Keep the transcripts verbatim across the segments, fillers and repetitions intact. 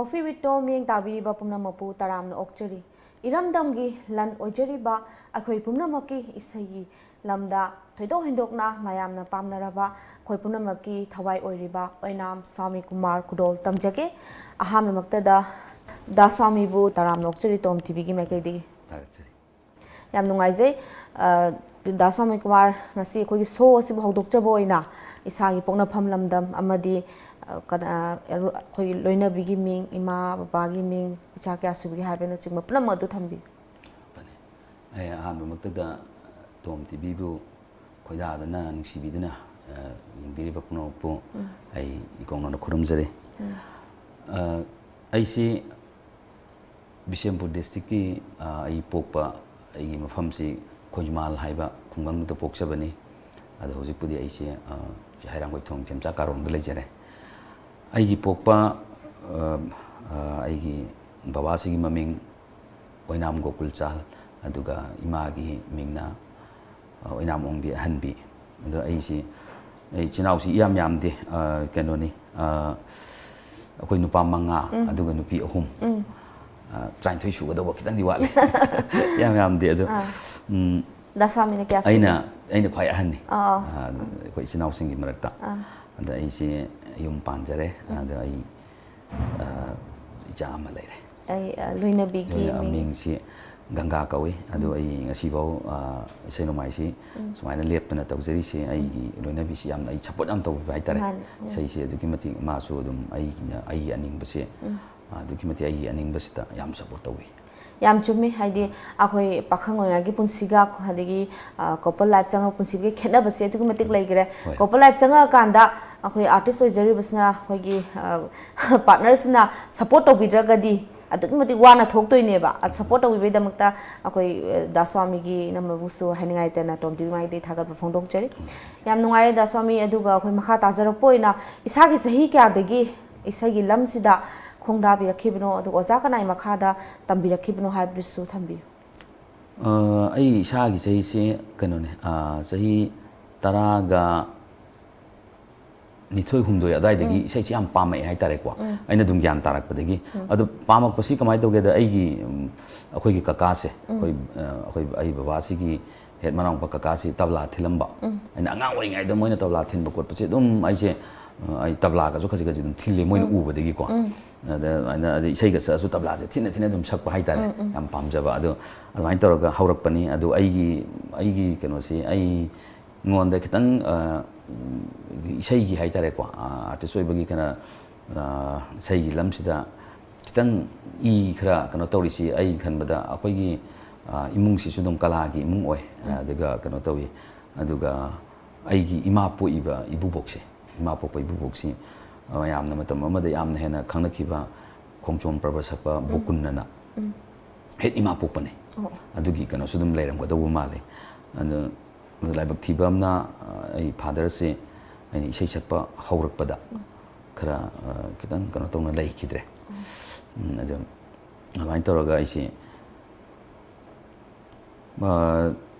Coffee with Tom ꯃꯤꯠꯌꯦꯡ ꯇꯥꯕꯤꯔꯤꯕ ꯄꯨꯝꯅꯃꯛꯄꯨ ꯇꯔꯥꯝꯅ ꯑꯣꯛꯆꯔꯤ꯫ ꯏꯔꯝꯗꯝꯒꯤ ꯂꯟ ꯑꯣꯏꯖꯔꯤꯕ ꯑꯩꯈꯣꯏ ꯄꯨꯝꯅꯃꯛꯀꯤ ꯏꯁꯩꯒꯤ ꯂꯝꯗ ꯊꯣꯏꯗꯣꯛ ꯍꯦꯟꯗꯣꯛꯅ ꯃꯌꯥꯝꯅ ꯄꯥꯝꯅꯔꯕ, ꯑꯩꯈꯣꯏ ꯄꯨꯝꯅꯃꯛꯀꯤ ꯊꯋꯥꯏ ꯑꯣꯏꯔꯤꯕ ꯑꯣꯏꯅꯥꯝ ꯁ꯭ꯋꯥꯃꯤ ꯀꯨꯃꯥꯔ ꯈꯨꯗꯣꯜ ꯇꯝꯖꯒꯦ꯫ ꯑꯍꯥꯟꯕꯃꯛꯇꯗ ꯗꯥ ꯁ꯭ꯋꯥꯃꯤꯕꯨ ꯇꯔꯥꯝꯅ ꯑꯣꯛꯆꯔꯤ ꯇꯣꯝ ꯇꯤꯚꯤꯒꯤ ꯃꯥꯏꯀꯩꯗꯒꯤ꯫ ꯊꯥꯒꯠꯆꯔꯤ꯫ ꯌꯥꯝ ꯅꯨꯡꯉꯥꯏꯖꯩ꯫ ꯑ, ꯗꯥ ꯁ꯭ꯋꯥꯃꯤ ꯀꯨꯃꯥꯔ, ꯉꯁꯤ ꯑꯩꯈꯣꯏꯒꯤ ꯁꯣ ꯑꯁꯤꯕꯨ ꯍꯧꯗꯣꯛꯆꯕ ꯑꯣꯏꯅ ꯏꯁꯥꯒꯤ ꯄꯣꯛꯅꯐꯝ ꯂꯝꯗꯝ ꯑꯃꯗꯤ, ꯑ, ꯀꯅꯥ-, ꯑꯩꯈꯣꯏꯒꯤ ꯂꯣꯏꯅꯕꯤꯒꯤ ꯃꯤꯡ, ꯏꯃꯥ ꯕꯕꯥꯒꯤ ꯃꯤꯡ, ꯏꯆꯥ ꯀꯌꯥ ꯁꯨꯕꯤꯒꯦ ꯍꯥꯏꯕꯅꯆꯤꯡꯕ ꯄꯨꯝꯅꯃꯛ ꯑꯗꯨ ꯊꯝꯕꯤꯌꯨ꯫ ꯐꯅꯤ꯫ ꯑꯩ ꯑꯍꯥꯟꯕꯃꯛꯇꯗ ꯇꯣꯝ ꯇꯤꯚꯤꯕꯨ ꯈꯣꯏꯗꯥꯗꯅ ꯅꯨꯡꯁꯤꯕꯤꯗꯨꯅ, ꯑ, ꯌꯦꯡꯕꯤꯔꯤꯕ ꯄꯨꯝꯅꯃꯛꯄꯨ ꯎꯝ꯫ ꯑꯩ ꯏꯀꯣꯛꯅꯅ ꯈꯨꯔꯨꯝꯖꯔꯤ꯫ ꯎꯝ꯫ ꯑ, ꯑꯩꯁꯤ ꯕꯤꯁꯦꯝꯄꯨꯔ ꯗꯤꯁꯇ꯭ꯔꯤꯛꯀꯤ, ꯑ, ꯑꯩ ꯄꯣꯛꯄ, ꯑꯩꯒꯤ ꯃꯐꯝꯁꯤ ꯈꯣꯏꯖꯨꯃꯥꯜ ꯍꯥꯏꯕ ꯈꯨꯡꯒꯪꯗꯨꯗ ꯄꯣꯛꯆꯕꯅꯤ꯫ ꯑꯗꯣ ꯍꯧꯖꯤꯛꯄꯨꯗꯤ ꯑꯩꯁꯦ, ꯑ, ꯁꯤ ꯍꯩꯔꯥꯡꯒꯣꯏꯊꯣꯡ ꯈꯦꯝꯆꯥ ꯀꯥꯔꯣꯡꯗ ꯂꯩꯖꯔꯦ꯫ ꯑꯩꯒꯤ ꯄꯣꯛꯄ, ꯑ, ꯑ, ꯑꯩꯒꯤ ꯕꯕꯥꯁꯤꯒꯤ ꯃꯃꯤꯡ ꯑꯣꯏꯅꯥꯝ ꯒꯣꯀꯨꯜꯆꯥꯜ, ꯑꯗꯨꯒ ꯏꯃꯥꯒꯤ ꯃꯤꯡꯅ, ꯑ, ꯑꯣꯏꯅꯥꯝ ꯑꯣꯡꯕꯤ ꯑꯍꯟꯕꯤ꯫ ꯑꯗꯣ ꯑꯩꯁꯤ, ꯑꯩ ꯏꯆꯤꯟ ꯏꯅꯥꯎꯁꯤ ꯏꯌꯥꯝ ꯌꯥꯝꯗꯦ, ꯑ, ꯀꯩꯅꯣꯅꯤ, ꯑ, ꯑꯩꯈꯣꯏ ꯅꯨꯄꯥ ꯃꯉꯥ, ꯎꯝ꯫ ꯑꯗꯨꯒ ꯅꯨꯄꯤ ꯑꯍꯨꯝ꯫ ꯎꯝ꯫ ꯑ, ꯇꯔꯥꯅꯤꯊꯣꯏ ꯁꯨꯒꯗꯧꯕ ꯈꯤꯇꯪꯗꯤ ꯋꯥꯠꯂꯤ꯫ ꯏꯌꯥꯝ ꯌꯥꯝꯗꯦ ꯑꯗꯣ, ꯑꯥ꯫ ꯎꯝ, ꯗꯥ ꯁ꯭ꯋꯥꯃꯤꯅ ꯀꯌꯥ ꯁꯨꯕ? ꯑꯩꯅ, ꯑꯩꯅ ꯈ꯭ꯋꯥꯏ ꯑꯍꯟꯅꯤ꯫ ꯑꯥ, ꯑꯥ꯫ ꯑ, ꯑꯩꯈꯣꯏ ꯏꯆꯤꯟ ꯏꯅꯥꯎꯁꯤꯡꯒꯤ ꯃꯔꯛꯇ꯫ ꯑꯥ꯫ ꯑꯗ ꯑꯩꯁꯦ ꯌꯨꯝ ꯄꯥꯟꯖꯔꯦ꯫ ꯎꯝ꯫ ꯑꯗ ꯑꯩ, ꯑ, ꯏꯆꯥ ꯑꯃ ꯂꯩꯔꯦ꯫ ꯑꯩ, ꯑ, ꯂꯣꯏꯅꯕꯤꯒꯤ ꯂꯣꯏꯅ-, ꯃꯤꯡ? ꯃꯤꯡꯁꯤ ꯒꯪꯒꯥ ꯀꯧꯏ꯫ ꯑꯗꯨ ꯎꯝ꯫ ꯑꯩ ꯉꯁꯤꯐꯥꯎ, ꯑ, ꯏꯁꯩ ꯅꯣꯡꯃꯥꯏꯁꯤ ꯎꯝ꯫ ꯁꯨꯃꯥꯏꯅ ꯂꯦꯞꯇꯅ ꯇꯧꯖꯔꯤꯁꯦ ꯎꯝ꯫ ꯑꯩꯒꯤ ꯂꯣꯏꯅꯕꯤꯁꯤ ꯌꯥꯝꯅ ꯑꯩ support ꯌꯥꯝ ꯇꯧꯕꯤꯕ ꯍꯥꯏꯇꯥꯔꯦ꯫ ꯃꯥꯅꯦ꯫ ꯎꯝ꯫ ꯏꯁꯩꯁꯦ ꯑꯗꯨꯛꯀꯤ ꯃꯇꯤꯛ ꯃꯥꯁꯨ ꯑꯗꯨꯝ ꯑꯩꯒꯤꯅ, ꯑꯩꯒꯤ ꯑꯅꯤꯡꯕꯁꯦ, ꯎꯝ꯫ ꯑꯗꯨꯛꯀꯤ ꯃꯇꯤꯛ ꯑꯩꯒꯤ ꯑꯅꯤꯡꯕꯁꯤꯗ ꯌꯥꯝ support ꯇꯧꯏ꯫ ꯌꯥꯝ ꯆꯨꯝꯃꯤ꯫ ꯍꯥꯏꯗꯤ ꯑꯩꯈꯣꯏ ꯄꯥꯈꯪ ꯑꯣꯏꯔꯤꯉꯩꯒꯤ ꯄꯨꯟꯁꯤꯒ ꯑꯗꯒꯤ, ꯑ, couple life ꯆꯪꯉꯛꯄ ꯄꯨꯟꯁꯤꯒꯤ ꯈꯦꯠꯅꯕꯁꯦ ꯑꯗꯨꯛꯀꯤ ꯃꯇꯤꯛ ꯂꯩꯈ꯭ꯔꯦ꯫ ꯍꯣꯏ꯫ Couple life ꯆꯪꯉꯛꯑꯀꯥꯟꯗ ꯑꯩꯈꯣꯏ artist ꯑꯣꯏꯖꯔꯤꯕꯁꯤꯅ ꯑꯩꯈꯣꯏꯒꯤ, ꯑ, partner ꯁꯤꯅ support ꯇꯧꯕꯤꯗ꯭ꯔꯒꯗꯤ ꯑꯗꯨꯛꯀꯤ ꯃꯇꯤꯛ ꯋꯥꯅ ꯊꯣꯛꯇꯣꯏꯅꯦꯕ꯫ ꯑ, support ꯇꯧꯕꯤꯕꯩꯗꯃꯛꯇ ꯑꯩꯈꯣꯏ, ꯑ, ꯗꯥ ꯁ꯭ꯋꯥꯃꯤꯒꯤ ꯏꯅꯝꯃꯕꯨꯁꯨ ꯍꯥꯏꯅꯤꯡꯉꯥꯏ ꯂꯩꯇꯅ ꯇꯣꯝ ꯇꯤꯚꯤ ꯃꯥꯏꯀꯩꯗꯒꯤ ꯊꯥꯒꯠꯄ ꯐꯣꯡꯗꯣꯛꯆꯔꯤ꯫ ꯌꯥꯝ ꯅꯨꯡꯉꯥꯏꯌꯦ ꯗꯥ ꯁ꯭ꯋꯥꯃꯤ꯫ ꯑꯗꯨꯒ ꯑꯩꯈꯣꯏ ꯃꯈꯥ ꯇꯥꯖꯔꯛꯄ ꯑꯣꯏꯅ ꯏꯁꯥꯒꯤ ꯆꯍꯤ ꯀꯌꯥꯗꯒꯤ ꯏꯁꯩꯒꯤ ꯂꯝꯁꯤꯗ ꯈꯣꯡꯗꯥꯕꯤꯔꯛꯈꯤꯕꯅꯣ, ꯑꯗꯨꯒ ꯑꯣꯖꯥ ꯀꯅꯥꯒꯤ ꯃꯈꯥꯗ ꯇꯝꯕꯤꯔꯛꯈꯤꯕꯅꯣ ꯍꯥꯏꯕꯗꯨꯁꯨ ꯊꯝꯕꯤꯌꯨ꯫ ꯑ, ꯑꯩ ꯏꯁꯥꯒꯤ ꯆꯍꯤꯁꯦ ꯀꯩꯅꯣꯅꯦ, ꯑ, ꯆꯍꯤ ꯇꯔꯥꯒ ꯅꯤꯊꯣꯏ ꯍꯨꯝꯗꯣꯏ ꯑꯗꯨꯋꯥꯏꯗꯒꯤ ꯏꯁꯩꯁꯤ ꯌꯥꯝ ꯄꯥꯝꯃꯛꯑꯦ ꯍꯥꯏꯇꯥꯔꯦꯀꯣ꯫ ꯑꯩꯅ ꯑꯗꯨꯝ ꯒ꯭ꯌꯥꯟ ꯇꯥꯔꯛꯄꯗꯒꯤ꯫ ꯑꯗꯣ ꯄꯥꯝꯃꯛꯄꯁꯤ ꯀꯃꯥꯏꯅ ꯇꯧꯒꯦꯗ, ꯑꯩꯒꯤ, ꯎꯝ, ꯑꯩꯈꯣꯏꯒꯤ ꯀꯀꯥꯁꯦ, ꯑꯩꯈꯣꯏ, ꯑ, ꯑꯩꯈꯣꯏ, ꯑꯩ ꯕꯕꯥꯁꯤꯒꯤ ꯍꯦꯠ ꯃꯅꯥꯎꯄꯥ ꯀꯀꯥꯁꯤ ꯇꯕ꯭ꯂꯥ ꯊꯤꯜꯂꯝꯕ꯫ ꯑꯩꯅ ꯑꯉꯥꯡ ꯑꯣꯏꯔꯤꯉꯩꯗ ꯃꯣꯏꯅ ꯇꯕ꯭ꯂꯥ ꯊꯤꯟꯕ ꯈꯣꯠꯄꯁꯦ ꯑꯗꯨꯝ ꯑꯩꯁꯦ, ꯑ, ꯑꯩ ꯇꯕ꯭ꯂꯥꯒꯁꯨ ꯈꯖꯤꯛ ꯈꯖꯤꯛ ꯑꯗꯨꯝ ꯊꯤꯜꯂꯦ ꯃꯣꯏꯅ ꯎꯕꯗꯒꯤꯀꯣ꯫ ꯑꯗ ꯑꯩꯅ, ꯑꯗ ꯏꯁꯩꯒꯁꯦ ꯑꯁꯨ ꯇꯕ꯭ꯂꯥꯁꯦ ꯊꯤꯟꯅ ꯊꯤꯟꯅ ꯑꯗꯨꯝ ꯁꯛꯄ ꯍꯥꯏꯇꯥꯔꯦ꯫ ꯌꯥꯝ ꯄꯥꯝꯖꯕ꯫ ꯑꯗꯣ ꯑꯗꯨꯃꯥꯏꯅ ꯇꯧꯔꯒ ꯍꯧꯔꯛꯄꯅꯤ꯫ ꯑꯗꯣ ꯑꯩꯒꯤ, ꯑꯩꯒꯤ ꯀꯩꯅꯣꯁꯤ, ꯑꯩꯉꯣꯟꯗ ꯈꯤꯇꯪ, ꯑ, ꯏꯁꯩꯒꯤ ꯍꯥꯏꯇꯥꯔꯦꯀꯣ, ꯑ, ꯑꯥꯔꯇꯤꯁ ꯑꯣꯏꯕꯒꯤ ꯀꯩꯅꯣ, ꯑ, ꯏꯁꯩꯒꯤ ꯂꯝꯁꯤꯗ ꯈꯤꯇꯪ ꯏ ꯈꯔ ꯀꯩꯅꯣ ꯇꯧꯔꯤꯁꯤ ꯑꯩ ꯈꯟꯕꯗ ꯑꯩꯈꯣꯏꯒꯤ, ꯑ, ꯏꯃꯨꯡꯁꯤꯁꯨ ꯑꯗꯨꯝ ꯀꯂꯥꯒꯤ ꯏꯃꯨꯡ ꯑꯣꯏ꯫ ꯑꯗꯨꯒ ꯀꯩꯅꯣ ꯇꯧꯏ꯫ ꯑꯗꯨꯒ ꯑꯩꯒꯤ ꯏꯃꯥ ꯄꯣꯛꯏꯕ ꯏꯕꯨꯕꯣꯛꯁꯦ, ꯏꯃꯥ ꯄꯣꯛꯄ ꯏꯕꯨꯕꯣꯛꯁꯤ, ꯑ, ꯌꯥꯝꯅ ꯃꯇꯝ ꯑꯃꯗ ꯌꯥꯝꯅ ꯍꯦꯟꯅ ꯈꯪꯅꯈꯤꯕ ꯈꯣꯡꯖꯣꯝ ꯄ꯭ꯔꯕ ꯁꯛꯄ ꯕꯣꯀꯨꯟꯅꯅ ꯍꯦꯛ ꯏꯃꯥ ꯄꯣꯛꯄꯅꯦ꯫ ꯑꯣ꯫ ꯑꯗꯨꯒꯤ ꯀꯩꯅꯣꯁꯨ ꯑꯗꯨꯝ ꯂꯩꯔꯝꯒꯗꯧꯕ ꯃꯥꯜꯂꯦ꯫ ꯑꯗꯣ ꯂꯥꯏꯕꯛ ꯊꯤꯕ ꯑꯃꯅ, ꯑ, ꯑꯩ ꯐꯥꯗꯔꯁꯦ ꯑꯩꯅ ꯏꯁꯩ ꯁꯛꯄ ꯍꯧꯔꯛꯄꯗ ꯈꯔ, ꯑ, ꯈꯤꯇꯪ ꯀꯩꯅꯣ ꯇꯧꯅ ꯂꯩꯈꯤꯗ꯭ꯔꯦ꯫ ꯎꯝ, ꯑꯗꯣ ꯑꯗꯨꯃꯥꯏꯅ ꯇꯧꯔꯒ ꯑꯩꯁꯦ, ꯑ,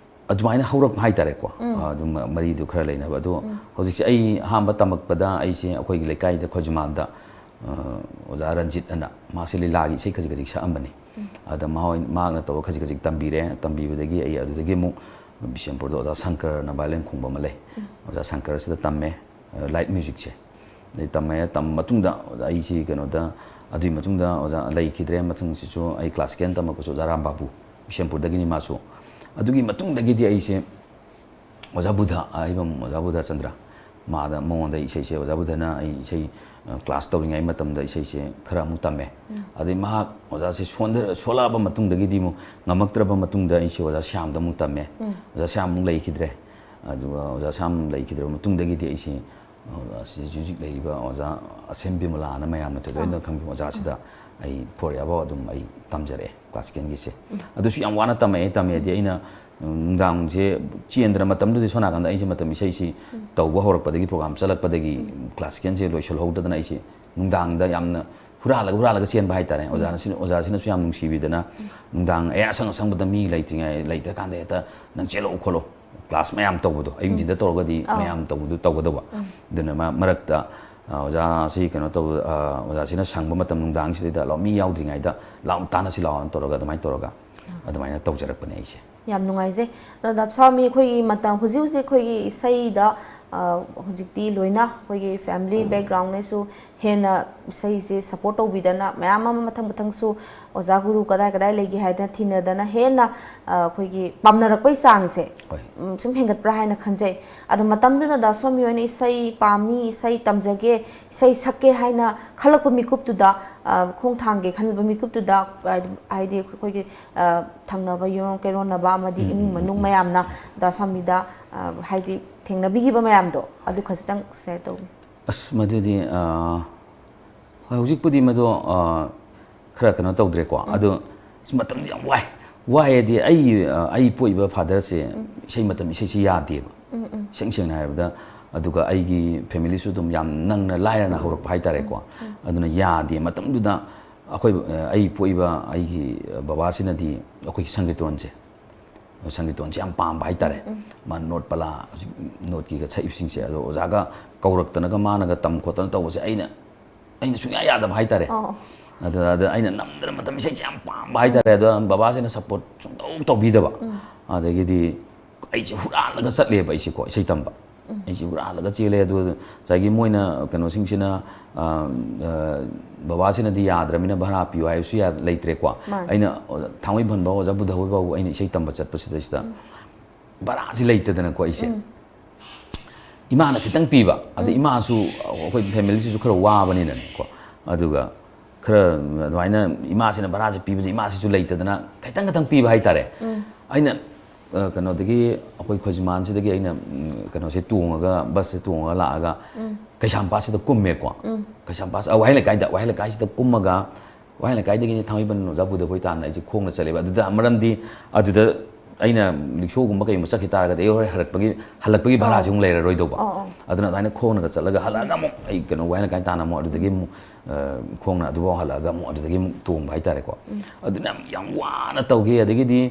ꯑꯗꯨꯃꯥꯏꯅ ꯍꯧꯔꯛꯄ ꯍꯥꯏꯇꯥꯔꯦꯀꯣ꯫ ꯑ, ꯑꯗꯨꯝ ꯃꯔꯤꯗꯨ ꯈꯔ ꯂꯩꯅꯕ꯫ ꯑꯗꯣ ꯍꯧꯖꯤꯛꯁꯦ ꯑꯩ ꯑꯍꯥꯟꯕ ꯇꯝꯃꯛꯄꯗ ꯑꯩꯁꯦ ꯑꯩꯈꯣꯏꯒꯤ ꯂꯩꯀꯥꯏꯗ ꯈꯣꯏꯖꯨꯃꯥꯟꯗ, ꯑ, ꯑꯣꯖꯥ ꯔꯟꯖꯤꯠ ꯑꯅ, ꯃꯥꯁꯦ ꯂꯤꯂꯥꯒꯤ ꯏꯁꯩ ꯈꯖꯤꯛ ꯈꯖꯤꯛ ꯁꯛꯑꯝꯕꯅꯤ꯫ ꯑꯗ ꯃꯍꯣꯏ, ꯃꯍꯥꯛꯅ ꯇꯧꯔ ꯈꯖꯤꯛ ꯈꯖꯤꯛ ꯇꯝꯕꯤꯔꯦ꯫ ꯇꯝꯕꯤꯕꯗꯒꯤ ꯑꯩ ꯑꯗꯨꯗꯒꯤ ꯑꯃꯨꯛ ꯕꯤꯁꯦꯝꯄꯨꯔꯗ ꯑꯣꯖꯥ ꯁꯪꯀꯔꯅ violin ꯈꯣꯡꯕ ꯑꯃ ꯂꯩ꯫ ꯑꯣꯖꯥ ꯁꯪꯀꯔꯁꯤꯗ ꯇꯝꯃꯦ, ꯑ, light musicꯁꯦ꯫ ꯑꯗꯩ ꯇꯝꯃꯦ, ꯇꯝꯕ ꯃꯇꯨꯡꯗ ꯑꯩꯁꯤ ꯀꯩꯅꯣꯗ, ꯑꯗꯨꯒꯤ ꯃꯇꯨꯡꯗ ꯑꯣꯖꯥ ꯂꯩꯈꯤꯗ꯭ꯔꯦ꯫ ꯃꯊꯪꯁꯤꯁꯨ ꯑꯩ classical ꯇꯝꯃꯛꯄꯁꯨ ꯑꯣꯖꯥ ꯔꯥꯝ ꯕꯥꯕꯨ, ꯕꯤꯁꯦꯝꯄꯨꯔꯗꯒꯤꯅꯤ ꯃꯥꯁꯨ꯫ ꯑꯗꯨꯒꯤ ꯃꯇꯨꯡꯗꯒꯤꯗꯤ ꯑꯩꯁꯦ ꯑꯣꯖꯥ ꯕꯨꯙ, ꯑꯍꯩꯕꯝ ꯑꯣꯖꯥ ꯕꯨꯙ ꯆꯟꯗ꯭ꯔ, ꯃꯥꯗ, ꯃꯉꯣꯟꯗ ꯏꯁꯩꯁꯦ, ꯑꯣꯖꯥ ꯕꯨꯙꯅ ꯑꯩ ꯏꯁꯩ, ꯑ, class ꯇꯧꯔꯤꯉꯩ ꯃꯇꯝꯗ ꯏꯁꯩꯁꯦ ꯈꯔ ꯑꯃꯨꯛ ꯇꯝꯃꯦ꯫ ꯑꯗꯩ ꯃꯍꯥꯛ ꯑꯣꯖꯥꯁꯦ ꯁꯣꯟꯊ-, ꯁꯣꯜꯂꯛꯑꯕ ꯃꯇꯨꯡꯗꯒꯤꯗꯤ ꯑꯃꯨꯛ ꯉꯝꯃꯛꯇ꯭ꯔꯕ ꯃꯇꯨꯡꯗ ꯑꯩꯁꯦ ꯑꯣꯖꯥ ꯁ꯭ꯌꯥꯝꯗ ꯑꯃꯨꯛ ꯇꯝꯃꯦ꯫ ꯑꯣꯖꯥ ꯁ꯭ꯌꯥꯝ ꯑꯃꯨꯛ ꯂꯩꯈꯤꯗ꯭ꯔꯦ꯫ ꯑꯗꯨꯒ ꯑꯣꯖꯥ ꯁ꯭ꯌꯥꯝ ꯂꯩꯈꯤꯗ꯭ꯔꯕ ꯃꯇꯨꯡꯗꯒꯤꯗꯤ ꯑꯩꯁꯦ, ꯑ, ꯑꯁꯤ ꯍꯧꯖꯤꯛ ꯍꯧꯖꯤꯛ ꯂꯩꯔꯤꯕ ꯑꯣꯖꯥ ꯑꯁꯦꯝ ꯕꯤꯃꯂꯥꯅ ꯃꯌꯥꯝꯅ ꯊꯣꯏꯗꯣꯛꯅ ꯈꯪꯕꯤꯕ ꯑꯣꯖꯥꯁꯤꯗ ꯑꯩ forever ꯑꯗꯨꯝ ꯑꯩ ꯇꯝꯖꯔꯛꯑꯦ classicalꯒꯤꯁꯦ꯫ ꯑꯗꯨꯁꯨ ꯌꯥꯝ ꯋꯥꯅ ꯇꯝꯃꯛꯑꯦ, ꯇꯝꯃꯦꯗꯤ ꯑꯩꯅ, ꯎꯝ, ꯅꯨꯡꯗꯥꯡꯁꯦ ꯆꯦꯟꯗꯅ ꯃꯇꯝꯗꯨꯗꯤ ꯁꯣꯝ ꯅꯥꯀꯟꯗ ꯑꯩꯁꯦ ꯃꯇꯝ ꯏꯁꯩꯁꯤ ꯇꯧꯕ ꯍꯧꯔꯛꯄꯗꯒꯤ, program ꯆꯠꯂꯛꯄꯗꯒꯤ classicalꯁꯦ ꯂꯣꯏꯁꯤꯜꯍꯧꯗꯗꯅ ꯑꯩꯁꯦ ꯅꯨꯡꯗꯥꯡꯗ ꯌꯥꯝꯅ ꯍꯨꯔꯥꯜꯂꯒ, ꯍꯨꯔꯥꯜꯂꯒ ꯆꯦꯟꯕ ꯍꯥꯏꯇꯥꯔꯦ꯫ ꯑꯣꯖꯥꯅ ꯁꯤ-, ꯑꯣꯖꯥꯁꯤꯅꯁꯨ ꯌꯥꯝ ꯅꯨꯡꯁꯤꯕꯤꯗꯅ ꯅꯨꯡꯗꯥꯡ ꯑꯌꯥ ꯑꯁꯪ ꯑꯁꯪꯕꯗ ꯃꯤ ꯂꯩꯇ꯭ꯔꯤꯉꯩ, ꯂꯩꯇ꯭ꯔꯀꯥꯟꯗ ꯍꯦꯛꯇ "ꯅꯪ ꯆꯦꯜꯂꯛꯎ ꯈꯣꯠꯂꯣ" ꯀ꯭ꯂꯥꯁ ꯃꯌꯥꯝ ꯇꯧꯕꯗꯣ, ꯑꯌꯨꯛ ꯅꯨꯡꯊꯤꯟꯗ ꯇꯧꯔꯒꯗꯤ ꯃꯌꯥꯝ ꯇꯧꯕꯗꯣ ꯇꯧꯒꯗꯧꯕ꯫ ꯑꯗꯨꯅ ꯃ-, ꯃꯔꯛꯇ, ꯑ, ꯑꯣꯖꯥꯁꯤ ꯀꯩꯅꯣ ꯇꯧ-, ꯑ, ꯑꯣꯖꯥꯁꯤꯅ ꯁꯪꯕ ꯃꯇꯝ ꯅꯨꯡꯗꯥꯡꯁꯤꯗꯩꯗ ꯂꯥꯛꯑꯣ, ꯃꯤ ꯌꯥꯎꯗ꯭ꯔꯤꯉꯩꯗ ꯂꯥꯛꯑꯣ, ꯇꯥꯟꯅꯁꯤ ꯂꯥꯛꯑꯣꯅ ꯇꯧꯔꯒ ꯑꯗꯨꯃꯥꯏꯅ ꯇꯧꯔꯒ ꯑꯗꯨꯃꯥꯏꯅ ꯇꯧꯖꯔꯛꯄꯅꯦ ꯑꯩꯁꯦ꯫ ꯌꯥꯝ ꯅꯨꯡꯉꯥꯏꯖꯩ꯫ ꯑꯗꯣ ꯗꯥ ꯁ꯭ꯋꯥꯃꯤ, ꯑꯩꯈꯣꯏꯒꯤ ꯃꯇꯝ ꯍꯧꯖꯤꯛ ꯍꯧꯖꯤꯛ ꯑꯩꯈꯣꯏꯒꯤ ꯏꯁꯩꯗ, ꯑ, ꯍꯧꯖꯤꯛꯇꯤ ꯂꯣꯏꯅ ꯑꯩꯈꯣꯏꯒꯤ family backgroundꯅꯁꯨ ꯍꯦꯟꯅ ꯏꯁꯩꯁꯦ support ꯇꯧꯕꯤꯗꯅ, ꯃꯌꯥꯝ ꯑꯃ ꯃꯊꯪ ꯃꯊꯪꯁꯨ ꯑꯣꯖꯥ ꯒꯨꯔꯨ ꯀꯗꯥꯏ ꯀꯗꯥꯏ ꯂꯩꯒꯦ ꯍꯥꯏꯗꯅ ꯊꯤꯅꯗꯅ ꯍꯦꯟꯅ, ꯑ, ꯑꯩꯈꯣꯏꯒꯤ ꯄꯥꯝꯅꯔꯛꯄꯩ ꯆꯥꯡꯁꯦ, ꯍꯣꯏ꯫ ꯎꯝ, ꯁꯨꯝ ꯍꯦꯟꯒꯠꯄ꯭ꯔꯥ ꯍꯥꯏꯅ ꯈꯟꯖꯩ꯫ ꯑꯗꯣ ꯃꯇꯝꯗꯨꯗ ꯗꯥ ꯁ꯭ꯋꯥꯃꯤ ꯍꯣꯏꯅ ꯏꯁꯩ ꯄꯥꯝꯃꯤ, ꯏꯁꯩ ꯇꯝꯖꯒꯦ, ꯏꯁꯩ ꯁꯛꯀꯦ ꯍꯥꯏꯅ ꯈꯜꯂꯛꯄ ꯃꯤꯀꯨꯞꯇꯨꯗ, ꯑ, ꯈꯣꯡ ꯊꯥꯡꯒꯦ ꯈꯟꯕ ꯃꯤꯀꯨꯞꯇꯨꯗ, ꯑ, ꯍꯥꯏꯗꯤ ꯑꯩꯈꯣꯏꯒꯤ, ꯑ, ꯊꯪꯅꯕ ꯌꯨꯝꯂꯣꯟ ꯀꯩꯔꯣꯟꯅꯕ ꯑꯃꯗꯤ ꯏꯃꯨꯡ ꯃꯅꯨꯡ ꯃꯌꯥꯝꯅ ꯗꯥ ꯁ꯭ꯋꯥꯃꯤꯗ, ꯑ, ꯍꯥꯏꯗꯤ ꯊꯦꯡꯅꯕꯤꯈꯤꯕ ꯃꯌꯥꯝꯗꯣ ꯑꯗꯨ ꯈꯖꯤꯛꯇꯪ share ꯇꯧꯕꯤꯌꯨ꯫ ꯑꯁ, ꯃꯗꯨꯗꯤ, ꯑ, ꯍꯣꯏ, ꯍꯧꯖꯤꯛꯄꯨꯗꯤ ꯃꯗꯣ, ꯑ, ꯈꯔ ꯀꯩꯅꯣ ꯇꯧꯗ꯭ꯔꯦꯀꯣ꯫ ꯑꯗꯣ ꯑꯁ, ꯃꯇꯝꯗꯤ ꯌꯥꯝ ꯋꯥꯏ꯫ ꯋꯥꯏ ꯍꯥꯏꯗꯤ ꯑꯩ, ꯑ, ꯑꯩ ꯄꯣꯛꯏꯕ fatherꯁꯦ ꯏꯁꯩ ꯃꯇꯝ ꯏꯁꯩꯁꯤ ꯌꯥꯗꯦꯕ꯫ ꯏꯁꯦꯡ ꯁꯦꯡꯅ ꯍꯥꯏꯔꯕꯗ, ꯑꯗꯨꯒ ꯑꯩꯒꯤ familyꯁꯨ ꯑꯗꯨꯝ ꯌꯥꯝ ꯅꯪꯅ ꯂꯥꯏꯔꯅ ꯍꯧꯔꯛꯄ ꯍꯥꯏꯇꯥꯔꯦꯀꯣ꯫ ꯑꯗꯨꯅ ꯌꯥꯗꯦ꯫ ꯃꯇꯝꯗꯨꯗ ꯑꯩꯈꯣꯏ, ꯑ, ꯑꯩ ꯄꯣꯛꯏꯕ ꯑꯩꯒꯤ ꯕꯕꯥꯁꯤꯅꯗꯤ ꯑꯩꯈꯣꯏꯒꯤ ꯁꯪꯀꯤꯔꯇꯣꯟꯁꯦ, ꯁꯪꯀꯤꯔꯇꯣꯟꯁꯦ ꯌꯥꯝ ꯄꯥꯝꯕ ꯍꯥꯏꯇꯥꯔꯦ꯫ ꯃꯥ ꯅꯣꯠ ꯄꯂꯥ, ꯍꯧꯖꯤꯛ ꯅꯣꯠꯀꯤꯒ ꯁꯛꯏꯕꯁꯤꯡꯁꯦ, ꯑꯗꯣ ꯑꯣꯖꯥꯒ ꯀꯧꯔꯛꯇꯅꯒ ꯃꯥꯅꯒ ꯇꯝ ꯈꯣꯠꯇꯅ ꯇꯧꯕꯁꯦ ꯑꯩꯅ, ꯑꯩꯅ ꯁꯨꯡꯌꯥ ꯌꯥꯗꯕ ꯍꯥꯏꯇꯥꯔꯦ꯫ ꯑꯣ꯫ ꯑꯗ, ꯑꯗ ꯑꯩꯅ ꯅꯝꯗꯅ ꯃꯇꯝ ꯏꯁꯩꯁꯦ ꯌꯥꯝ ꯄꯥꯝꯕ ꯍꯥꯏꯇꯥꯔꯦ꯫ ꯑꯗꯣ ꯕꯕꯥꯁꯤꯅ support ꯁꯨꯡꯇꯧ ꯇꯧꯕꯤꯗꯕ꯫ ꯑꯗꯒꯤꯗꯤ ꯑꯩꯁꯦ ꯍꯨꯔꯥꯜꯂꯒ ꯆꯠꯂꯦꯕ ꯑꯩꯁꯦꯀꯣ, ꯏꯁꯩ ꯇꯝꯕ꯫ ꯑꯩꯁꯦ ꯍꯨꯔꯥꯜꯂꯒ ꯆꯦꯜꯂꯦ꯫ ꯑꯗꯨ ꯉꯁꯥꯏꯒꯤ ꯃꯣꯏꯅ ꯀꯩꯅꯣꯁꯤꯡꯁꯤꯅ, ꯑ, ꯑ, ꯕꯕꯥꯁꯤꯅꯗꯤ ꯌꯥꯗ꯭ꯔꯃꯤꯅ ꯚꯔꯥ ꯄꯤꯌꯨ ꯍꯥꯏꯕꯁꯨ ꯌꯥ-, ꯂꯩꯇ꯭ꯔꯦꯀꯣ꯫ ꯃꯥꯅꯤ꯫ ꯑꯩꯅ ꯑꯣꯖꯥ ꯊꯥꯡꯃꯩꯕꯟ ꯐꯥꯎ, ꯑꯣꯖꯥ ꯕꯨꯙ ꯍꯣꯏ ꯐꯥꯎ ꯑꯩꯅ ꯏꯁꯩ ꯇꯝꯕ ꯆꯠꯄꯁꯤꯗꯩꯁꯤꯗ ꯚꯔꯥꯁꯤ ꯂꯩꯇꯗꯅꯀꯣ ꯑꯩꯁꯦ꯫ ꯏꯃꯥꯅ ꯈꯤꯇꯪ ꯄꯤꯕ, ꯑꯗ ꯏꯃꯥꯁꯨ ꯑꯩꯈꯣꯏ familyꯁꯤꯁꯨ ꯈꯔ ꯋꯥꯕꯅꯤꯅꯅꯦꯀꯣ꯫ ꯑꯗꯨꯒ ꯈꯔ ꯑꯗꯨꯃꯥꯏꯅ ꯏꯃꯥꯁꯤꯅ ꯚꯔꯥꯁꯦ ꯄꯤꯕꯁꯦ ꯏꯃꯥꯁꯤꯁꯨ ꯂꯩꯇꯗꯅ ꯈꯤꯇꯪ ꯈꯤꯇꯪ ꯄꯤꯕ ꯍꯥꯏꯇꯥꯔꯦ꯫ ꯑꯩꯅ, ꯑ, ꯀꯩꯅꯣꯗꯒꯤ ꯑꯩꯈꯣꯏ ꯈꯣꯏꯖꯨꯃꯥꯟꯁꯤꯗꯒꯤ ꯑꯩꯅ, ꯎꯝ, ꯀꯩꯅꯣꯁꯦ ꯇꯣꯡꯉꯒ, busꯁꯦ ꯇꯣꯡꯉꯒ ꯂꯥꯛꯑꯒ ꯀꯩꯁꯥꯝꯄꯥꯠꯁꯤꯗ ꯀꯨꯝꯃꯦꯀꯣ꯫ ꯀꯩꯁꯥꯝꯄꯥꯠ, ꯑ, ꯋꯥꯍꯦꯡ ꯂꯩꯀꯥꯏꯗ, ꯋꯥꯍꯦꯡ ꯂꯩꯀꯥꯏꯁꯤꯗ ꯀꯨꯝꯃꯒ ꯋꯥꯍꯦꯡ ꯂꯩꯀꯥꯏꯗꯒꯤꯅꯤ ꯊꯥꯡꯃꯩꯕꯟ ꯑꯣꯖꯥ ꯕꯨꯙ ꯍꯣꯏ ꯇꯥꯟꯅ ꯑꯩꯁꯦ ꯈꯣꯡꯅ ꯆꯠꯂꯦꯕ꯫ ꯑꯗꯨꯗ ꯃꯔꯝꯗꯤ ꯑꯗꯨꯗ ꯑꯩꯅ ꯔꯤꯛꯁꯣꯒꯨꯝꯕ ꯀꯩꯒꯨꯝꯕ ꯆꯠꯈꯤ ꯇꯥꯔꯒꯗꯤ ꯑꯩ ꯍꯣꯔꯦꯟ ꯍꯜꯂꯛꯄꯒꯤ, ꯍꯜꯂꯛꯄꯒꯤ ꯚꯔꯥꯁꯦ ꯑꯃꯨꯛ ꯂꯩꯔꯔꯣꯏꯗꯧꯕ꯫ ꯑꯣ, ꯑꯣ꯫ ꯑꯗꯨꯅ ꯑꯗꯨꯃꯥꯏꯅ ꯈꯣꯡꯅꯒ ꯆꯠꯂꯒ ꯍꯜꯂꯛꯑꯒ ꯑꯃꯨꯛ ꯑꯩ ꯀꯩꯅꯣ ꯋꯥꯍꯦꯡ ꯂꯩꯀꯥꯏ ꯇꯥꯟꯅ ꯑꯃꯨꯛ ꯑꯗꯨꯗꯒꯤ ꯑꯃꯨꯛ, ꯑ, ꯈꯣꯡꯅ ꯑꯗꯨꯐꯥꯎ ꯍꯜꯂꯛꯑꯒ ꯑꯃꯨꯛ ꯑꯗꯨꯗꯒꯤ ꯑꯃꯨꯛ ꯇꯣꯡꯕ ꯍꯥꯏꯇꯥꯔꯦꯀꯣ꯫ ꯑꯗꯨꯅ ꯌꯥꯝ ꯋꯥꯅ ꯇꯧꯈꯤ꯫ ꯑꯗꯒꯤꯗꯤ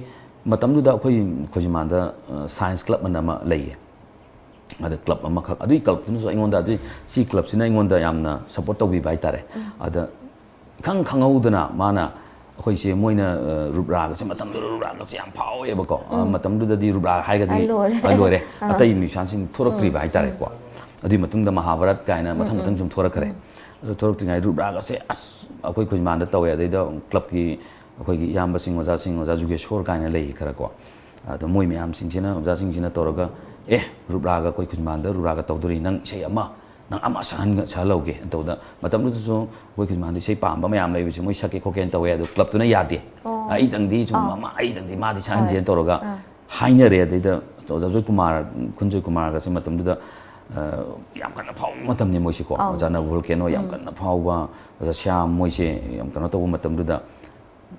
ꯃꯇꯝꯗꯨꯗ ꯑꯩꯈꯣꯏ ꯈꯣꯏꯖꯤꯃꯥꯟꯗ ꯁꯥꯏꯟꯁ ꯀ꯭ꯂꯕ ꯑꯅ ꯑꯃ ꯂꯩꯌꯦ꯫ ꯑꯗ ꯀ꯭ꯂꯕ ꯑꯃꯈꯛ, ꯑꯗꯨꯒꯤ ꯀ꯭ꯂꯕꯇꯨꯅꯁꯨ ꯑꯩꯉꯣꯟꯗ, ꯑꯗꯨꯏ ꯁꯤ ꯀ꯭ꯂꯕꯁꯤꯅ ꯑꯩꯉꯣꯟꯗ ꯌꯥꯝꯅ ꯁꯞꯄꯣꯔꯠ ꯇꯧꯕꯤꯕ ꯍꯥꯏꯇꯥꯔꯦ꯫ ꯑꯗ ꯏꯈꯪ ꯈꯪꯍꯧꯗꯅ ꯃꯥꯅ ꯑꯩꯈꯣꯏꯁꯦ, ꯃꯣꯏꯅ ꯔꯨꯞꯔꯥꯒꯁꯦ, ꯃꯇꯝꯗꯨꯗ ꯔꯨꯞꯔꯥꯒꯁꯦ ꯌꯥꯝ ꯐꯥꯎꯋꯦꯕꯀꯣ꯫ ꯃꯇꯝꯗꯨꯗꯗꯤ ꯔꯨꯞꯔꯥ ꯍꯥꯏꯔꯒꯗꯤ ꯂꯣꯏꯔꯦ꯫ ꯑꯇꯩ ꯃ꯭ꯌꯨꯖꯤꯁꯤꯌꯥꯟꯁꯤꯡ ꯊꯣꯛꯂꯛꯇ꯭ꯔꯤꯕ ꯍꯥꯏꯇꯥꯔꯦꯀꯣ꯫ ꯑꯗꯨꯒꯤ ꯃꯇꯨꯡꯗ ꯃꯍꯥꯚꯥꯔꯠ ꯀꯥꯏꯅ ꯃꯊꯪ ꯃꯊꯪ ꯁꯨꯝ ꯊꯣꯛꯂꯛꯈ꯭ꯔꯦ꯫ ꯑꯗꯨ ꯊꯣꯛꯂꯛꯇ꯭ꯔꯤꯉꯩ ꯔꯨꯞꯔꯥꯒꯁꯦ ꯑꯁ ꯑꯩꯈꯣꯏ ꯈꯨꯖꯃꯥꯟꯗ ꯇꯧꯋꯦ꯫ ꯑꯗꯩꯗ ꯀ꯭ꯂꯕꯀꯤ ꯑꯩꯈꯣꯏꯒꯤ ꯏꯌꯥꯝꯕꯁꯤꯡ, ꯑꯣꯖꯥꯁꯤꯡ, ꯑꯣꯖꯥ ꯖꯨꯒꯦꯁꯣꯔ ꯀꯥꯏꯅ ꯂꯩ ꯈꯔ ꯀꯣ꯫ ꯑꯗꯣ ꯃꯣꯏ ꯃꯌꯥꯝꯁꯤꯡꯁꯤꯅ, ꯑꯣꯖꯥꯁꯤꯡꯁꯤꯅ ꯇꯧꯔꯒ, "ꯑꯦ, ꯔꯨꯞꯔꯥꯒ ꯑꯩꯈꯣꯏ ꯈꯨꯖꯃꯥꯟꯗ ꯔꯨꯞꯔꯥꯒ ꯇꯧꯗꯣꯔꯤ, ꯅꯪ ꯏꯁꯩ ꯑꯃ, ꯅꯪ ꯑꯃ ꯁꯛꯍꯟ-, ꯁꯛꯍꯜꯍꯧꯒꯦ" ꯇꯧꯕꯗ, ꯃꯇꯝꯗꯨꯗꯁꯨ ꯑꯩꯈꯣꯏ ꯈꯨꯖꯃꯥꯟꯗ ꯏꯁꯩ ꯄꯥꯝꯕ ꯃꯌꯥꯝ ꯂꯩꯕꯁꯦ, ꯃꯣꯏ ꯁꯛꯀꯦ ꯈꯣꯠꯀꯦꯅ ꯇꯧꯋꯦ꯫ ꯑꯗꯣ ꯀ꯭ꯂꯕꯇꯨꯅ ꯌꯥꯗꯦ꯫ "ꯑꯩꯗꯪꯗꯤ ꯁꯨꯝ ꯑꯃ, ꯑꯩꯗꯪꯗꯤ ꯃꯥꯗꯤ ꯁꯛꯍꯟꯁꯦꯅ" ꯇꯧꯔꯒ ꯍꯥꯏꯅꯔꯦ꯫ ꯑꯗꯩꯗ ꯑꯣꯖꯥ ꯖꯣꯏ ꯀꯨꯃꯥꯔ, ꯈꯨꯟꯖꯣꯏ ꯀꯨꯃꯥꯔꯒꯁꯦ ꯃꯇꯝꯗꯨꯗ ꯌꯥꯝ ꯀꯟꯅ ꯐꯥꯎꯕ ꯃꯇꯝꯅꯤ ꯃꯣꯏꯁꯦꯀꯣ꯫ ꯑꯣꯖꯥ ꯅꯕꯨꯜ ꯀꯦꯅꯣ ꯌꯥꯝ ꯀꯟꯅ ꯐꯥꯎꯕ, ꯑꯣꯖꯥ ꯁ꯭ꯌꯥꯝ, ꯃꯣꯏꯁꯦ ꯌꯥꯝ ꯀꯩꯅꯣ ꯇꯧꯕ ꯃꯇꯝꯗꯨꯗ,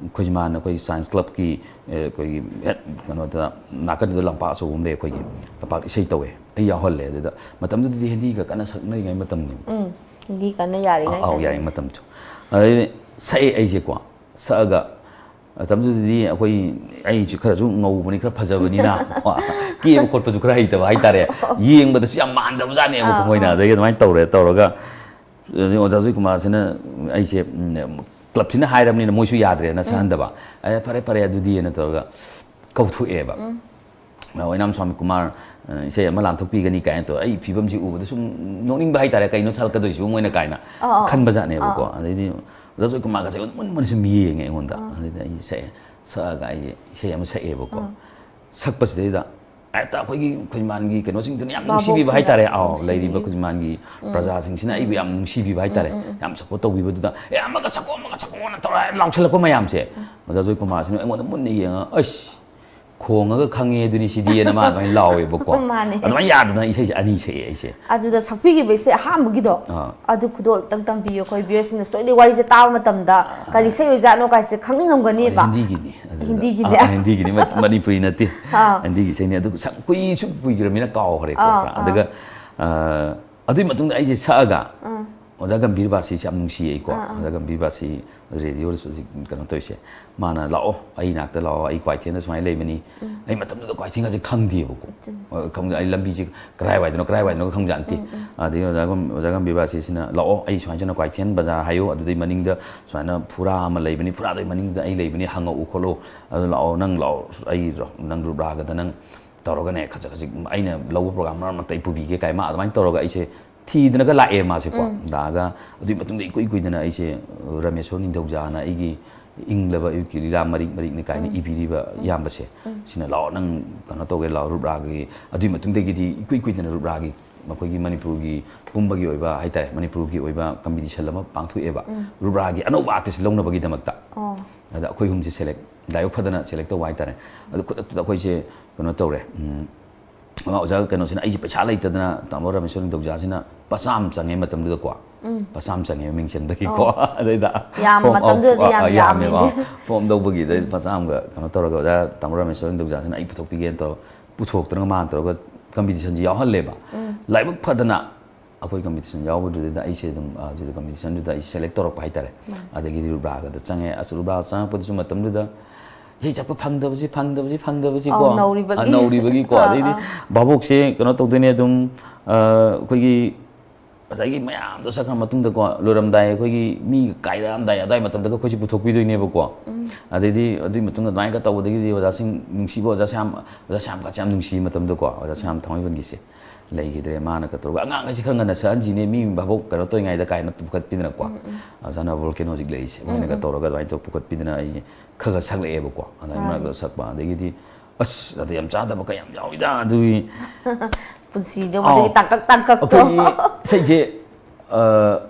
ꯑꯩꯈꯣꯏ ꯃꯥꯅ ꯑꯩꯈꯣꯏ ꯁꯥꯏꯟꯁ ꯀ꯭ꯂꯕꯀꯤ, ꯑꯦ, ꯑꯩꯈꯣꯏꯒꯤ ꯍꯦꯠ ꯀꯩꯅꯣꯗ, ꯅꯥꯀꯟꯗꯨꯗ ꯂꯝꯄꯥꯛ ꯑꯆꯧꯕ ꯑꯃ ꯂꯩ ꯑꯩꯈꯣꯏꯒꯤ, ꯂꯝꯄꯥꯛ ꯏꯁꯩ ꯇꯧꯋꯦ꯫ ꯑꯩ ꯌꯥꯎꯍꯜꯂꯦ꯫ ꯑꯗꯨꯗ ꯃꯇꯝꯗꯨꯗꯗꯤ ꯍꯤꯟꯗꯤꯒ ꯀꯟꯅ ꯁꯛꯅꯔꯤꯉꯩ ꯃꯇꯝꯅꯤ꯫ ꯎꯝ, ꯍꯤꯟꯗꯤ ꯀꯟꯅ ꯌꯥꯔꯤꯉꯩ ꯑꯧ, ꯌꯥꯔꯤꯉꯩ ꯃꯇꯝꯁꯨ꯫ ꯑꯗꯩ ꯁꯛꯑꯦ ꯑꯩꯁꯦꯀꯣ꯫ ꯁꯛꯑꯒ ꯃꯇꯝꯗꯨꯗꯗꯤ ꯑꯩꯈꯣꯏ, ꯑꯩꯁꯨ ꯈꯔꯁꯨ ꯉꯧꯕꯅꯤ, ꯈꯔ ꯐꯖꯕꯅꯤꯅ ꯀꯣ, ꯀꯦꯕ ꯈꯣꯠꯄꯁꯨ ꯈꯔ ꯍꯩꯇꯕ ꯍꯥꯏꯇꯥꯔꯦ꯫ ꯌꯦꯡꯕꯗꯁꯨ ꯌꯥꯝ ꯃꯥꯟꯗꯕ ꯖꯥꯠꯅꯦꯕꯀꯣ꯫ ꯃꯣꯏꯅ ꯑꯗꯒꯤ ꯑꯗꯨꯃꯥꯏꯅ ꯇꯧꯔꯦ꯫ ꯇꯧꯔꯒ ꯑꯣꯖꯥ ꯖꯣꯏ ꯀꯨꯃꯥꯔꯁꯤꯅ ꯑꯩꯁꯦ, ꯎꯝ, ꯀ꯭ꯂꯕꯁꯤꯅ ꯍꯥꯏꯔꯕꯅꯤꯅ ꯃꯣꯏꯁꯨ ꯌꯥꯗ꯭ꯔꯦꯅ ꯁꯛꯍꯟꯗꯕ꯫ "ꯑꯦ, ꯐꯔꯦ ꯐꯔꯦ ꯑꯗꯨꯗꯤꯅ" ꯇꯧꯔꯒ ꯀꯧꯊꯣꯛꯑꯦꯕ꯫ "ꯑꯣꯏꯅꯥꯝ ꯁ꯭ꯋꯥꯃꯤ ꯀꯨꯃꯥꯔ, ꯑ, ꯏꯁꯩ ꯑꯃ ꯂꯥꯟꯊꯣꯛꯄꯤꯒꯅꯤ" ꯀꯥꯏꯅ ꯇꯧꯔ, ꯑꯩ ꯐꯤꯕꯝꯁꯤ ꯎꯕꯗ ꯁꯨꯝ ꯅꯣꯛꯅꯤꯡꯕ ꯍꯥꯏꯇꯥꯔꯦ, "ꯀꯩꯅꯣ ꯁꯛꯂꯛꯀꯗꯣꯏꯁꯤꯕꯨ?" ꯃꯣꯏꯅ ꯀꯥꯏꯅ ꯈꯟꯕ ꯖꯥꯠꯅꯦꯕꯀꯣ꯫ ꯑꯗꯩꯗꯤ ꯑꯣꯖꯥ ꯖꯣꯏ ꯀꯨꯃꯥꯔꯒꯁꯦ ꯃꯨꯟ ꯃꯨꯟꯅ ꯁꯨꯝ ꯌꯦꯡꯉꯦ ꯑꯩꯉꯣꯟꯗ꯫ ꯑꯗꯩꯗꯤ ꯑꯩ ꯁꯛꯑꯦ, ꯁꯛꯑꯒ ꯑꯩꯁꯦ ꯏꯁꯩ ꯑꯃ ꯁꯛꯑꯦꯕꯀꯣ꯫ ꯁꯛꯄꯁꯤꯗꯩꯗ ꯍꯦꯛꯇ ꯑꯩꯈꯣꯏꯒꯤ ꯈꯨꯖꯃꯥꯟꯒꯤ ꯀꯩꯅꯣꯁꯤꯡꯗꯨꯅ ꯌꯥꯝ ꯅꯨꯡꯁꯤꯕꯤꯕ ꯍꯥꯏꯇꯥꯔꯦ꯫ ꯑꯥꯎ, ꯂꯩꯔꯤꯕ ꯈꯨꯖꯃꯥꯟꯒꯤ ꯄ꯭ꯔꯖꯥꯁꯤꯡꯁꯤꯅ ꯑꯩꯕꯨ ꯌꯥꯝ ꯅꯨꯡꯁꯤꯕꯤꯕ ꯍꯥꯏꯇꯥꯔꯦ꯫ ꯌꯥꯝ ꯁꯞꯄꯣꯔꯠ ꯇꯧꯕꯤꯕꯗꯨꯗ, "ꯑꯦ, ꯑꯃꯒ ꯁꯛꯀꯣ, ꯑꯃꯒ ꯁꯛꯀꯣꯅ" ꯇꯧꯔ ꯂꯥꯎꯁꯜꯂꯛꯄ ꯃꯌꯥꯝꯁꯦ, ꯑꯣꯖꯥ ꯖꯣꯏ ꯀꯨꯃꯥꯔꯁꯤꯅ ꯑꯩꯉꯣꯟꯗ ꯃꯨꯟꯅ ꯌꯦꯡꯉꯒ, "ꯑꯩꯁ, ꯈꯣꯡꯉꯒ ꯈꯪꯉꯦ ꯑꯗꯨꯅꯤ ꯁꯤꯗꯤꯅ" ꯃꯥ ꯑꯗꯨꯃꯥꯏꯅ ꯂꯥꯎꯋꯦꯕꯀꯣ꯫ ꯃꯥꯅꯦ꯫ ꯑꯗꯨꯃꯥꯏꯅ ꯌꯥꯗꯅ ꯏꯁꯩꯁꯦ ꯑꯅꯤ ꯁꯛꯑꯦ ꯑꯩꯁꯦ꯫ ꯑꯗꯨꯗ ꯁꯛꯄꯤꯈꯤꯕ ꯏꯁꯩ ꯑꯍꯥꯟꯕꯒꯤꯗꯣ, ꯑꯥ꯫ ꯑꯗꯨ ꯈꯨꯗꯣꯜ ꯑꯝꯇꯪ ꯇꯝꯕꯤꯌꯨ꯫ ꯑꯩꯈꯣꯏ ꯚꯤꯌꯔꯁꯤꯡꯅ ꯁꯣꯏꯗꯅ ꯋꯥꯔꯤꯁꯦ ꯇꯥꯕ ꯃꯇꯝꯗ ꯀꯔꯤ ꯏꯁꯩ ꯑꯣꯏꯖꯥꯠꯅꯣ ꯀꯥꯏꯁꯦ ꯈꯪꯅꯤꯡꯉꯝꯒꯅꯦꯕ꯫ ꯍꯤꯟꯗꯤꯒꯤꯅꯤ꯫ ꯑꯗꯨꯗ, ꯍꯤꯟꯗꯤꯒꯤꯅꯦ꯫ ꯑꯥ, ꯍꯤꯟꯗꯤꯒꯤꯅꯤ, ꯃ-, ꯃꯅꯤꯄꯨꯔꯤ ꯅꯠꯇꯦ꯫ ꯑꯥ꯫ ꯍꯤꯟꯗꯤꯒꯤ ꯏꯁꯩꯅꯤ꯫ ꯑꯗꯨ ꯁꯛ-, ꯀꯨꯏꯁꯨ ꯀꯨꯏꯈ꯭ꯔꯃꯤꯅ ꯀꯥꯎꯈ꯭ꯔꯦꯀꯣ ꯑꯥ, ꯈꯔ꯫ ꯑꯥ꯫ ꯑꯗꯨꯒ, ꯑꯥ, ꯑꯗꯨꯒꯤ ꯃꯇꯨꯡꯗ ꯑꯩꯁꯦ ꯁꯛꯑꯒ, ꯑꯥ꯫ ꯑꯣꯖꯥ ꯒꯝꯚꯤꯔ ꯕꯥꯁꯤꯁꯦ ꯌꯥꯝ ꯅꯨꯡꯁꯤꯌꯦ ꯑꯩꯀꯣ꯫ ꯑꯣꯖꯥ ꯒꯝꯚꯤꯔ ꯕꯥꯁꯤ ꯔꯦꯗꯤꯑꯣꯗꯁꯨ ꯍꯧꯖꯤꯛ ꯀꯩꯅꯣ ꯇꯧꯔꯤꯁꯦ, ꯃꯥꯅ "ꯂꯥꯛꯑꯣ, ꯑꯩ ꯅꯥꯛꯇ ꯂꯥꯛꯑꯣ, ꯑꯩ ꯀ꯭ꯋꯥꯏꯊꯦꯜꯗ ꯁꯨꯃꯥꯏꯅ ꯂꯩꯕꯅꯤ"꯫ ꯑꯩ ꯃꯇꯝꯗꯨꯗ ꯀ꯭ꯋꯥꯏꯊꯦꯜꯒꯁꯦ ꯈꯪꯗꯦꯕꯀꯣ꯫ ꯑ, ꯈꯪꯗꯦ, ꯑꯩ ꯂꯝꯕꯤꯁꯦ ꯀꯔꯥꯏꯋꯥꯏꯗꯅꯣ, ꯀꯔꯥꯏꯋꯥꯏꯗꯅꯣ ꯈꯪꯖꯥꯠ ꯅꯠꯇꯦ꯫ ꯑꯗꯒꯤ ꯑꯣꯖꯥ ꯒꯝ-, ꯑꯣꯖꯥ ꯒꯝꯚꯤꯔ ꯕꯥꯁꯤꯁꯤꯅ "ꯂꯥꯛꯑꯣ, ꯑꯩ ꯁꯨꯃꯥꯏꯅ ꯁꯨꯃꯥꯏꯅ ꯀ꯭ꯋꯥꯏꯊꯦꯜ ꯕꯖꯥꯔ ꯍꯥꯏꯌꯣ, ꯑꯗꯨꯗꯩ ꯃꯅꯤꯡꯗ ꯁꯨꯃꯥꯏꯅ ꯐꯨꯔꯥ ꯑꯃ ꯂꯩꯕꯅꯤ, ꯐꯨꯔꯥꯗꯩ ꯃꯅꯤꯡꯗ ꯑꯩ ꯂꯩꯕꯅꯤ, ꯍꯪꯉꯛꯎ ꯈꯣꯠꯂꯨ, ꯑꯗꯨ ꯂꯥꯛꯑꯣ, ꯅꯪ ꯂꯥꯛꯑꯣ, ꯑꯩ ꯅꯪ ꯔꯨꯞꯔꯥꯒꯗ ꯅꯪ ꯇꯧꯔꯒꯅꯦ, ꯈꯖꯤꯛ ꯈꯖꯤꯛ ꯑꯩꯅ ꯂꯧꯕ ꯄ꯭ꯔꯣꯒ꯭ꯔꯥꯝ ꯃꯔꯛ ꯃꯔꯛꯇ ꯑꯩ ꯄꯨꯕꯤꯒꯦ" ꯀꯥꯏ꯫ ꯃꯥ ꯑꯗꯨꯃꯥꯏꯅ ꯇꯧꯔꯒ ꯑꯩꯁꯦ ꯊꯤꯗꯅꯒ ꯂꯥꯛꯑꯦ ꯃꯥꯁꯦꯀꯣ꯫ ꯂꯥꯛꯑꯒ ꯑꯗꯨꯒꯤ ꯃꯇꯨꯡꯗ ꯏꯀꯨꯏ ꯀꯨꯏꯗꯅ ꯑꯩꯁꯦ, ꯑ, ꯔꯥꯃꯦꯁꯣꯔ ꯅꯤꯡꯊꯧꯖꯥꯅ ꯑꯩꯒꯤ ꯏꯪꯂꯕ ꯑꯌꯨꯛꯀꯤ ꯂꯤꯂꯥ ꯃꯔꯤꯛ ꯃꯔꯤꯛꯅꯤ ꯀꯥꯏꯅ ꯏꯕꯤꯔꯤꯕ ꯏꯌꯥꯝꯕꯁꯦ, ꯁꯤꯅ "ꯂꯥꯛꯑꯣ, ꯅꯪ ꯀꯩꯅꯣ ꯇꯧꯒꯦ ꯂꯥꯛꯑꯣ, ꯔꯨꯞꯔꯥꯒꯤ"꯫ ꯑꯗꯨꯒꯤ ꯃꯇꯨꯡꯗꯒꯤꯗꯤ ꯏꯀꯨꯏ ꯀꯨꯏꯗꯅ ꯔꯨꯞꯔꯥꯒꯤ, ꯃꯈꯣꯏꯒꯤ ꯃꯅꯤꯄꯨꯔꯒꯤ ꯄꯨꯝꯕꯒꯤ ꯑꯣꯏꯕ ꯍꯥꯏꯇꯥꯔꯦ, ꯃꯅꯤꯄꯨꯔꯒꯤ ꯑꯣꯏꯕ ꯀꯝꯄꯤꯇꯤꯁꯟ ꯑꯃ ꯄꯥꯡꯊꯣꯛꯑꯦꯕ, ꯔꯨꯞꯔꯥꯒꯤ ꯑꯅꯧꯕ ꯑꯥꯔꯇꯤꯁ ꯂꯧꯅꯕꯒꯤꯗꯃꯛꯇ꯫ ꯑꯣ꯫ ꯑꯗ ꯑꯩꯈꯣꯏ ꯑꯍꯨꯝꯁꯦ ꯁꯦꯂꯦꯛ, ꯂꯥꯏꯕꯛ ꯐꯗꯅ ꯁꯦꯂꯦꯛ ꯇꯧꯕ ꯍꯥꯏꯇꯥꯔꯦ꯫ ꯑꯗꯨ ꯈꯨꯗꯛꯇꯨꯗ ꯑꯩꯈꯣꯏꯁꯦ ꯀꯩꯅꯣ ꯇꯧꯔꯦ, ꯎꯝ, ꯑꯃ ꯑꯣꯖꯥ ꯀꯩꯅꯣꯁꯤꯅ, ꯑꯩꯁꯦ ꯄꯩꯁꯥ ꯂꯩꯇꯗꯅ ꯇꯥꯃꯣ ꯔꯥꯃꯦꯁꯣꯔ ꯅꯤꯡꯊꯧꯖꯥꯁꯤꯅ ꯂꯨꯄꯥ ꯆꯥꯝꯃ ꯆꯪꯉꯦ ꯃꯇꯝꯗꯨꯗꯀꯣ꯫ ꯂꯨꯄꯥ ꯆꯥꯝꯃ ꯆꯪꯉꯦ ꯃꯤꯡ ꯆꯟꯕꯒꯤꯀꯣ꯫ ꯑꯣ꯫ ꯑꯗꯩꯗ ꯌꯥꯝ, ꯐꯣꯝ, ꯃꯇꯝꯗꯨꯗꯗꯤ ꯑ, ꯌꯥꯝ ꯑ, ꯌꯥꯝꯃꯦꯕ꯫ ꯌꯥꯝꯃꯤꯅꯦ꯫ ꯐꯣꯝ ꯂꯧꯕꯒꯤꯗ ꯂꯨꯄꯥ ꯆꯥꯝꯃꯒ ꯀꯩꯅꯣ ꯇꯧꯔꯒ ꯑꯣꯖꯥ ꯇꯥꯃꯣ ꯔꯥꯃꯦꯁꯣꯔ ꯅꯤꯡꯊꯧꯖꯥꯁꯤꯅ ꯑꯩ ꯄꯨꯊꯣꯛꯄꯤꯒꯦꯅ ꯇꯧꯔꯒ, ꯄꯨꯊꯣꯛꯇꯅ ꯃꯥꯅ ꯇꯧꯔꯒ ꯀꯝꯄꯤꯇꯤꯁꯟꯁꯤ ꯌꯥꯎꯍꯜꯂꯦꯕ꯫ ꯂꯥꯏꯕꯛ ꯐꯗꯅ ꯑꯩꯈꯣꯏ ꯀꯝꯄꯤꯇꯤꯁꯟ ꯌꯥꯎꯕꯗꯨꯗ ꯑꯩꯁꯦ ꯑꯗꯨꯝ, ꯑ, ꯑꯗꯨꯗ ꯀꯝꯄꯤꯇꯤꯁꯟꯗꯨꯗ ꯑꯩꯁꯦ ꯁꯦꯂꯦꯛ ꯇꯧꯔꯛꯄ ꯍꯥꯏꯇꯥꯔꯦ꯫ ꯑꯗꯒꯤꯗꯤ ꯔꯨꯕ꯭ꯔꯥꯒꯗ ꯆꯪꯉꯦ꯫ ꯑꯁ, ꯔꯨꯕ꯭ꯔꯥ ꯆꯪꯉꯛꯄꯗꯁꯨ ꯃꯇꯝꯗꯨꯗ ꯏꯁꯩ ꯁꯛꯄ ꯐꯪꯗꯕꯁꯤ, ꯐꯪꯗꯕꯁꯤ, ꯐꯪꯗꯕꯁꯤꯀꯣ꯫ ꯑꯧ, ꯅꯧꯔꯤꯕꯒꯤ꯫ ꯑ, ꯅꯧꯔꯤꯕꯒꯤꯀꯣ꯫ ꯑꯥ, ꯑꯗꯩꯗꯤ ꯑꯥ꯫ ꯚꯥꯕꯣꯛꯁꯦ ꯀꯩꯅꯣ ꯇꯧꯗꯣꯏꯅꯦ ꯑꯗꯨꯝ, ꯑ, ꯑꯩꯈꯣꯏꯒꯤ ꯉꯁꯥꯏꯒꯤ ꯃꯌꯥꯝꯗꯣ ꯁꯛꯈ꯭ꯔ ꯃꯇꯨꯡꯗꯀꯣ, ꯂꯣꯏꯔꯝꯗꯥꯏ ꯑꯩꯈꯣꯏꯒꯤ ꯃꯤ ꯀꯥꯏꯔꯛꯑꯝꯗꯥꯏ ꯑꯗꯨꯋꯥꯏ ꯃꯇꯝꯗꯒ ꯑꯩꯈꯣꯏꯁꯦ ꯄꯨꯊꯣꯛꯄꯤꯗꯣꯏꯅꯦꯕꯀꯣ꯫ ꯑꯗꯩꯗꯤ ꯑꯗꯨꯒꯤ ꯃꯇꯨꯡꯗ ꯑꯗꯨꯃꯥꯏꯅ ꯇꯧꯕꯗꯒꯤꯗꯤ ꯑꯣꯖꯥꯁꯤꯡ ꯅꯨꯡꯁꯤꯕ, ꯑꯣꯖꯥ ꯁ꯭ꯌꯥꯝ, ꯑꯣꯖꯥ ꯁ꯭ꯌꯥꯝꯒꯁꯦ ꯌꯥꯝ ꯅꯨꯡꯁꯤꯕ ꯃꯇꯝꯗꯀꯣ, ꯑꯣꯖꯥ ꯁ꯭ꯌꯥꯝ ꯊꯥꯡꯃꯩꯕꯟꯒꯤꯁꯦ꯫ ꯂꯩꯈꯤꯗ꯭ꯔꯦ꯫ ꯃꯥꯅ ꯀꯩꯗꯧꯔꯒ "ꯑꯉꯥꯡꯈꯩꯁꯦ ꯈꯔ ꯉꯟꯅ ꯁꯛꯍꯟꯁꯤꯅꯦ, ꯃꯤ ꯚꯥꯕꯣꯛ ꯀꯩꯅꯣ ꯇꯧꯔꯤꯉꯩꯗ" ꯀꯥꯏꯅ ꯄꯨꯈꯠꯄꯤꯗꯅꯀꯣ꯫ ꯑꯣꯖꯥꯅ ꯚꯣꯜꯀꯦꯅꯣ ꯍꯧꯖꯤꯛ ꯂꯩꯔꯤꯁꯦ, ꯃꯣꯏꯅꯒ ꯇꯧꯔꯒ ꯑꯗꯨꯃꯥꯏꯅ ꯇꯧꯔ ꯄꯨꯈꯠꯄꯤꯗꯅ ꯑꯩꯁꯦ ꯈꯔ ꯈꯔ ꯁꯛꯂꯛꯑꯦꯕꯀꯣ꯫ ꯑꯗꯨꯃꯥꯏꯅ ꯃꯥꯅꯦ꯫ ꯃꯔꯛꯇ ꯁꯛꯄ꯫ ꯑꯗꯒꯤꯗꯤ ꯑꯁ, ꯑꯗ ꯌꯥꯝ ꯆꯥꯗꯕ ꯀꯌꯥꯝ ꯌꯥꯎꯏꯗ ꯑꯗꯨꯒꯤ꯫ ꯄꯨꯟꯁꯤꯗꯣ ꯑꯥꯎ꯫ ꯃꯗꯨꯒꯤ ꯇꯥꯡꯀꯛ ꯇꯥꯡꯀꯛꯇꯣ꯫ ꯑꯩꯈꯣꯏꯒꯤ ꯏꯁꯩꯁꯦ, ꯑ,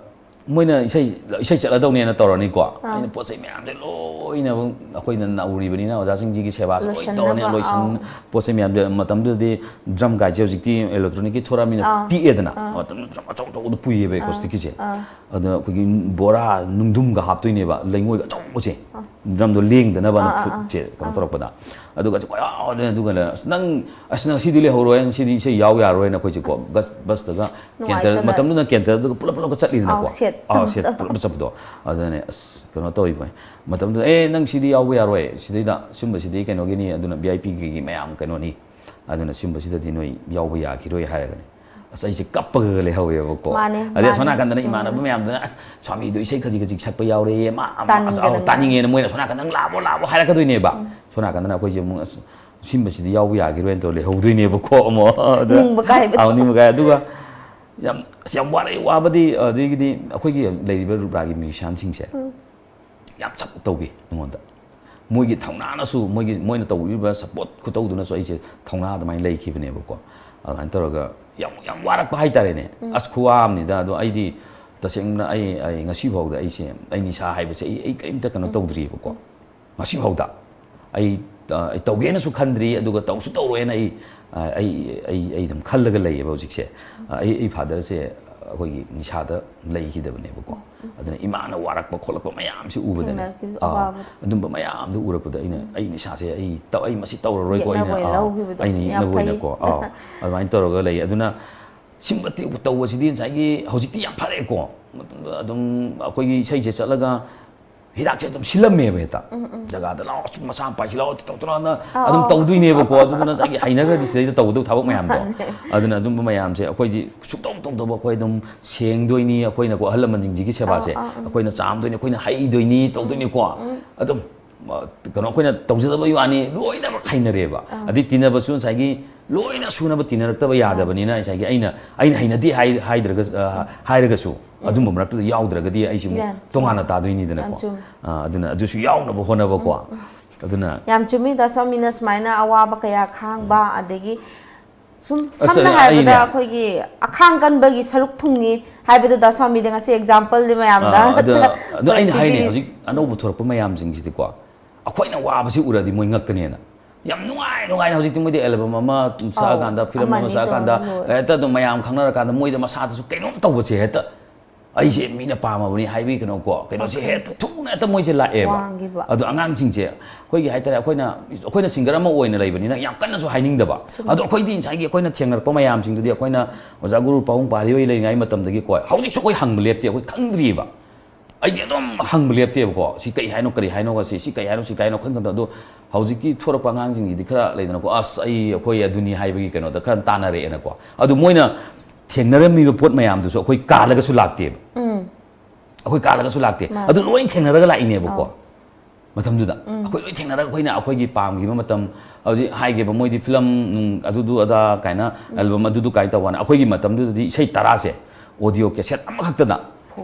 ꯃꯣꯏꯅ ꯏꯁꯩ, ꯏꯁꯩ ꯆꯠꯂꯗꯧꯅꯦꯅ ꯇꯧꯔꯅꯤꯀꯣ꯫ ꯑꯥ꯫ ꯑꯩꯅ ꯄꯣꯠ ꯆꯩ ꯃꯌꯥꯝꯁꯦ ꯂꯣꯏꯅ ꯑꯩꯈꯣꯏꯅ ꯅꯧꯔꯤꯕꯅꯤꯅ ꯑꯣꯖꯥꯁꯤꯡꯁꯤꯒꯤ ꯁꯦꯕꯥꯁꯦ ꯂꯣꯏ ꯇꯧꯔꯅꯤ꯫ ꯂꯣꯏꯁꯟꯅꯕ, ꯂꯣꯏꯁꯟ-, ꯑꯥꯎ꯫ ꯄꯣꯠ ꯆꯩ ꯃꯌꯥꯝꯁꯦ ꯃꯇꯝꯗꯨꯗꯗꯤ ꯗ꯭ꯔꯝ ꯀꯥꯏꯁꯦ ꯍꯧꯖꯤꯛꯇꯤ ꯏꯂꯦꯛꯇ꯭ꯔꯣꯅꯤꯛꯀꯤ ꯊꯣꯔꯛꯑꯃꯤꯅ ꯑꯥ꯫ ꯄꯤꯛꯑꯦꯗꯅ꯫ ꯑꯥ꯫ ꯃꯇꯝꯗꯨꯗ ꯗ꯭ꯔꯝ ꯑꯆꯧ ꯑꯆꯧꯕꯗ ꯄꯨꯏꯌꯦꯕ ꯑꯥ꯫ ꯑꯦꯀꯣꯁꯇꯤꯛꯀꯤꯁꯦ꯫ ꯑꯥ꯫ ꯑꯗ ꯑꯩꯈꯣꯏꯒꯤ ꯕꯣꯔꯥ ꯅꯨꯡꯗꯨꯝꯒ ꯍꯥꯞꯇꯣꯏꯅꯦꯕ, ꯂꯩꯉꯣꯏꯒ ꯑꯆꯧ ꯎꯁꯦ, ꯗ꯭ꯔꯝꯗꯣ ꯂꯦꯡꯗꯅꯕꯅ ꯈꯨꯠꯁꯦ ꯀꯩꯅꯣ ꯇꯧꯔꯛꯄꯗ, ꯑꯗꯨꯒ ꯀꯣꯏꯌꯥꯎꯗꯅ, ꯑꯗꯨꯒ ꯑꯁ ꯅꯪ, ꯑꯁ ꯅꯪ ꯁꯤꯗꯤ ꯂꯩꯍꯧꯔꯣꯏ, ꯁꯤꯗꯤ ꯏꯁꯩ ꯌꯥꯎ ꯌꯥꯔꯣꯏꯅ ꯑꯩꯈꯣꯏꯁꯦꯀꯣ, ꯕꯁ ꯕꯁꯇꯒ ꯀꯦꯟꯇꯔ, ꯅꯨꯡꯉꯥꯏꯇꯅ꯫ ꯃꯇꯝꯗꯨꯗ ꯀꯦꯟꯇꯔꯗꯨꯒ ꯄꯨꯂꯞ ꯄꯨꯂꯞꯀ ꯆꯠꯂꯤꯗꯅꯀꯣ꯫ ꯑꯥꯎ, ꯁꯦꯠ ꯑꯥꯎ, ꯇꯧꯗꯅ꯫ ꯁꯦꯠ ꯄꯨꯂꯞ ꯆꯠꯄꯗꯣ꯫ ꯑꯗꯨꯅꯦ ꯑꯁ ꯀꯩꯅꯣ ꯇꯧꯔꯤꯕ, ꯃꯇꯝꯗꯨꯗ ꯑꯦ ꯅꯪ ꯁꯤꯗꯤ ꯌꯥꯎꯕ ꯌꯥꯔꯣꯏ, ꯁꯤꯗꯩꯗ ꯁꯤꯒꯨꯝꯕꯁꯤꯗꯤ ꯀꯩꯅꯣꯒꯤꯅꯤ, ꯑꯗꯨꯅ ꯚꯤ ꯑꯥꯏ ꯄꯤꯒꯤ ꯃꯌꯥꯝ ꯀꯩꯅꯣꯅꯤ, ꯑꯗꯨꯅ ꯁꯤꯒꯨꯝꯕꯁꯤꯗꯗꯤ ꯅꯣꯏ ꯌꯥꯎꯕ ꯌꯥꯈꯤꯔꯣꯏ ꯍꯥꯏꯔꯒꯅꯦ꯫ ꯑꯁ ꯑꯩꯁꯦ ꯀꯞꯄꯒ ꯂꯩꯍꯧꯋꯦꯕꯀꯣ꯫ ꯃꯥꯅꯦ, ꯑꯗꯩ ꯑꯁꯣꯝ ꯃꯥꯅꯦ꯫ ꯅꯥꯀꯟꯗꯅ ꯎꯝ꯫ ꯏꯃꯥꯟꯅꯕ ꯃꯌꯥꯝꯗꯨꯅ ꯑꯁ ꯁ꯭ꯋꯥꯃꯤꯗꯣ ꯏꯁꯩ ꯈꯖꯤꯛ ꯈꯖꯤꯛ ꯁꯛꯄ ꯌꯥꯎꯔꯦꯌꯦ, ꯃꯥ ꯑꯃ ꯑꯁ ꯑꯥꯎ ꯇꯥꯅꯤꯡꯉꯦꯅ꯫ ꯇꯥꯅꯤꯡꯉꯦꯅ ꯃꯣꯏꯅ ꯑꯁꯣꯝ ꯅꯥꯀꯟꯗ ꯅꯪ ꯂꯥꯛꯑꯣ ꯂꯥꯛꯑꯣ ꯍꯥꯏꯔꯛꯀꯗꯣꯏꯅꯦꯕ꯫ ꯎꯝ꯫ ꯁꯣꯝ ꯅꯥꯀꯟꯗꯅ ꯑꯩꯈꯣꯏꯁꯦ ꯑꯃꯨꯛ ꯑꯁ ꯁꯤꯒꯨꯝꯕꯁꯤꯗꯤ ꯌꯥꯎꯕ ꯌꯥꯈꯤꯔꯣꯏꯅ ꯇꯧꯔ ꯂꯩꯍꯧꯗꯣꯏꯅꯦꯕꯀꯣ ꯑꯃꯨꯛ꯫ ꯑꯗ ꯅꯤꯡꯕ ꯀꯥꯏꯕꯗꯣ꯫ ꯑꯥꯎ, ꯅꯤꯡꯕ ꯀꯥꯏ꯫ ꯑꯗꯨꯒ ꯌꯥꯝ, ꯑꯁ ꯌꯥꯝ ꯋꯥꯔꯛꯑꯦ, ꯋꯥꯕꯗꯤ ꯑꯗꯨꯗꯒꯤꯗꯤ ꯑꯩꯈꯣꯏꯒꯤ ꯂꯩꯔꯤꯕ ꯔꯨꯕ꯭ꯔꯥꯒꯤ ꯃ꯭ꯌꯨꯖꯤꯁꯤꯌꯥꯟꯁꯤꯡꯁꯦ ꯎꯝ꯫ ꯌꯥꯝ ꯁꯞꯄꯣꯔꯠ ꯇꯧꯕꯤ ꯑꯩꯉꯣꯟꯗ꯫ ꯃꯣꯏꯒꯤ ꯊꯧꯅꯥꯅꯁꯨ, ꯃꯣꯏꯒꯤ, ꯃꯣꯏꯅ ꯇꯧꯕꯤꯔꯤꯕ ꯁꯞꯄꯣꯔꯠ ꯈꯨꯇꯧꯗꯨꯅꯁꯨ ꯑꯩꯁꯦ ꯊꯧꯅꯥ ꯑꯗꯨꯃꯥꯏꯅ ꯂꯩꯈꯤꯕꯅꯦꯕꯀꯣ꯫ ꯑꯗꯨꯃꯥꯏꯅ ꯇꯧꯔꯒ ꯌꯥꯝ, ꯌꯥꯝ ꯋꯥꯔꯛꯄ ꯍꯥꯏꯇꯥꯔꯦꯅꯦ꯫ ꯎꯝ꯫ ꯑꯁ ꯈꯨꯋꯥ ꯑꯃꯅꯤꯗ꯫ ꯑꯗꯣ ꯑꯩꯗꯤ ꯇꯁꯦꯡꯅ ꯑꯩ, ꯑꯩ ꯉꯁꯤ ꯐꯥꯎꯗ ꯑꯩꯁꯦ, ꯑꯩ ꯅꯤꯁꯥ ꯍꯥꯏꯕꯁꯦ ꯑꯩ, ꯑꯩ ꯀꯔꯤꯝꯇ ꯀꯩꯅꯣ ꯎꯝ꯫ ꯇꯧꯗ꯭ꯔꯤꯕꯀꯣ꯫ ꯎꯝ꯫ ꯉꯁꯤ ꯐꯥꯎꯗ ꯑꯩ, ꯑ, ꯑꯩ ꯇꯧꯒꯦꯅꯁꯨ ꯈꯟꯗ꯭ꯔꯤ, ꯑꯗꯨꯒ ꯇꯧꯁꯨ ꯇꯧꯔꯣꯏꯅ ꯑꯩ, ꯑ, ꯑꯩ, ꯑꯩ, ꯑꯩ ꯑꯗꯨꯝ ꯈꯜꯂꯒ ꯂꯩꯌꯦꯕ ꯍꯧꯖꯤꯛꯁꯦ꯫ ꯑ, ꯑꯩ, ꯑꯩ ꯐꯥꯗꯔꯁꯦ ꯑꯩꯈꯣꯏꯒꯤ ꯅꯤꯁꯥꯗ ꯂꯩꯈꯤꯗꯕꯅꯦꯕꯀꯣ꯫ ꯎꯝ꯫ ꯑꯗꯨꯅ ꯏꯃꯥꯅ ꯋꯥꯔꯛꯄ ꯈꯣꯠꯂꯛꯄ ꯃꯌꯥꯝꯁꯦ ꯎꯕꯗꯅꯦ, ꯊꯦꯡꯅꯔꯛꯈꯤꯕ ꯑꯥ, ꯑꯋꯥꯕꯗꯣ꯫ ꯑꯗꯨꯝꯕ ꯃꯌꯥꯝꯗꯣ ꯎꯔꯛꯄꯗ ꯑꯩꯅ, ꯎꯝ꯫ ꯑꯩ ꯅꯤꯁꯥꯁꯦ ꯑꯩ ꯇꯧ-, ꯑꯩ ꯃꯁꯤ ꯇꯧꯔꯔꯣꯏꯀꯣ, ꯑꯩꯅ, ꯌꯦꯠꯅꯕ ꯑꯣꯏꯅ ꯑꯥ, ꯂꯧꯈꯤꯕꯗꯣ ꯑꯩꯅ ꯌꯥꯝ ꯌꯦꯠꯅꯕ ꯐꯩ꯫ ꯑꯣꯏꯅꯀꯣ, ꯑꯥ, ꯑꯗꯨꯃꯥꯏꯅ ꯇꯧꯔꯒ ꯂꯩ꯫ ꯑꯗꯨꯅ ꯁꯤꯒꯨꯝꯕ ꯇꯧꯕꯁꯤꯗꯤ ꯉꯁꯥꯏꯒꯤ ꯍꯧꯖꯤꯛꯇꯤ ꯌꯥꯝ ꯐꯔꯦꯀꯣ꯫ ꯑꯗꯨꯝ ꯑꯩꯈꯣꯏꯒꯤ ꯏꯁꯩꯁꯦ ꯆꯠꯂꯒ ꯍꯤꯗꯥꯛꯁꯦ ꯑꯗꯨꯝ ꯁꯤꯜꯂꯝꯃꯦꯕ ꯍꯦꯛꯇ꯫ ꯎꯝ, ꯎꯝ꯫ ꯖꯒꯥꯗ ꯂꯥꯛꯑꯣ, ꯃꯆꯥ ꯃꯄꯥ ꯁꯤ ꯂꯥꯛꯑꯣ, ꯇꯧ ꯇꯧꯔꯛꯑꯅ ꯑꯥ, ꯑꯗꯨꯝ ꯑꯥ꯫ ꯇꯧꯗꯣꯏꯅꯦꯕꯀꯣ꯫ ꯑꯗꯨꯗꯨꯅ ꯉꯁꯥꯏꯒꯤ ꯍꯩꯅꯈ꯭ꯔꯗꯤ ꯁꯤꯗꯩꯗ ꯇꯧꯒꯗꯕ ꯊꯕꯛ ꯃꯌꯥꯝꯗꯣ꯫ ꯃꯥꯅꯦ꯫ ꯑꯗꯨꯅ ꯑꯗꯨꯝꯕ ꯃꯌꯥꯝꯁꯦ ꯑꯩꯈꯣꯏꯗꯤ ꯁꯨꯛꯇꯧ ꯇꯧꯗꯕ, ꯑꯩꯈꯣꯏ ꯑꯗꯨꯝ ꯁꯦꯡꯗꯣꯏꯅꯤ, ꯑꯩꯈꯣꯏꯅꯀꯣ ꯑꯍꯜ ꯂꯃꯟꯁꯤꯡꯁꯤꯒꯤ ꯁꯦꯕꯥꯁꯦ ꯑꯥ, ꯑꯥ, ꯑꯥ꯫ ꯑꯩꯈꯣꯏꯅ ꯆꯥꯝꯗꯣꯏꯅꯤ, ꯑꯩꯈꯣꯏꯅ ꯍꯩꯗꯣꯏꯅꯤ, ꯇꯧꯗꯣꯏꯅꯤꯀꯣ꯫ ꯎꯝ꯫ ꯑꯗꯨꯝ, ꯑ, ꯀꯩꯅꯣ ꯑꯩꯈꯣꯏꯅ ꯇꯧꯖꯗꯕꯒꯤ ꯋꯥꯅꯤ, ꯂꯣꯏꯅꯃꯛ ꯍꯩꯅꯔꯦꯕ꯫ ꯑꯥ꯫ ꯑꯗꯩ ꯇꯤꯟꯅꯕꯁꯨ ꯉꯁꯥꯏꯒꯤ ꯂꯣꯏꯅ ꯁꯨꯅꯕ ꯇꯤꯟꯅꯔꯛꯇꯕ ꯌꯥꯗꯕꯅꯤꯅ ꯉꯁꯥꯏꯒꯤ ꯑꯩꯅ, ꯑꯩꯅ ꯍꯩꯅꯗꯦ ꯍꯥꯏ-, ꯍꯥꯏꯗ꯭ꯔꯒ, ꯑ, ꯍꯥꯏꯔꯒꯁꯨ ꯎꯝ꯫ ꯑꯗꯨꯝꯕ ꯃꯔꯛꯇꯨꯗ ꯌꯥꯎꯗ꯭ꯔꯒꯗꯤ ꯑꯩꯁꯤ ꯑꯃꯨꯛ ꯌꯥꯅꯤ꯫ ꯇꯣꯉꯥꯟꯅ ꯇꯥꯗꯣꯏꯅꯤꯗꯅꯀꯣ꯫ ꯌꯥꯝ ꯆꯨꯝꯃꯤ꯫ ꯑ, ꯑꯗꯨꯅ ꯑꯗꯨꯁꯨ ꯌꯥꯎꯅꯕ ꯍꯣꯠꯅꯕꯀꯣ꯫ ꯎꯝ, ꯎꯝ꯫ ꯑꯗꯨꯅ ꯌꯥꯝ ꯆꯨꯝꯃꯤ, ꯗꯥ ꯁ꯭ꯋꯥꯃꯤꯅ ꯁꯨꯃꯥꯏꯅ ꯑꯋꯥꯕ ꯀꯌꯥ ꯈꯥꯡꯕ, ꯑꯗꯒꯤ ꯁꯨꯝ ꯑꯁ, ꯁꯝꯅ ꯍꯥꯏꯔꯕꯗ ꯑꯩꯅꯦ ꯑꯩꯈꯣꯏꯒꯤ ꯑꯈꯥꯡ ꯀꯟꯕꯒꯤ ꯁꯔꯨꯛ ꯊꯨꯡꯉꯤ ꯍꯥꯏꯕꯗꯨ ꯗꯥ ꯁ꯭ꯋꯥꯃꯤꯗ ꯉꯁꯤ ꯑꯦꯛꯖꯥꯝꯄꯜꯗꯤ ꯃꯌꯥꯝꯗ ꯑꯥ, ꯑꯗ, ꯑꯗꯣ ꯑꯩꯈꯣꯏ ꯑꯩꯅ ꯍꯥꯏꯅꯦ, ꯄꯤꯕꯤꯔꯤꯁꯦ꯫ ꯍꯧꯖꯤꯛ ꯑꯅꯧꯕ ꯊꯣꯔꯛꯄ ꯃꯌꯥꯝꯁꯤꯡꯁꯤꯗꯤꯀꯣ, ꯑꯩꯈꯣꯏꯅ ꯋꯥꯕꯁꯤ ꯎꯔꯗꯤ ꯃꯣꯏ ꯉꯛꯀꯅꯦꯅ꯫ ꯌꯥꯝ ꯅꯨꯡꯉꯥꯏ ꯅꯨꯡꯉꯥꯏꯅ ꯍꯧꯖꯤꯛꯇꯤ ꯃꯣꯏꯗꯤ ꯑꯦꯜꯕꯝ ꯑꯃ ꯑꯧ, ꯁꯛꯑꯀꯥꯟꯗ, ꯐꯤꯂꯝ ꯑꯃ ꯑꯃꯅꯤ ꯁꯛꯑꯀꯥꯟꯗ, ꯇꯧꯔ ꯂꯣꯏꯔꯦ꯫ ꯍꯦꯛꯇ ꯑꯗꯨꯝ ꯃꯌꯥꯝ ꯈꯪꯅꯔꯀꯥꯟꯗ ꯃꯣꯏꯗ ꯃꯁꯥꯗꯁꯨ ꯀꯩꯅꯣꯝ ꯇꯧꯕꯁꯦ ꯍꯦꯛꯇ ꯑꯩꯁꯦ ꯃꯤꯅ ꯄꯥꯝꯃꯕꯅꯤ ꯍꯥꯏꯕꯒꯤ ꯀꯩꯅꯣꯀꯣ, ꯀꯩꯅꯣꯁꯦ ꯍꯦꯛꯇ ꯊꯨꯅ ꯍꯦꯛꯇ ꯃꯣꯏꯁꯦ ꯂꯥꯛꯑꯦꯕ꯫ ꯋꯥꯡꯈꯤꯕ꯫ ꯑꯗꯣ ꯑꯉꯥꯡꯁꯤꯡꯁꯦ ꯑꯩꯈꯣꯏꯒꯤ ꯍꯥꯏꯇꯥꯔꯦ, ꯑꯩꯈꯣꯏꯅ ꯑꯩꯈꯣꯏꯅ ꯁꯤꯡꯒꯔ ꯑꯃ ꯑꯣꯏꯅ ꯂꯩꯕꯅꯤꯅ ꯌꯥꯝ ꯀꯟꯅꯁꯨ ꯍꯥꯏꯅꯤꯡꯗꯕ꯫ ꯑꯗꯣ ꯑꯩꯈꯣꯏꯗꯤ ꯉꯁꯥꯏꯒꯤ ꯑꯩꯈꯣꯏꯅ ꯊꯦꯡꯅꯔꯛꯄ ꯃꯌꯥꯝꯁꯤꯡꯗꯨꯗꯤ ꯑꯩꯈꯣꯏꯅ ꯑꯣꯖꯥ ꯒꯨꯔꯨ ꯄꯥꯕꯨꯡ ꯄꯥꯔꯤ ꯍꯣꯏ ꯂꯩꯔꯤꯉꯩ ꯃꯇꯝꯗꯒꯤꯀꯣ, ꯍꯧꯖꯤꯛꯁꯨ ꯑꯩꯈꯣꯏ ꯍꯪꯕ ꯂꯦꯞꯇꯦ, ꯑꯩꯈꯣꯏ ꯈꯪꯗ꯭ꯔꯤꯕ꯫ ꯑꯩꯗꯤ ꯑꯗꯨꯝ ꯍꯪꯕ ꯂꯦꯞꯇꯦꯕꯀꯣ, ꯁꯤ ꯀꯩ ꯍꯥꯏꯅꯣ, ꯀꯔꯤ ꯍꯥꯏꯅꯣꯒ, ꯁꯤ ꯁꯤ ꯀꯩ ꯍꯥꯏꯅꯣ, ꯁꯤ ꯀꯩ ꯍꯥꯏꯅꯣ ꯈꯪꯗꯕ꯫ ꯑꯗꯣ ꯍꯧꯖꯤꯛꯀꯤ ꯊꯣꯔꯛꯄ ꯑꯉꯥꯡꯁꯤꯡꯁꯤꯗꯤ ꯈꯔ ꯂꯩꯗꯅꯀꯣ, ꯑꯁ, ꯑꯩ, ꯑꯩꯈꯣꯏ ꯑꯗꯨꯅꯤ ꯍꯥꯏꯕꯒꯤ ꯀꯩꯅꯣꯗ ꯈꯔ ꯇꯥꯟꯅꯔꯛꯑꯦꯅꯀꯣ꯫ ꯑꯗꯨ ꯃꯣꯏꯅ ꯊꯦꯡꯅꯔꯝꯃꯤꯕ ꯄꯣꯠ ꯃꯌꯥꯝꯗꯨꯁꯨ ꯑꯩꯈꯣꯏ ꯀꯥꯜꯂꯒꯁꯨ ꯂꯥꯛꯇꯦꯕ꯫ ꯑꯩꯈꯣꯏ ꯀꯥꯜꯂꯒꯁꯨ ꯂꯥꯛꯇꯦ꯫ ꯃꯥꯅꯦ꯫ ꯑꯗꯨ ꯂꯣꯏ ꯊꯦꯡꯅꯔꯒ ꯂꯥꯛꯏꯅꯦꯕꯀꯣ꯫ ꯑꯧ꯫ ꯃꯇꯝꯗꯨꯗ ꯑꯩꯈꯣꯏ ꯂꯣꯏ ꯊꯦꯡꯅꯔꯒ ꯑꯩꯈꯣꯏꯅ ꯑꯩꯈꯣꯏꯒꯤ ꯄꯥꯝꯈꯤꯕ ꯃꯇꯝ, ꯍꯧꯖꯤꯛ ꯍꯥꯏꯒꯦꯕ, ꯃꯣꯏꯗꯤ ꯐꯤꯂꯝ ꯅꯨꯡ ꯑꯗꯨꯗꯨ ꯑꯗꯥ ꯀꯥꯏꯅ, ꯑꯦꯜꯕꯝ ꯑꯗꯨꯗꯨ ꯀꯥꯏꯅ ꯇꯧꯕ ꯋꯥꯅꯤ꯫ ꯑꯩꯈꯣꯏꯒꯤ ꯃꯇꯝꯗꯨꯗꯗꯤ ꯏꯁꯩ ꯇꯔꯥꯁꯦ ꯑꯣꯗꯤꯑꯣ ꯀꯦꯁꯦꯠ ꯑꯃꯈꯛꯇꯗ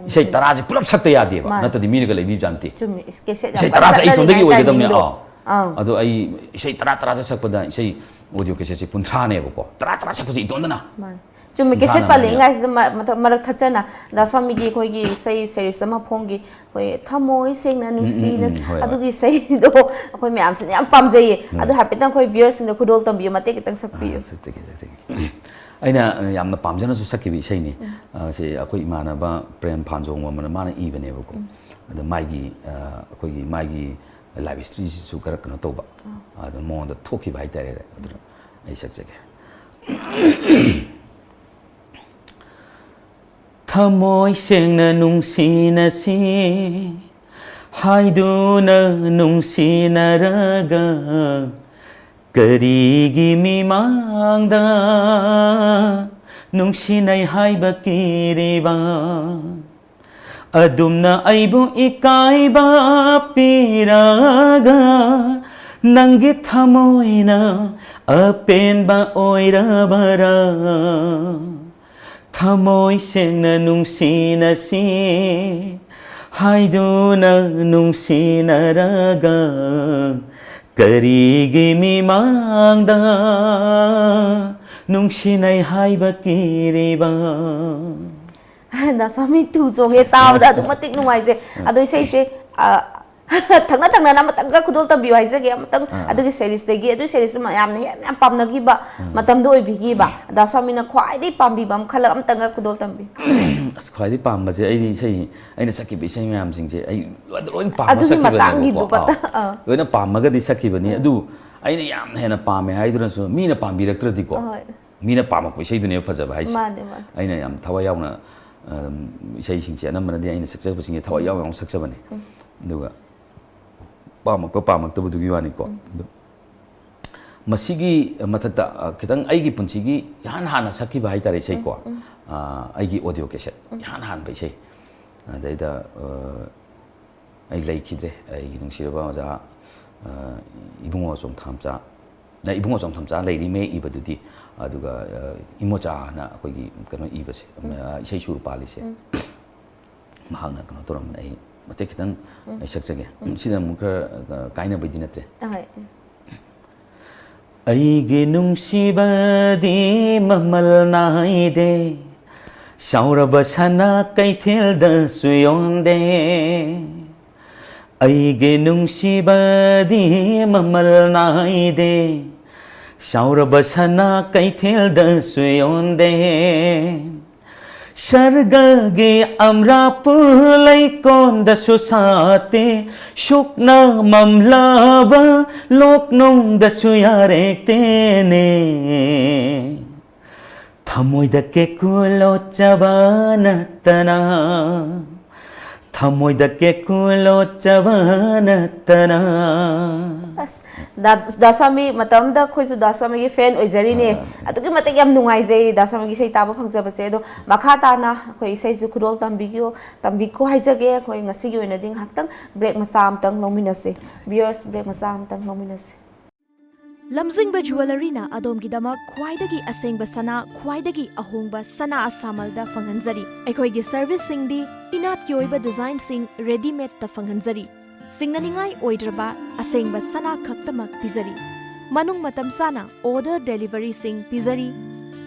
ꯏꯁꯩ ꯇꯔꯥꯁꯦ ꯄꯨꯂꯞ ꯁꯛꯇ ꯌꯥꯗꯦꯕ, ꯃꯥꯅꯦ꯫ ꯅꯠꯇ꯭ꯔꯗꯤ ꯃꯤꯅꯒ ꯂꯩꯕꯤꯕꯖꯥꯠ ꯅꯠꯇꯦ꯫ ꯆꯨꯝꯃꯤ꯫ ꯏꯁ, ꯀꯦꯁꯦꯠ ꯌꯥꯝ ꯏꯁꯩ ꯀꯟꯅ ꯇꯔꯥꯁꯦ ꯑꯩ ꯏꯇꯣꯝꯗꯒꯤ ꯆꯠꯅꯔꯤꯉꯩ ꯑꯣꯏꯒꯗꯕꯅꯦ꯫ timingꯗꯣ꯫ ꯑꯥ꯫ ꯑꯪ꯫ ꯑꯗꯣ ꯑꯩ ꯏꯁꯩ ꯇꯔꯥ ꯇꯔꯥ ꯁꯛꯄꯗ ꯏꯁꯩ ꯑꯣꯗꯤꯑꯣ ꯀꯦꯁꯦꯠꯁꯦ ꯀꯨꯟꯊ꯭ꯔꯥꯅꯦꯕꯀꯣ꯫ ꯇꯔꯥ ꯇꯔꯥ ꯁꯛꯄꯁꯦ ꯏꯇꯣꯝꯗꯅ꯫ ꯃꯥꯅꯦ꯫ ꯆꯨꯝꯃꯤ꯫ ꯀꯦꯁꯦꯠ ꯀꯨꯟꯊ꯭ꯔꯥꯅ ꯄꯜꯂꯛꯏꯉꯥꯏꯁꯤꯗ ꯃ-, ꯃꯊꯛ-, ꯃꯔꯛ ꯊꯠꯆꯅ ꯗꯥ ꯁ꯭ꯋꯥꯃꯤꯒꯤ ꯑꯩꯈꯣꯏꯒꯤ ꯏꯁꯩ series ꯑꯃ ꯐꯣꯡꯈꯤ, ꯑꯩꯈꯣꯏ ꯊꯃꯣꯏ ꯁꯦꯡꯅ ꯅꯨꯡꯁꯤꯅ, ꯎꯝ, ꯎꯝ, ꯍꯣꯏ, ꯍꯣꯏ꯫ ꯑꯗꯨꯒꯤ ꯏꯁꯩꯗꯣ ꯑꯩꯈꯣꯏ ꯃꯌꯥꯝꯁꯤꯅ ꯌꯥꯝ ꯄꯥꯝꯖꯩꯌꯦ꯫ ꯎꯝ꯫ ꯑꯗꯨ ꯍꯥꯏꯐꯦꯠꯇꯪ ꯑꯩꯈꯣꯏ viewersꯁꯤꯡꯗ ꯈꯨꯗꯣꯜ ꯇꯝꯕꯤꯌꯨ, ꯃꯇꯦꯛ ꯈꯤꯇꯪ ꯁꯛꯄꯤꯌꯨ꯫ ꯑꯥ, ꯁꯛꯆꯒꯦ, ꯁꯛꯆꯒꯦ꯫ ꯑꯩꯅ ꯌꯥꯝꯅ ꯄꯥꯝꯖꯅꯁꯨ ꯁꯛꯈꯤꯕ ꯏꯁꯩꯅꯤ꯫ ꯑ, ꯁꯤ ꯑꯩꯈꯣꯏ ꯏꯃꯥꯟꯅꯕ ꯄ꯭ꯔꯦꯝ ꯐꯥꯟꯖꯣꯡꯕꯝ ꯑꯃꯅ ꯃꯥꯅ ꯏꯕꯅꯦꯕꯀꯣ꯫ ꯑꯗ ꯃꯥꯒꯤ, ꯑ, ꯑꯩꯈꯣꯏꯒꯤ ꯃꯥꯒꯤ life historyꯁꯤꯁꯨ ꯈꯔ ꯀꯩꯅꯣ ꯇꯧꯕ, ꯑꯗ ꯃꯉꯣꯟꯗ ꯊꯣꯛꯈꯤꯕ ꯍꯥꯏꯇꯥꯔꯦ꯫ ꯑꯗꯨꯅ ꯑꯩ ꯁꯛꯆꯒꯦ꯫ ꯊꯃꯣꯏ ꯁꯦꯡꯅ ꯅꯨꯡꯁꯤꯅꯁꯤ ꯍꯥꯏꯗꯨꯅ ꯅꯨꯡꯁꯤꯅꯔꯒ, ꯀꯔꯤꯒꯤ ꯃꯤꯃꯥꯡꯗ ꯅꯨꯡꯁꯤꯅꯩ ꯍꯥꯏꯕ ꯀꯤꯔꯤꯕ? ꯑꯗꯨꯝꯅ ꯑꯩꯕꯨ ꯏꯀꯥꯏꯕ ꯄꯤꯔꯒ, ꯅꯪꯒꯤ ꯊꯃꯣꯏꯅ ꯑꯄꯦꯟꯕ ꯑꯣꯏꯔꯕꯔꯥ? ꯊꯃꯣꯏ ꯁꯦꯡꯅ ꯅꯨꯡꯁꯤꯅꯁꯤ ꯍꯥꯏꯗꯨꯅ ꯅꯨꯡꯁꯤꯅꯔꯒ, ꯀꯔꯤꯒꯤ ꯃꯤꯃꯥꯡꯗ ꯅꯨꯡꯁꯤꯅꯩ ꯍꯥꯏꯕ ꯀꯤꯔꯤꯕ? ꯗꯥ ꯁ꯭ꯋꯥꯃꯤ ꯇꯨ ꯆꯣꯡꯉꯦ ꯇꯥꯕꯗ, ꯑꯗꯨꯛ ꯃꯇꯤꯛ ꯅꯨꯡꯉꯥꯏꯖꯩ꯫ ꯑꯗꯣ ꯏꯁꯩꯁꯦ, ꯑ, ꯊꯪꯅ ꯊꯪꯅꯅ ꯑꯃꯇꯪꯒ ꯈꯨꯗꯣꯜ ꯇꯝꯕꯤꯌꯨ ꯍꯥꯏꯖꯒꯦ, ꯑꯃꯇꯪ꯫ ꯑꯥ꯫ ꯑꯗꯨꯒꯤ ꯁꯦꯔꯤꯁꯇꯒꯤ, ꯑꯗꯨꯒꯤ ꯁꯦꯔꯤꯁꯇꯨ ꯃꯌꯥꯝꯅ ꯍꯦꯟꯅ ꯌꯥꯝ ꯄꯥꯝꯅꯈꯤꯕ ꯃꯇꯝꯗꯣ ꯑꯣꯏꯕꯤꯈꯤꯕ꯫ ꯗꯥ ꯁ꯭ꯋꯥꯃꯤꯅ ꯈ꯭ꯋꯥꯏꯗꯒꯤ ꯄꯥꯝꯕꯤꯕ ꯑꯃ ꯈꯜꯂꯒ ꯑꯃꯇꯪꯒ ꯈꯨꯗꯣꯜ ꯇꯝꯕꯤꯌꯨ꯫ ꯑꯁ, ꯈ꯭ꯋꯥꯏꯗꯒꯤ ꯄꯥꯝꯕꯁꯦ ꯑꯩꯗꯤ ꯏꯁꯩ, ꯑꯩꯅ ꯁꯛꯈꯤꯕ ꯏꯁꯩ ꯃꯌꯥꯝꯁꯤꯡꯁꯦ ꯑꯩ ꯂꯣꯏ ꯂꯣꯏ ꯄꯥꯝꯃ ꯑꯗꯨꯒꯤ ꯁꯛꯈꯤꯕꯅꯦꯕꯀꯣ꯫ ꯃꯇꯥꯡꯒꯤꯗꯨ ꯈꯛꯇ, ꯑꯥ꯫ ꯑꯥ꯫ ꯂꯣꯏꯅ ꯄꯥꯝꯃꯒꯗꯤ ꯁꯛꯈꯤꯕꯅꯤ꯫ ꯑꯗꯨ ꯑꯩꯅ ꯌꯥꯝꯅ ꯍꯦꯟꯅ ꯄꯥꯝꯃꯦ ꯍꯥꯏꯗꯨꯅꯁꯨ ꯃꯤꯅ ꯄꯥꯝꯕꯤꯔꯛꯇ꯭ꯔꯗꯤꯀꯣ꯫ ꯍꯣꯏ꯫ ꯃꯤꯅ ꯄꯥꯝꯃꯛꯄ ꯏꯁꯩꯗꯨꯅꯦꯕ ꯐꯖꯕ ꯍꯥꯏꯁꯦ꯫ ꯃꯥꯅꯦ, ꯃꯥꯅꯦ꯫ ꯑꯩꯅ ꯌꯥꯝ ꯊꯋꯥꯏ ꯌꯥꯎꯅ, ꯑꯝ, ꯏꯁꯩꯁꯤꯡꯁꯦ ꯑꯅꯝꯕꯅꯗꯤ ꯑꯩꯅ ꯁꯛꯆꯕꯁꯤꯡꯁꯦ ꯊꯋꯥꯏ ꯌꯥꯎ ꯌꯥꯎꯅ ꯁꯛꯆꯕꯅꯦ꯫ ꯑꯗꯨꯒ ꯄꯥꯝꯃꯛꯄ ꯄꯥꯝꯃꯛꯇꯕꯗꯨꯒꯤ ꯋꯥꯅꯤꯀꯣ꯫ ꯑꯗꯣ ꯃꯁꯤꯒꯤ ꯃꯊꯛꯇ, ꯑ, ꯈꯤꯇꯪ ꯑꯩꯒꯤ ꯄꯨꯟꯁꯤꯒꯤ ꯏꯍꯥꯟ ꯍꯥꯟꯅ ꯁꯛꯈꯤꯕ ꯍꯥꯏꯇꯥꯔꯦ ꯏꯁꯩꯀꯣ꯫ ꯑ, ꯑꯩꯒꯤ audio cassette ꯏꯍꯥꯟ ꯍꯥꯟꯕ ꯏꯁꯩ꯫ ꯑꯗꯩꯗ, ꯑ, ꯑꯩ ꯂꯩꯈꯤꯗ꯭ꯔꯦ꯫ ꯑꯩꯒꯤ ꯅꯨꯡꯁꯤꯔꯕ ꯑꯣꯖꯥ, ꯑ, ꯏꯕꯨꯡꯉꯣ ꯆꯣꯡꯊꯥꯝꯆꯥ, ꯑ, ꯏꯕꯨꯡꯉꯣ ꯆꯣꯡꯊꯥꯝꯆꯥ ꯂꯩꯔꯤꯃꯦ ꯏꯕꯗꯨꯗꯤ꯫ ꯑꯗꯨꯒ, ꯑ, ꯏꯃꯣꯆꯥꯅ ꯑꯩꯈꯣꯏꯒꯤ ꯀꯩꯅꯣ ꯏꯕꯁꯦ, ꯑ, ꯏꯁꯩ ꯁꯨꯔ ꯄꯥꯜꯂꯤꯁꯦ꯫ ꯃꯍꯥꯛꯅ ꯀꯩꯅꯣ ꯇꯧꯔꯝꯕꯅꯦ꯫ ꯑꯩ ꯃꯇꯦꯛ ꯈꯤꯇꯪ ꯑꯩ ꯁꯛꯆꯒꯦ꯫ ꯁꯤꯗ ꯑꯃꯨꯛ ꯈꯔ, ꯑ, ꯀꯥꯏꯅꯕꯩꯗꯤ ꯅꯠꯇ꯭ꯔꯦ꯫ ꯑꯍꯣꯏ꯫ ꯑꯩꯒꯤ ꯅꯨꯡꯁꯤꯕꯗꯤ ꯃꯃꯜ ꯅꯥꯏꯗꯦ, ꯆꯥꯎꯔꯕ ꯁꯅꯥ ꯀꯩꯊꯦꯜꯗꯁꯨ ꯌꯣꯟꯗꯦ꯫ ꯑꯩꯒꯤ ꯅꯨꯡꯁꯤꯕꯗꯤ ꯃꯃꯜ ꯅꯥꯏꯗꯦ, ꯆꯥꯎꯔꯕ ꯁꯅꯥ ꯀꯩꯊꯦꯜꯗꯁꯨ ꯌꯣꯟꯗꯦ꯫ ꯁꯔꯒꯒꯤ ꯑꯝꯔꯥꯄꯨ ꯂꯩꯀꯣꯟꯗꯁꯨ ꯁꯥꯠꯇꯦ, ꯁꯨꯛꯅ ꯃꯝꯂꯕ ꯂꯣꯛꯅꯨꯡꯗꯁꯨ ꯌꯥꯔꯦꯛꯇꯦꯅꯦ꯫ ꯊꯃꯣꯏꯗ ꯀꯦꯀꯨ ꯂꯣꯠꯆꯕ ꯅꯠꯇꯅ, ꯊꯃꯣꯏꯗ ꯀꯦꯀꯨ ꯂꯣꯠꯆꯕ ꯅꯠꯇꯅ꯫ ꯑꯁ, ꯗꯥ, ꯗꯥ ꯁ꯭ꯋꯥꯃꯤ, ꯃꯇꯝ ꯑꯃꯗ ꯑꯩꯈꯣꯏꯁꯨ ꯗꯥ ꯁ꯭ꯋꯥꯃꯤꯒꯤ fan ꯑꯣꯏꯖꯔꯤꯅꯦ꯫ ꯑꯗꯨꯛꯀꯤ ꯃꯇꯤꯛ ꯌꯥꯝ ꯅꯨꯡꯉꯥꯏꯖꯩ ꯗꯥ ꯁ꯭ꯋꯥꯃꯤꯒꯤ ꯏꯁꯩ ꯇꯥꯕ ꯐꯪꯖꯕꯁꯦ꯫ ꯑꯗꯣ ꯃꯈꯥ ꯇꯥꯅ ꯑꯩꯈꯣꯏ ꯏꯁꯩꯁꯨ ꯈꯨꯗꯣꯜ ꯇꯝꯕꯤꯌꯨ, ꯇꯝꯕꯤꯈꯣ ꯍꯥꯏꯖꯒꯦ꯫ ꯑꯩꯈꯣꯏ ꯉꯁꯤꯒꯤ ꯑꯣꯏꯅꯗꯤ ꯉꯥꯏꯍꯥꯛꯇꯪ break ꯃꯆꯥ ꯑꯃꯇꯪ ꯂꯧꯃꯤꯟꯅꯁꯦ꯫ Viewers, break ꯃꯆꯥ ꯑꯃꯇꯪ ꯂꯧꯃꯤꯟꯅꯁꯦ꯫ ꯂꯝꯖꯤꯡꯕ ꯖꯨꯋꯦꯂꯔꯤꯅ ꯑꯗꯣꯝꯒꯤꯗꯃꯛ ꯈ꯭ꯋꯥꯏꯗꯒꯤ ꯑꯁꯦꯡꯕ ꯁꯅꯥ, ꯈ꯭ꯋꯥꯏꯗꯒꯤ ꯑꯍꯣꯡꯕ ꯁꯅꯥ ꯑꯁꯥꯃꯜꯗ ꯐꯪꯍꯟꯖꯔꯤ꯫ ꯑꯩꯈꯣꯏꯒꯤ serviceꯁꯤꯡꯗꯤ ꯏꯅꯥꯠꯀꯤ ꯑꯣꯏꯕ designꯁꯤꯡ readymadeꯇ ꯐꯪꯍꯟꯖꯔꯤ꯫ ꯁꯤꯡꯅꯅꯤꯡꯉꯥꯏ ꯑꯣꯏꯗ꯭ꯔꯕ ꯑꯁꯦꯡꯕ ꯁꯅꯥ ꯈꯛꯇꯃꯛ ꯄꯤꯖꯔꯤ꯫ ꯃꯅꯨꯡ ꯃꯇꯝ ꯆꯥꯅ order deliveryꯁꯤꯡ ꯄꯤꯖꯔꯤ꯫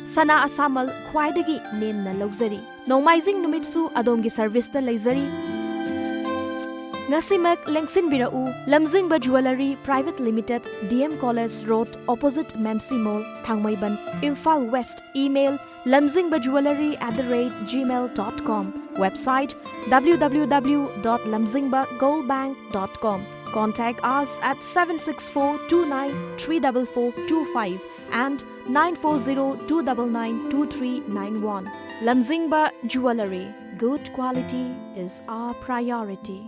ꯁꯅꯥ ꯑꯁꯥꯃꯜ ꯈ꯭ꯋꯥꯏꯗꯒꯤ ꯅꯦꯝꯅ ꯂꯧꯖꯔꯤ꯫ ꯅꯣꯡꯃꯥꯏꯖꯤꯡ ꯅꯨꯃꯤꯠꯁꯨ ꯑꯗꯣꯝꯒꯤ serviceꯇ ꯂꯩꯖꯔꯤ꯫ ꯉꯁꯤꯃꯛ ꯂꯦꯡꯁꯤꯟꯕꯤꯔꯛꯎ꯫ ꯂꯝꯖꯤꯡꯕ Jewellery Private Limited, D M College Road, opposite Mamsi Mall, Thangmeiband, Imphal West. Email: lamzingba jewellery at the rate gmail dot com. Website: W W W dot lamzingba gold bank dot com. Contact us at seven six four two nine three double four two five and nine four zero two double nine two three nine one. Lamzingba Jewellery. Good quality is our priority.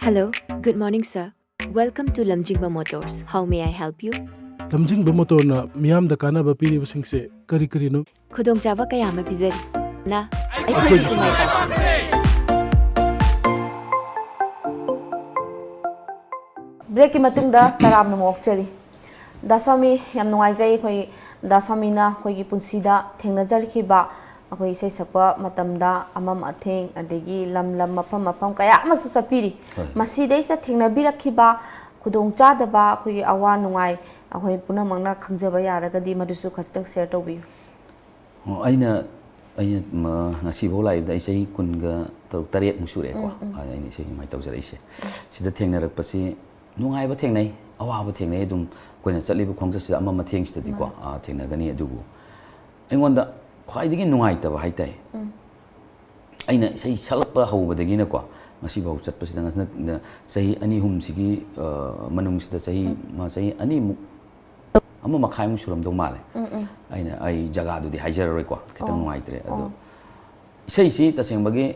Hello, good morning, sir. Welcome to Lamjingba Motors. How may I help you? ꯂꯝꯖꯤꯡꯕ ꯃꯣꯇꯣꯔꯅ ꯃꯤꯌꯥꯝꯗ ꯀꯥꯟꯅꯕ ꯄꯤꯔꯤꯕꯁꯤꯡꯁꯦ ꯀꯔꯤ ꯀꯔꯤꯅꯣ? ꯈꯨꯗꯣꯡꯆꯥꯕ ꯀꯌꯥ ꯑꯃ ꯄꯤꯖꯔꯤ꯫ ꯅ ꯑꯩꯈꯣꯏꯒꯤꯁꯨ ꯃꯥꯏ ꯄꯥꯛꯄ꯫ ꯕ꯭ꯔꯦꯛꯀꯤ ꯃꯇꯨꯡꯗ ꯇꯔꯥꯝꯅ ꯑꯃꯨꯛ ꯑꯣꯛꯆꯔꯤ꯫ ꯗꯥ ꯁ꯭ꯋꯥꯃꯤ, ꯌꯥꯝ ꯅꯨꯡꯉꯥꯏꯖꯩ꯫ ꯑꯩꯈꯣꯏ ꯗꯥ ꯁ꯭ꯋꯥꯃꯤꯅ ꯑꯩꯈꯣꯏꯒꯤ ꯄꯨꯟꯁꯤꯗ ꯊꯦꯡꯅꯖꯔꯛꯈꯤꯕ, ꯑꯩꯈꯣꯏ ꯏꯁꯩ ꯁꯛꯄ ꯃꯇꯝꯗ ꯑꯃꯝ ꯑꯊꯦꯡ, ꯑꯗꯒꯤ ꯂꯝ ꯂꯝ, ꯃꯐꯝ ꯃꯐꯝ ꯀꯌꯥ ꯑꯃꯁꯨ ꯆꯠꯄꯤꯔꯤ꯫ ꯍꯣꯏ꯫ ꯃꯁꯤꯗꯩꯁꯤꯗ ꯊꯦꯡꯅꯕꯤꯔꯛꯈꯤꯕ ꯈꯨꯗꯣꯡꯆꯥꯗꯕ, ꯑꯩꯈꯣꯏꯒꯤ ꯑꯋꯥ ꯅꯨꯡꯉꯥꯏ, ꯑꯩꯈꯣꯏ ꯄꯨꯝꯅꯃꯛꯅ ꯈꯪꯖꯕ ꯌꯥꯔꯒꯗꯤ ꯃꯗꯨꯁꯨ ꯈꯖꯤꯛꯇꯪ ꯁꯤꯌꯔ ꯇꯧꯕꯤꯌꯨ꯫ ꯑꯣ, ꯑꯩꯅ, ꯑꯩꯅ, ꯃ-, ꯉꯁꯤꯐꯥꯎ ꯂꯥꯛꯏꯕꯗ ꯑꯩ ꯆꯍꯤ ꯀꯨꯟꯒ ꯇꯔꯨꯛ, ꯇꯔꯦꯠꯃꯨꯛ ꯁꯨꯔꯦꯀꯣ꯫ ꯎꯝ, ꯎꯝ꯫ ꯑꯗ ꯑꯩꯅ ꯏꯁꯩ ꯁꯨꯃꯥꯏꯅ ꯇꯧꯖꯔꯛꯏꯁꯦ꯫ ꯁꯤꯗ ꯊꯦꯡꯅꯔꯛꯄꯁꯤ ꯅꯨꯡꯉꯥꯏꯕ ꯊꯦꯡꯅꯩ, ꯑꯋꯥꯕ ꯊꯦꯡꯅꯩ꯫ ꯑꯗꯨꯝ ꯑꯩꯈꯣꯏꯅ ꯆꯠꯂꯤꯕ ꯈꯣꯡꯆꯠꯁꯤꯗ ꯑꯃ ꯃꯊꯦꯡꯁꯤꯗꯗꯤꯀꯣ, ꯃꯥꯅꯤ꯫ ꯑꯥ, ꯊꯦꯡꯅꯒꯅꯤ꯫ ꯑꯗꯨꯕꯨ ꯑꯩꯉꯣꯟꯗ ꯈ꯭ꯋꯥꯏꯗꯒꯤ ꯅꯨꯡꯉꯥꯏꯇꯕ ꯍꯥꯏ ꯇꯥꯏ꯫ ꯎꯝ꯫ ꯑꯩꯅ ꯏꯁꯩ ꯁꯛꯂꯛꯄ ꯍꯧꯕꯗꯒꯤꯅꯀꯣ, ꯉꯁꯤꯐꯥꯎ ꯆꯠꯄꯁꯤꯗ ꯉꯁꯤ ꯆꯍꯤ ꯑꯅꯤ ꯑꯍꯨꯝꯁꯤꯒꯤ, ꯑ, ꯃꯅꯨꯡꯁꯤꯗ ꯆꯍꯤ, ꯎꯝ꯫ ꯃ-, ꯆꯍꯤ ꯑꯅꯤꯃꯨꯛ, ꯑꯃ ꯃꯈꯥꯏꯃꯨꯛ ꯁꯨꯔꯝꯗꯧ ꯃꯥꯜꯂꯦ꯫ ꯎꯝ, ꯎꯝ꯫ ꯑꯩꯅ, ꯑꯩ ꯖꯒꯥꯗꯨꯗꯤ ꯍꯥꯏꯖꯔꯔꯣꯏꯀꯣ, ꯈꯤꯇꯪ ꯑꯣ꯫ ꯅꯨꯡꯉꯥꯏꯇ꯭ꯔꯦ꯫ ꯑꯗꯣ ꯑꯣ꯫ ꯏꯁꯩꯁꯤ ꯇꯁꯦꯡꯕꯒꯤ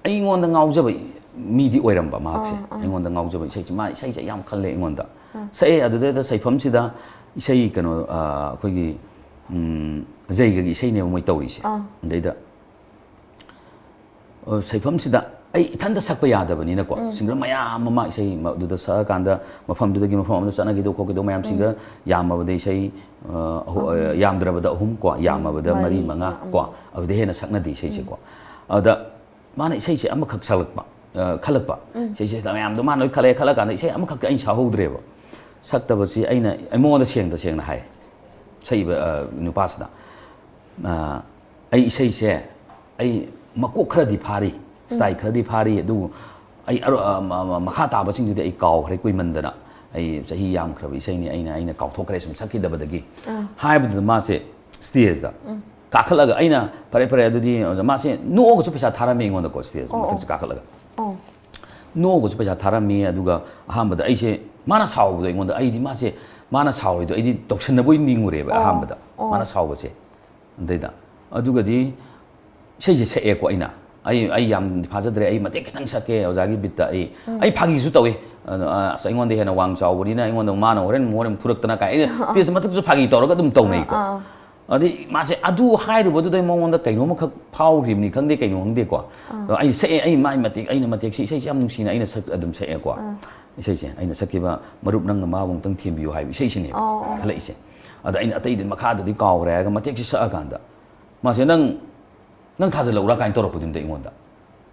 ꯑꯩꯉꯣꯟꯗ ꯉꯥꯎꯖꯕ ꯃꯤꯗꯤ ꯑꯣꯏꯔꯝꯕ ꯃꯍꯥꯛꯁꯦ꯫ ꯑꯥ, ꯑꯥ꯫ ꯑꯩꯉꯣꯟꯗ ꯉꯥꯎꯖꯕ ꯏꯁꯩꯁꯤ, ꯃꯥ ꯏꯁꯩꯁꯦ ꯌꯥꯝ ꯈꯜꯂꯦ ꯑꯩꯉꯣꯟꯗ꯫ ꯑꯥ꯫ ꯁꯛꯑꯦ, ꯑꯗꯨꯗꯩꯗ ꯁꯩꯐꯝꯁꯤꯗ ꯏꯁꯩ ꯀꯩꯅꯣ, ꯑ, ꯑꯩꯈꯣꯏꯒꯤ, ꯎꯝ, ꯖꯩꯒꯒꯤ ꯏꯁꯩꯅꯦꯕ ꯃꯣꯏ ꯇꯧꯔꯤꯁꯦ꯫ ꯑꯥ꯫ ꯑꯗꯩꯗ ꯑ, ꯁꯩꯐꯝꯁꯤꯗ ꯑꯩ ꯏꯊꯟꯇ ꯁꯛꯄ ꯌꯥꯗꯕꯅꯤꯅꯀꯣ, ꯎꯝ꯫ ꯁꯤꯡꯒꯔ ꯃꯌꯥꯝ ꯑꯃ ꯏꯁꯩ ꯃ-, ꯑꯗꯨꯗ ꯁꯛꯑꯀꯥꯟꯗ ꯃꯐꯝꯗꯨꯗꯒꯤ ꯃꯐꯝ ꯑꯃꯗ ꯆꯠꯅꯈꯤꯗꯧ ꯈꯣꯠꯈꯤꯗꯧ ꯃꯌꯥꯝ, ꯎꯝ꯫ ꯁꯤꯡꯒꯔ ꯌꯥꯝꯃꯕꯗ ꯏꯁꯩ, ꯑ, ꯑꯍꯨ-, ꯑ, ꯑꯍꯨꯝ꯫ ꯌꯥꯝꯗ꯭ꯔꯕꯗ ꯑꯍꯨꯝ ꯀꯣ, ꯎꯝ, ꯌꯥꯝꯃꯕꯗ ꯃꯔꯤ, ꯃꯔꯤ, ꯃꯉꯥ ꯃꯉꯥ, ꯀꯣ, ꯎꯝ꯫ ꯑꯗꯨꯗꯩ ꯍꯦꯟꯅ ꯁꯛꯅꯗꯦ ꯏꯁꯩꯁꯦꯀꯣ꯫ ꯎꯝ꯫ ꯑꯗꯨꯗ ꯃꯥꯅ ꯏꯁꯩꯁꯦ ꯑꯃꯈꯛ ꯁꯛꯂꯛꯄ, ꯑ, ꯈꯜꯂꯛꯄ꯫ ꯎꯝ꯫ ꯏꯁꯩꯁꯦ ꯃꯌꯥꯝꯗꯣ ꯃꯥꯅ ꯂꯣꯏ ꯈꯜꯂꯛꯑꯦ, ꯈꯜꯂꯀꯥꯟꯗ ꯏꯁꯩ ꯑꯃꯈꯛꯇꯤ ꯑꯩꯅ ꯁꯛꯍꯧꯗ꯭ꯔꯦꯕ꯫ ꯁꯛꯇꯕꯁꯤ ꯑꯩꯅ, ꯑꯩ ꯃꯉꯣꯟꯗ ꯁꯦꯡꯗ ꯁꯦꯡꯅ ꯍꯥꯏ, ꯁꯛꯏꯕ, ꯑ, ꯅꯨꯄꯥꯁꯤꯗ꯫ ꯑ, ꯑꯩ ꯏꯁꯩꯁꯦ ꯑꯩ ꯃꯀꯣꯛ ꯈꯔꯗꯤ ꯐꯥꯔꯤ, ꯁ꯭ꯇꯥꯏꯜ ꯈꯔꯗꯤ ꯐꯥꯔꯤ, ꯑꯗꯨꯕꯨ ꯑꯩ ꯑꯔꯣ-, ꯑ, ꯃ-, ꯃ-, ꯃꯈꯥ ꯇꯥꯕꯁꯤꯡꯗꯨꯗꯤ ꯑꯩ ꯀꯥꯎꯈ꯭ꯔꯦ, ꯀꯨꯏꯃꯟꯗꯅ꯫ ꯑꯩ ꯆꯍꯤ ꯌꯥꯝꯈ꯭ꯔꯕ ꯏꯁꯩꯅꯤ, ꯑꯩꯅ, ꯑꯩꯅ ꯀꯥꯎꯊꯣꯛꯈ꯭ꯔꯦ ꯁꯨꯝ ꯁꯛꯈꯤꯗꯕꯗꯒꯤ꯫ ꯑꯥ꯫ ꯍꯥꯏꯕꯗꯨꯗ ꯃꯥꯁꯦ ꯁ꯭ꯇꯦꯖꯇ ꯎꯝ꯫ ꯀꯥꯈꯠꯂꯒ ꯑꯩꯅ, "ꯐꯔꯦ, ꯐꯔꯦ, ꯑꯗꯨꯗꯤ," ꯑꯣꯖꯥ, ꯃꯥꯁꯦ ꯅꯣꯛꯑꯒꯁꯨ ꯄꯩꯁꯥ ꯊꯥꯔꯝꯃꯦ ꯑꯩꯉꯣꯟꯗꯀꯣ, ꯁ꯭ꯇꯦꯖ ꯑꯣ, ꯑꯣ꯫ ꯃꯊꯛꯁꯦ ꯀꯥꯈꯠꯂꯒ꯫ ꯑꯣ꯫ ꯅꯣꯛꯑꯒꯁꯨ ꯄꯩꯁꯥ ꯊꯥꯔꯝꯃꯤ, ꯑꯗꯨꯒ ꯑꯍꯥꯟꯕꯗ ꯑꯩꯁꯦ, ꯃꯥꯅ ꯁꯥꯎꯕꯗꯣ ꯑꯩꯉꯣꯟꯗ, ꯑꯩꯗꯤ ꯃꯥꯁꯦ, ꯃꯥꯅ ꯁꯥꯎꯔꯤꯗꯣ ꯑꯩꯗꯤ ꯇꯧꯁꯟꯅꯕ ꯑꯣꯏꯅ ꯅꯤꯡꯉꯨꯔꯦꯕ ꯑꯣ, ꯑꯍꯥꯟꯕꯗ, ꯑꯣ꯫ ꯃꯥꯅ ꯁꯥꯎꯕꯁꯦ꯫ ꯑꯗꯩꯗ, ꯑꯗꯨꯒꯗꯤ ꯏꯁꯩꯁꯦ ꯁꯛꯑꯦꯀꯣ ꯑꯩꯅ꯫ ꯑꯩ, ꯑꯩ ꯌꯥꯝ ꯐꯥꯖꯗ꯭ꯔꯦ, ꯑꯩ ꯃꯇꯦꯛ ꯈꯤꯇꯪ ꯁꯛꯀꯦ ꯑꯣꯖꯥꯒꯤ ꯕꯤꯠꯇ꯫ ꯑꯩ, ꯎꯝ꯫ ꯑꯩ ꯐꯥꯒꯤꯁꯨ ꯇꯧꯏ꯫ ꯑꯗꯣ, ꯑ, ꯑꯁ, ꯑꯩꯉꯣꯟꯗ ꯍꯦꯟꯅ ꯋꯥꯡ ꯆꯥꯎꯕꯅꯤꯅ ꯑꯩꯉꯣꯟꯗ ꯃꯥꯅ ꯍꯣꯔꯦꯟ, ꯍꯣꯔꯦꯟ ꯐꯨꯔꯛꯇꯅ ꯀꯥꯏ꯫ ꯑꯩꯅ ꯁ꯭ꯇꯦꯖ ꯃꯊꯛꯇꯁꯨ ꯐꯥꯒꯤ ꯇꯧꯔꯒ ꯑꯗꯨꯝ ꯇꯧꯅꯩꯀꯣ꯫ ꯑꯥ, ꯑꯥ꯫ ꯑꯗꯩ ꯃꯥꯁꯦ ꯑꯗꯨ ꯍꯥꯏꯔꯨꯕꯗꯨꯗꯩ ꯃꯉꯣꯟꯗ ꯀꯩꯅꯣꯝꯈꯛ ꯐꯥꯎꯈ꯭ꯔꯤꯕꯅꯤ ꯈꯪꯗꯦ, ꯀꯩꯅꯣ ꯈꯪꯗꯦꯀꯣ꯫ ꯑꯥ꯫ ꯑꯗꯣ ꯑꯩ ꯁꯛꯑꯦ, ꯑꯩ ꯃꯥꯏ ꯃꯇꯦꯛ, ꯑꯩꯅ ꯃꯇꯦꯛꯁꯦ, ꯏꯁꯩꯁꯦ ꯌꯥꯝ ꯅꯨꯡꯁꯤꯅ ꯑꯩꯅ ꯁꯛ-, ꯑꯗꯨꯝ ꯁꯛꯑꯦꯀꯣ꯫ ꯑꯥ꯫ ꯏꯁꯩꯁꯦ ꯑꯩꯅ ꯁꯛꯈꯤꯕ "ꯃꯔꯨꯞ ꯅꯪꯅ ꯃꯥꯕꯨ ꯑꯃꯨꯛꯇꯪ ꯊꯦꯝꯕꯤꯌꯨ" ꯍꯥꯏꯕ ꯏꯁꯩꯁꯤꯅꯦꯕ ꯑꯣ, ꯑꯣ꯫ ꯈꯜꯂꯛꯏꯁꯦ꯫ ꯑꯗ ꯑꯩꯅ ꯑꯇꯩꯗꯤ ꯃꯈꯥꯗꯨꯗꯤ ꯀꯥꯎꯈ꯭ꯔꯦ ꯍꯥꯏꯔꯒ ꯃꯇꯦꯛꯁꯦ ꯁꯛꯑꯀꯥꯟꯗ ꯃꯥꯁꯦ, "ꯅꯪ, ꯅꯪ ꯊꯥꯖꯜꯂꯛꯎꯔꯥ?" ꯀꯥꯏꯅ ꯇꯧꯔꯛꯄꯗꯨꯅꯤꯗ ꯑꯩꯉꯣꯟꯗ꯫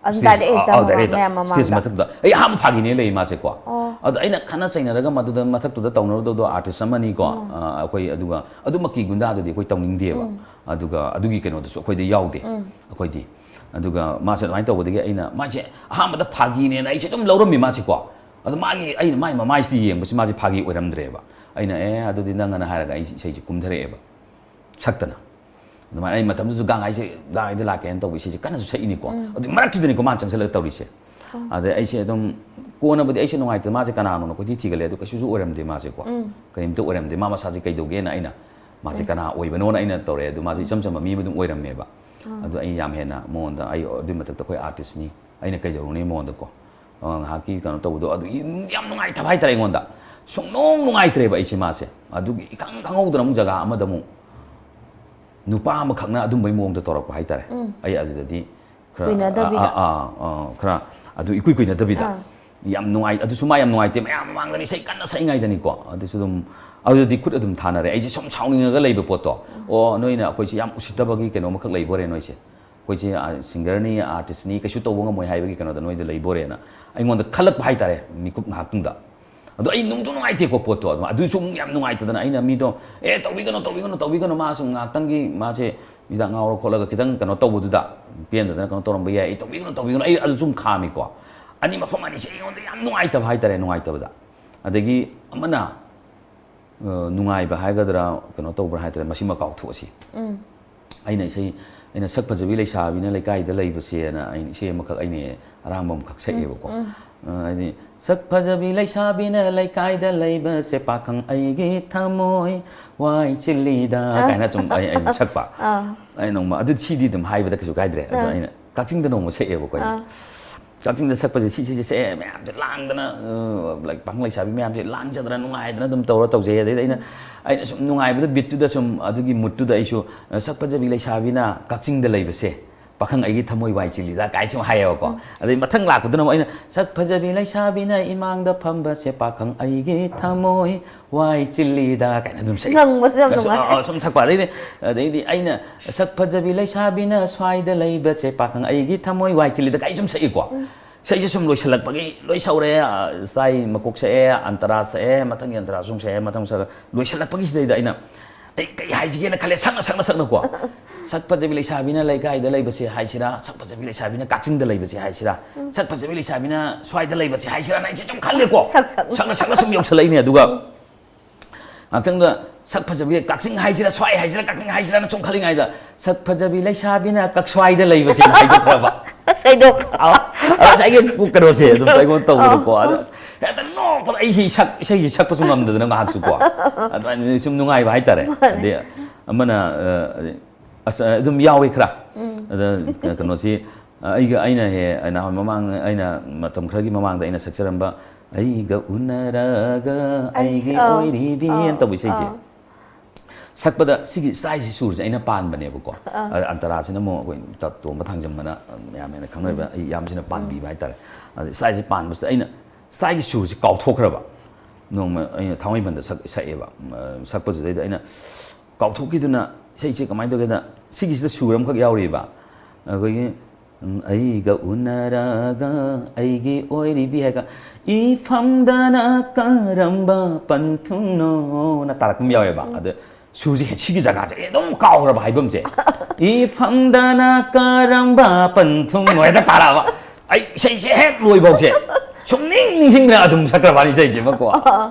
ꯑꯗꯨꯝ ꯁ꯭ꯇꯦꯖ, direct ꯑ-, ꯑ, ꯇꯧꯔꯛꯑꯣ direct ꯃꯌꯥꯝ ꯃꯃꯥꯡꯗ? ꯁ꯭ꯇꯦꯖ ꯃꯊꯛꯇ꯫ ꯑꯩ ꯑꯍꯥꯟꯕ ꯐꯥꯒꯤꯅꯦ ꯂꯩ ꯃꯥꯁꯦꯀꯣ꯫ ꯑꯣ꯫ ꯑꯗ ꯑꯩꯅ ꯈꯠꯅ ꯆꯩꯅꯔꯒ ꯃꯗꯨꯗ ꯃꯊꯛꯇꯨꯗ ꯇꯧꯅꯔꯨꯗꯧꯗꯣ artist ꯑꯃꯅꯤꯀꯣ꯫ ꯎꯝ꯫ ꯑ, ꯑꯩꯈꯣꯏ ꯑꯗꯨꯒ ꯑꯗꯨꯃꯛꯀꯤ ꯒꯨꯟꯗꯥꯗꯨꯗꯤ ꯑꯩꯈꯣꯏ ꯇꯧꯅꯤꯡꯗꯦꯕ꯫ ꯎꯝ꯫ ꯑꯗꯨꯒ ꯑꯗꯨꯒꯤ ꯀꯩꯅꯣꯗꯨꯁꯨ ꯑꯩꯈꯣꯏꯗ ꯌꯥꯎꯗꯦ꯫ ꯎꯝ꯫ ꯑꯩꯈꯣꯏꯗꯤ꯫ ꯑꯗꯨꯒ ꯃꯥꯁꯦ ꯑꯗꯨꯃꯥꯏꯅ ꯇꯧꯕꯗꯒꯤ ꯑꯩꯅ, ꯃꯥꯁꯦ ꯑꯍꯥꯟꯕꯗ ꯐꯥꯒꯤꯅꯦꯅ ꯑꯩꯁꯦ ꯑꯗꯨꯝ ꯂꯧꯔꯝꯃꯤ ꯃꯥꯁꯦꯀꯣ꯫ ꯑꯗꯣ ꯃꯥꯒꯤ, ꯑꯩꯅ ꯃꯥꯏ ꯃꯃꯥꯏꯁꯤꯗꯤ ꯌꯦꯡꯕꯁꯤ ꯃꯥꯁꯦ ꯐꯥꯒꯤ ꯑꯣꯏꯔꯝꯗ꯭ꯔꯦꯕ꯫ ꯑꯩꯅ, "ꯑꯦ, ꯑꯗꯨꯗꯤ ꯅꯪ," ꯑꯅ ꯍꯥꯏꯔꯒ ꯑꯩ ꯏꯁꯩꯁꯦ ꯀꯨꯝꯊꯔꯛꯑꯦꯕ꯫ ꯁꯛꯇꯅ꯫ ꯑꯗꯨꯃꯥꯏꯅ ꯑꯩ ꯃꯇꯝꯗꯨꯗꯁꯨ ꯒꯥꯡꯉꯥꯏꯁꯦ, ꯒꯥꯡꯉꯥꯏꯗ ꯂꯥꯛꯀꯦꯅ ꯇꯧꯕ ꯏꯁꯩꯁꯦ ꯀꯟꯅꯁꯨ ꯁꯛꯏꯅꯤꯀꯣ꯫ ꯎꯝ꯫ ꯑꯗꯨ ꯃꯔꯛꯇꯨꯗꯅꯤꯀꯣ ꯃꯥꯅ ꯆꯪꯁꯤꯜꯂꯒ ꯇꯧꯔꯤꯁꯦ꯫ ꯎꯝ꯫ ꯑꯗꯩ ꯑꯩꯁꯦ ꯑꯗꯨꯝ, ꯀꯣꯟꯅꯕꯨꯗꯤ ꯑꯩꯁꯦ ꯅꯨꯡꯉꯥꯏꯇꯗꯅ ꯃꯥꯁꯦ ꯀꯅꯥꯅꯣꯅ ꯀꯣꯏꯊꯤ ꯊꯤꯒꯠꯂꯦ, ꯑꯗꯨ ꯀꯩꯁꯨꯁꯨ ꯑꯣꯏꯔꯝꯗꯦ ꯃꯥꯁꯦꯀꯣ꯫ ꯎꯝ꯫ ꯀꯔꯤꯝꯇ ꯑꯣꯏꯔꯝꯗꯦ꯫ ꯃꯥ ꯃꯁꯥꯁꯦ ꯀꯩꯗꯧꯒꯦꯅ ꯑꯩꯅ, ꯃꯥꯁꯦ ꯎꯝ꯫ ꯀꯅꯥ ꯑꯣꯏꯕꯅꯣꯅ ꯑꯩꯅ ꯇꯧꯔꯦ꯫ ꯑꯗꯨ ꯃꯥꯁꯦ ꯎꯝ꯫ ꯏꯆꯝ ꯆꯝꯕ ꯃꯤ ꯑꯃ ꯑꯗꯨꯝ ꯑꯣꯏꯔꯝꯃꯦꯕ꯫ ꯎꯝ꯫ ꯑꯗꯨ ꯑꯩ ꯌꯥꯝ ꯍꯦꯟꯅ ꯃꯉꯣꯟꯗ, ꯑꯩ ꯑꯗꯨꯏ ꯃꯊꯛꯇ ꯑꯩꯈꯣꯏ artistꯅꯤ, ꯑꯩꯅ ꯀꯩꯗꯧꯔꯨꯅꯤ ꯃꯉꯣꯟꯗꯀꯣ꯫ ꯑ, ꯉꯥꯏꯍꯥꯛꯀꯤ ꯀꯩꯅꯣ ꯇꯧꯕꯗꯣ, ꯑꯗꯨꯒꯤ ꯌꯥꯝ ꯅꯨꯡꯉꯥꯏꯇꯕ ꯍꯥꯏꯇꯥꯔꯦ ꯑꯩꯉꯣꯟꯗ꯫ ꯁꯨꯡꯅꯨꯡ ꯅꯨꯡꯉꯥꯏꯇ꯭ꯔꯦꯕ ꯑꯩꯁꯦ ꯃꯥꯁꯦ꯫ ꯑꯗꯨꯒꯤ ꯏꯈꯪ ꯈꯪꯍꯧꯗꯅ ꯑꯃꯨꯛ ꯖꯒꯥ ꯑꯃꯗ ꯑꯃꯨꯛ ꯅꯨꯄꯥ ꯑꯃꯈꯛꯅ ꯑꯗꯨꯝꯕꯩ ꯃꯑꯣꯡꯗ ꯇꯧꯔꯛꯄ ꯍꯥꯏꯇꯥꯔꯦ꯫ ꯎꯝ꯫ ꯑꯩ ꯑꯗꯨꯗꯗꯤ ꯈꯔ, ꯀꯨꯏꯅꯗꯕꯤꯗ꯫ ꯑꯥ, ꯑꯥ, ꯑꯥ, ꯈꯔ ꯑꯗꯨ ꯏꯀꯨꯏ ꯀꯨꯏꯅꯗꯕꯤꯗ꯫ ꯑꯥ꯫ ꯌꯥꯝ ꯅꯨꯡꯉꯥꯏ-, ꯑꯗꯨꯁꯨ ꯃꯥ ꯌꯥꯝ ꯅꯨꯡꯉꯥꯏꯇꯦ, ꯃꯌꯥꯝ ꯃꯃꯥꯡꯗꯅꯤ ꯏꯁꯩ ꯀꯟꯅ ꯁꯛꯏꯉꯩꯗꯅꯤꯀꯣ꯫ ꯑꯗꯨꯁꯨ ꯑꯗꯨꯝ, ꯑꯗꯨꯗꯗꯤ ꯈꯨꯠ ꯑꯗꯨꯝ ꯊꯥꯅꯔꯦ꯫ ꯑꯩꯁꯦ ꯁꯨꯝ ꯁꯥꯎꯅꯤꯡꯉꯒ ꯂꯩꯕ ꯄꯣꯠꯇꯣ꯫ ꯎꯝ꯫ "ꯑꯣ, ꯅꯣꯏꯅ ꯑꯩꯈꯣꯏꯁꯦ ꯌꯥꯝ ꯎꯁꯤꯠꯇꯕꯒꯤ ꯀꯩꯅꯣ ꯑꯃꯈꯛ ꯂꯩꯕꯣꯔꯦ ꯅꯣꯏꯁꯦ꯫ ꯑꯩꯈꯣꯏꯁꯦ, ꯑ, singerꯅꯤ, artistꯅꯤ, ꯀꯩꯁꯨ ꯇꯧꯕ ꯉꯝꯃꯣꯏ ꯍꯥꯏꯕꯒꯤ ꯀꯩꯅꯣꯗ ꯅꯣꯏꯗ ꯂꯩꯕꯣꯔꯦꯅ" ꯑꯩꯉꯣꯟꯗ ꯈꯜꯂꯛꯄ ꯍꯥꯏꯇꯥꯔꯦ ꯃꯤꯀꯨꯞ ꯉꯥꯏꯍꯥꯛꯇꯨꯡꯗ꯫ ꯑꯗꯣ ꯑꯩ ꯅꯨꯡꯁꯨ ꯅꯨꯡꯉꯥꯏꯇꯦꯀꯣ ꯄꯣꯠꯇꯣ꯫ ꯑꯗꯨꯝ ꯑꯗꯨꯁꯨ ꯑꯃꯨꯛ ꯌꯥꯝ ꯅꯨꯡꯉꯥꯏꯇꯗꯅ ꯑꯩꯅ ꯃꯤꯗꯣ, "ꯑꯦ, ꯇꯧꯕꯤꯒꯅꯨ, ꯇꯧꯕꯤꯒꯅꯨ, ꯇꯧꯕꯤꯒꯅꯨ, ꯃꯥ ꯁꯨꯝ ꯉꯥꯏꯍꯥꯛꯇꯪꯒꯤ ꯃꯥꯁꯦ ꯍꯤꯗꯥꯛ ꯉꯥꯎꯔ ꯈꯣꯠꯂꯒ ꯈꯤꯇꯪ ꯀꯩꯅꯣ ꯇꯧꯕꯗꯨꯗ, ꯄꯦꯟꯗꯗꯅ ꯀꯩꯅꯣ ꯇꯧꯔꯝꯕ ꯌꯥꯏ, ꯑꯩ ꯇꯧꯕꯤꯒꯅꯨ, ꯇꯧꯕꯤꯒꯅꯨ", ꯑꯩ ꯑꯗꯨ ꯁꯨꯝ ꯈꯥꯝꯃꯤꯀꯣ꯫ ꯑꯅꯤ, ꯃꯐꯝ ꯑꯅꯤꯁꯦ ꯑꯩꯉꯣꯟꯗ ꯌꯥꯝ ꯅꯨꯡꯉꯥꯏꯇꯕ ꯍꯥꯏꯇꯥꯔꯦ, ꯅꯨꯡꯉꯥꯏꯇꯕꯗ꯫ ꯑꯗꯒꯤ ꯑꯃꯅ, ꯑ, ꯅꯨꯡꯉꯥꯏꯕ ꯍꯥꯏꯒꯗ꯭ꯔꯥ, ꯀꯩꯅꯣ ꯇꯧꯕ꯭ꯔꯥ ꯍꯥꯏꯇꯥꯔꯦ, ꯃꯁꯤꯃ ꯀꯥꯎꯊꯣꯛꯑꯁꯤ꯫ ꯑꯩꯅ ꯏꯁꯩ, ꯑꯩꯅ "ꯁꯛ ꯐꯖꯕꯤ ꯂꯩꯁꯥꯕꯤꯅ ꯂꯩꯀꯥꯏꯗ ꯂꯩꯕꯁꯦꯅ" ꯑꯩꯅ ꯏꯁꯩ ꯑꯃꯈꯛ, ꯑꯩꯅ ꯑꯔꯥꯡꯕ ꯑꯃꯈꯛ ꯁꯛꯑꯦꯕꯀꯣ꯫ ꯑ, ꯍꯥꯏꯗꯤ, "ꯁꯛ ꯐꯖꯕꯤ ꯂꯩꯁꯥꯕꯤꯅ ꯂꯩꯀꯥꯏꯗ ꯂꯩꯕꯁꯦ, ꯄꯥꯈꯪ ꯑꯩꯒꯤ ꯊꯃꯣꯏ ꯋꯥꯏ ꯆꯤꯜꯂꯤꯗ", ꯀꯥꯏꯅ ꯁꯨꯝ ꯑꯩ, ꯑꯩꯅ ꯁꯛꯄ꯫ ꯑꯩ ꯅꯣꯡꯃ, ꯑꯗꯨ ꯁꯤꯗꯤ ꯑꯗꯨꯝ ꯍꯥꯏꯕꯗ ꯀꯩꯁꯨ ꯀꯥꯏꯗ꯭ꯔꯦ꯫ ꯑꯗꯣ ꯑꯩꯅ ꯀꯛꯆꯤꯡꯗ ꯅꯣꯡꯃ ꯁꯛꯑꯦꯕꯀꯣ ꯑꯩꯅ꯫ ꯀꯛꯆꯤꯡꯗ ꯁꯛꯄꯁꯦ, ꯁꯤꯁꯦ ꯁꯛꯑꯦ, ꯃꯌꯥꯝꯁꯦ ꯂꯥꯡꯗꯅ, ꯑ, like, ꯄꯥꯈꯪ ꯂꯩꯁꯥꯕꯤ ꯃꯌꯥꯝꯁꯦ ꯂꯥꯡꯖꯗꯅ ꯅꯨꯡꯉꯥꯏꯗꯅ ꯑꯗꯨꯝ ꯇꯧꯔ ꯇꯧꯖꯩ꯫ ꯑꯗꯩꯗꯤ ꯑꯩꯅ, ꯑꯩꯅ ꯁꯨꯝ ꯅꯨꯡꯉꯥꯏꯕꯗ, ꯕꯤꯠꯇꯨꯗ ꯁꯨꯝ, ꯑꯗꯨꯒꯤ ꯃꯨꯠꯇꯨꯗ ꯑꯩꯁꯨ, ꯑ, "ꯁꯛ ꯐꯖꯕꯤ ꯂꯩꯁꯥꯕꯤꯅ ꯀꯛꯆꯤꯡꯗ ꯂꯩꯕꯁꯦ, ꯄꯥꯈꯪ ꯑꯩꯒꯤ ꯊꯃꯣꯏ ꯋꯥꯏ ꯆꯤꯜꯂꯤꯗ" ꯀꯥꯏ ꯁꯨꯝ ꯍꯥꯏꯌꯦꯕꯀꯣ꯫ ꯑꯗꯩ ꯃꯊꯪ ꯂꯥꯛꯄꯗꯨꯅ ꯑꯃꯨꯛ ꯑꯩꯅ, "ꯁꯛ ꯐꯖꯕꯤ ꯂꯩꯁꯥꯕꯤꯅ ꯏꯃꯥꯡꯗ ꯐꯝꯕꯁꯦ, ꯄꯥꯈꯪ ꯑꯩꯒꯤ ꯊꯃꯣꯏ ꯋꯥꯏ ꯆꯤꯜꯂꯤꯗ" ꯀꯥꯏꯅ ꯑꯗꯨꯝ ꯁꯛꯏ꯫ ꯉꯪꯕꯁꯨ ꯌꯥꯝ ꯑꯁ, ꯅꯨꯡꯉꯥꯏ꯫ ꯑ, ꯑ, ꯁꯨꯝ ꯁꯛꯄ꯫ ꯑꯗꯩꯗꯤ, ꯑꯗꯩꯗꯤ ꯑꯩꯅ, "ꯁꯛ ꯐꯖꯕꯤ ꯂꯩꯁꯥꯕꯤꯅ ꯁ꯭ꯋꯥꯏꯗ ꯂꯩꯕꯁꯦ, ꯄꯥꯈꯪ ꯑꯩꯒꯤ ꯊꯃꯣꯏ ꯋꯥꯏ ꯆꯤꯜꯂꯤꯗ" ꯀꯥꯏ ꯁꯨꯝ ꯁꯛꯏꯀꯣ꯫ ꯏꯁꯩꯁꯦ ꯁꯨꯝ ꯂꯣꯏꯁꯤꯜꯂꯛꯄꯒꯤ, ꯂꯣꯏ ꯁꯧꯔꯦ, ꯑ, ꯏꯁꯇꯥꯏ ꯃꯀꯣꯛ ꯁꯛꯑꯦ, ꯑꯟꯇꯔꯥ ꯁꯛꯑꯦ, ꯃꯊꯪꯒꯤ ꯑꯟꯇꯔꯥꯁꯨ ꯁꯨꯝ ꯁꯛꯑꯦ, ꯃꯊꯪ ꯁꯛꯑꯦ, ꯂꯣꯏꯁꯤꯜꯂꯛꯄꯒꯤꯁꯤꯗꯩꯗ ꯑꯩꯅ, "ꯑꯩ ꯀꯩ ꯍꯥꯏꯁꯤꯒꯦꯅ" ꯈꯜꯂꯦ, ꯁꯛꯅ, ꯁꯛꯅ, ꯁꯛꯅꯀꯣ꯫ "ꯁꯛ ꯐꯖꯕꯤ ꯂꯩꯁꯥꯕꯤꯅ ꯂꯩꯀꯥꯏꯗ ꯂꯩꯕꯁꯦ ꯍꯥꯏꯁꯤꯔꯥ, ꯁꯛ ꯐꯖꯕꯤ ꯂꯩꯁꯥꯕꯤꯅ ꯀꯛꯆꯤꯡꯗ ꯂꯩꯕꯁꯦ ꯍꯥꯏꯁꯤꯔꯥ, ꯁꯛ ꯐꯖꯕꯤ ꯂꯩꯁꯥꯕꯤꯅ ꯁ꯭ꯋꯥꯏꯗ ꯂꯩꯕꯁꯦ ꯍꯥꯏꯁꯤꯔꯥꯅ" ꯑꯩꯁꯦ ꯁꯨꯝ ꯈꯜꯂꯦꯀꯣ꯫ ꯁꯛ, ꯁꯛ꯫ ꯁꯛꯅ, ꯁꯛꯅ ꯁꯨꯝ ꯌꯧꯁꯜꯂꯛꯏꯅꯦ꯫ ꯑꯗꯨꯒ ꯉꯥꯛꯇꯪꯗ ꯁꯛ ꯐꯖꯕꯤ ꯀꯛꯆꯤꯡ ꯍꯥꯏꯁꯤꯔꯥ, ꯁ꯭ꯋꯥꯏ ꯍꯥꯏꯁꯤꯔꯥ, ꯀꯛꯆꯤꯡ ꯍꯥꯏꯁꯤꯔꯥꯅ ꯁꯨꯝ ꯈꯜꯂꯤꯉꯩꯗ, "ꯁꯛ ꯐꯖꯕꯤ ꯂꯩꯁꯥꯕꯤꯅ ꯀꯛꯁ꯭ꯋꯥꯏꯗ ꯂꯩꯕꯁꯦꯅ" ꯍꯥꯏꯗꯣꯛꯈ꯭ꯔꯕ꯫ ꯑꯁ, ꯍꯥꯏꯗꯣꯛꯈ꯭ꯔꯣ꯫ ꯑ, ꯑ, ꯉꯁꯥꯏꯒꯤ ꯀꯩꯅꯣꯁꯦ ꯑꯗꯨꯝ ꯑꯩꯉꯣꯟꯗ ꯇꯧꯕꯗꯀꯣ꯫ ꯑꯗ ꯍꯦꯛꯇ ꯅꯣꯛꯄꯗ ꯑꯩꯁꯦ ꯏꯁꯩ ꯁꯛ-, ꯏꯁꯩꯁꯦ ꯁꯛꯄꯁꯨ ꯉꯝꯗꯗꯅ ꯉꯥꯏꯍꯥꯛꯁꯨꯀꯣ꯫ ꯑꯗꯨꯃꯥꯏꯅ ꯁꯨꯝ ꯅꯨꯡꯉꯥꯏꯕ ꯍꯥꯏꯇꯥꯔꯦ꯫ ꯃꯥꯅꯦ꯫ ꯑꯗꯩ ꯑꯃꯅ, ꯑ, ꯑꯁ, ꯑꯗꯨꯝ ꯌꯥꯎꯋꯦ ꯈꯔ꯫ ꯑꯗ ꯀꯩꯅꯣꯁꯤ, ꯑꯩꯒ, ꯑꯩꯅ ꯍꯦ-, ꯅꯍꯥꯟ ꯃꯃꯥꯡ, ꯑꯩꯅ ꯃꯇꯝ ꯈꯔꯒꯤ ꯃꯃꯥꯡꯗ ꯑꯩꯅ ꯁꯛꯆꯔꯝꯕ "ꯑꯩꯒ ꯎꯅꯔꯒ ꯑꯩ, ꯑꯩꯒꯤ ꯑꯥ, ꯑꯣꯏꯔꯤꯕꯤ" ꯑꯥ, ꯍꯥꯏꯅ ꯇꯧꯕ ꯏꯁꯩꯁꯦ꯫ ꯑꯥ꯫ ꯁꯛꯄꯗ ꯁꯤꯒꯤ ꯏꯁꯇꯥꯏꯜꯁꯤ ꯁꯨꯔꯁꯦ ꯑꯩꯅ ꯄꯥꯟꯕꯅꯦꯕꯀꯣ꯫ ꯑꯥ꯫ ꯑ-, ꯑꯟꯇꯔꯥꯁꯤꯅ ꯑꯃꯨꯛ ꯑꯩꯈꯣꯏ ꯇ-, ꯇꯣꯝꯕ ꯊꯥꯡꯖꯝꯕꯅ, ꯑ, ꯃꯌꯥꯝ ꯍꯦꯟꯅ ꯈꯪꯅꯔꯤꯕ ꯑꯩ ꯏꯌꯥꯝꯕꯁꯤꯅ ꯄꯥꯟꯕꯤꯕ ꯍꯥꯏꯇꯥꯔꯦ꯫ ꯑꯗ ꯏꯁꯇꯥꯏꯜꯁꯤ ꯄꯥꯟꯕꯁꯤꯗ ꯑꯩꯅ ꯏꯁꯇꯥꯏꯜꯒꯤ ꯁꯨꯔꯁꯤ ꯀꯥꯎꯊꯣꯛꯈ꯭ꯔꯕ꯫ ꯅꯣꯡꯃ ꯑꯩꯅ ꯊꯥꯡꯃꯩꯕꯟꯗ ꯁꯛ-, ꯁꯛꯑꯦꯕ꯫ ꯑ, ꯁꯛꯄꯁꯤꯗꯩꯗ ꯑꯩꯅ ꯀꯥꯎꯊꯣꯛꯈꯤꯗꯨꯅ ꯏꯁꯩꯁꯦ ꯀꯃꯥꯏꯅ ꯇꯧꯒꯦꯗ, ꯁꯤꯒꯤꯁꯤꯗ ꯁꯨꯔ ꯑꯃꯈꯛ ꯌꯥꯎꯔꯤꯕ꯫ ꯑꯩꯈꯣꯏꯒꯤ ꯑꯩꯒ ꯎꯅꯔꯒ ꯑꯩꯒꯤ ꯑꯣꯏꯔꯤꯕꯤ ꯍꯥꯏꯒ ꯏꯐꯝꯗꯅ ꯀꯔꯝꯕ ꯄꯟꯊꯨꯡꯅꯣꯅ ꯇꯥꯔꯛꯄ ꯑꯃ ꯌꯥꯎꯋꯦꯕ꯫ ꯑꯗ ꯁꯨꯔꯁꯦ ꯍꯦꯛ ꯁꯤꯒꯤ ꯖꯒꯥꯁꯦ ꯑꯩ ꯑꯗꯨꯝ ꯀꯥꯎꯈ꯭ꯔꯕ ꯍꯥꯏꯐꯝꯁꯦ꯫ ꯏꯐꯝꯗꯅ ꯀꯔꯝꯕ ꯄꯟꯊꯨꯡꯅꯣ ꯍꯦꯛꯇ ꯇꯥꯔꯛꯑꯕ꯫ ꯑꯩ ꯏꯁꯩꯁꯦ ꯍꯦꯛ ꯂꯣꯏꯐꯥꯎꯁꯦ ꯁꯨꯝ ꯅꯤꯡ ꯅꯤꯡꯁꯤꯡꯗꯅ ꯑꯗꯨꯝ ꯁꯛꯈ꯭ꯔꯕ ꯏꯁꯩꯁꯦ ꯑꯃꯀꯣ꯫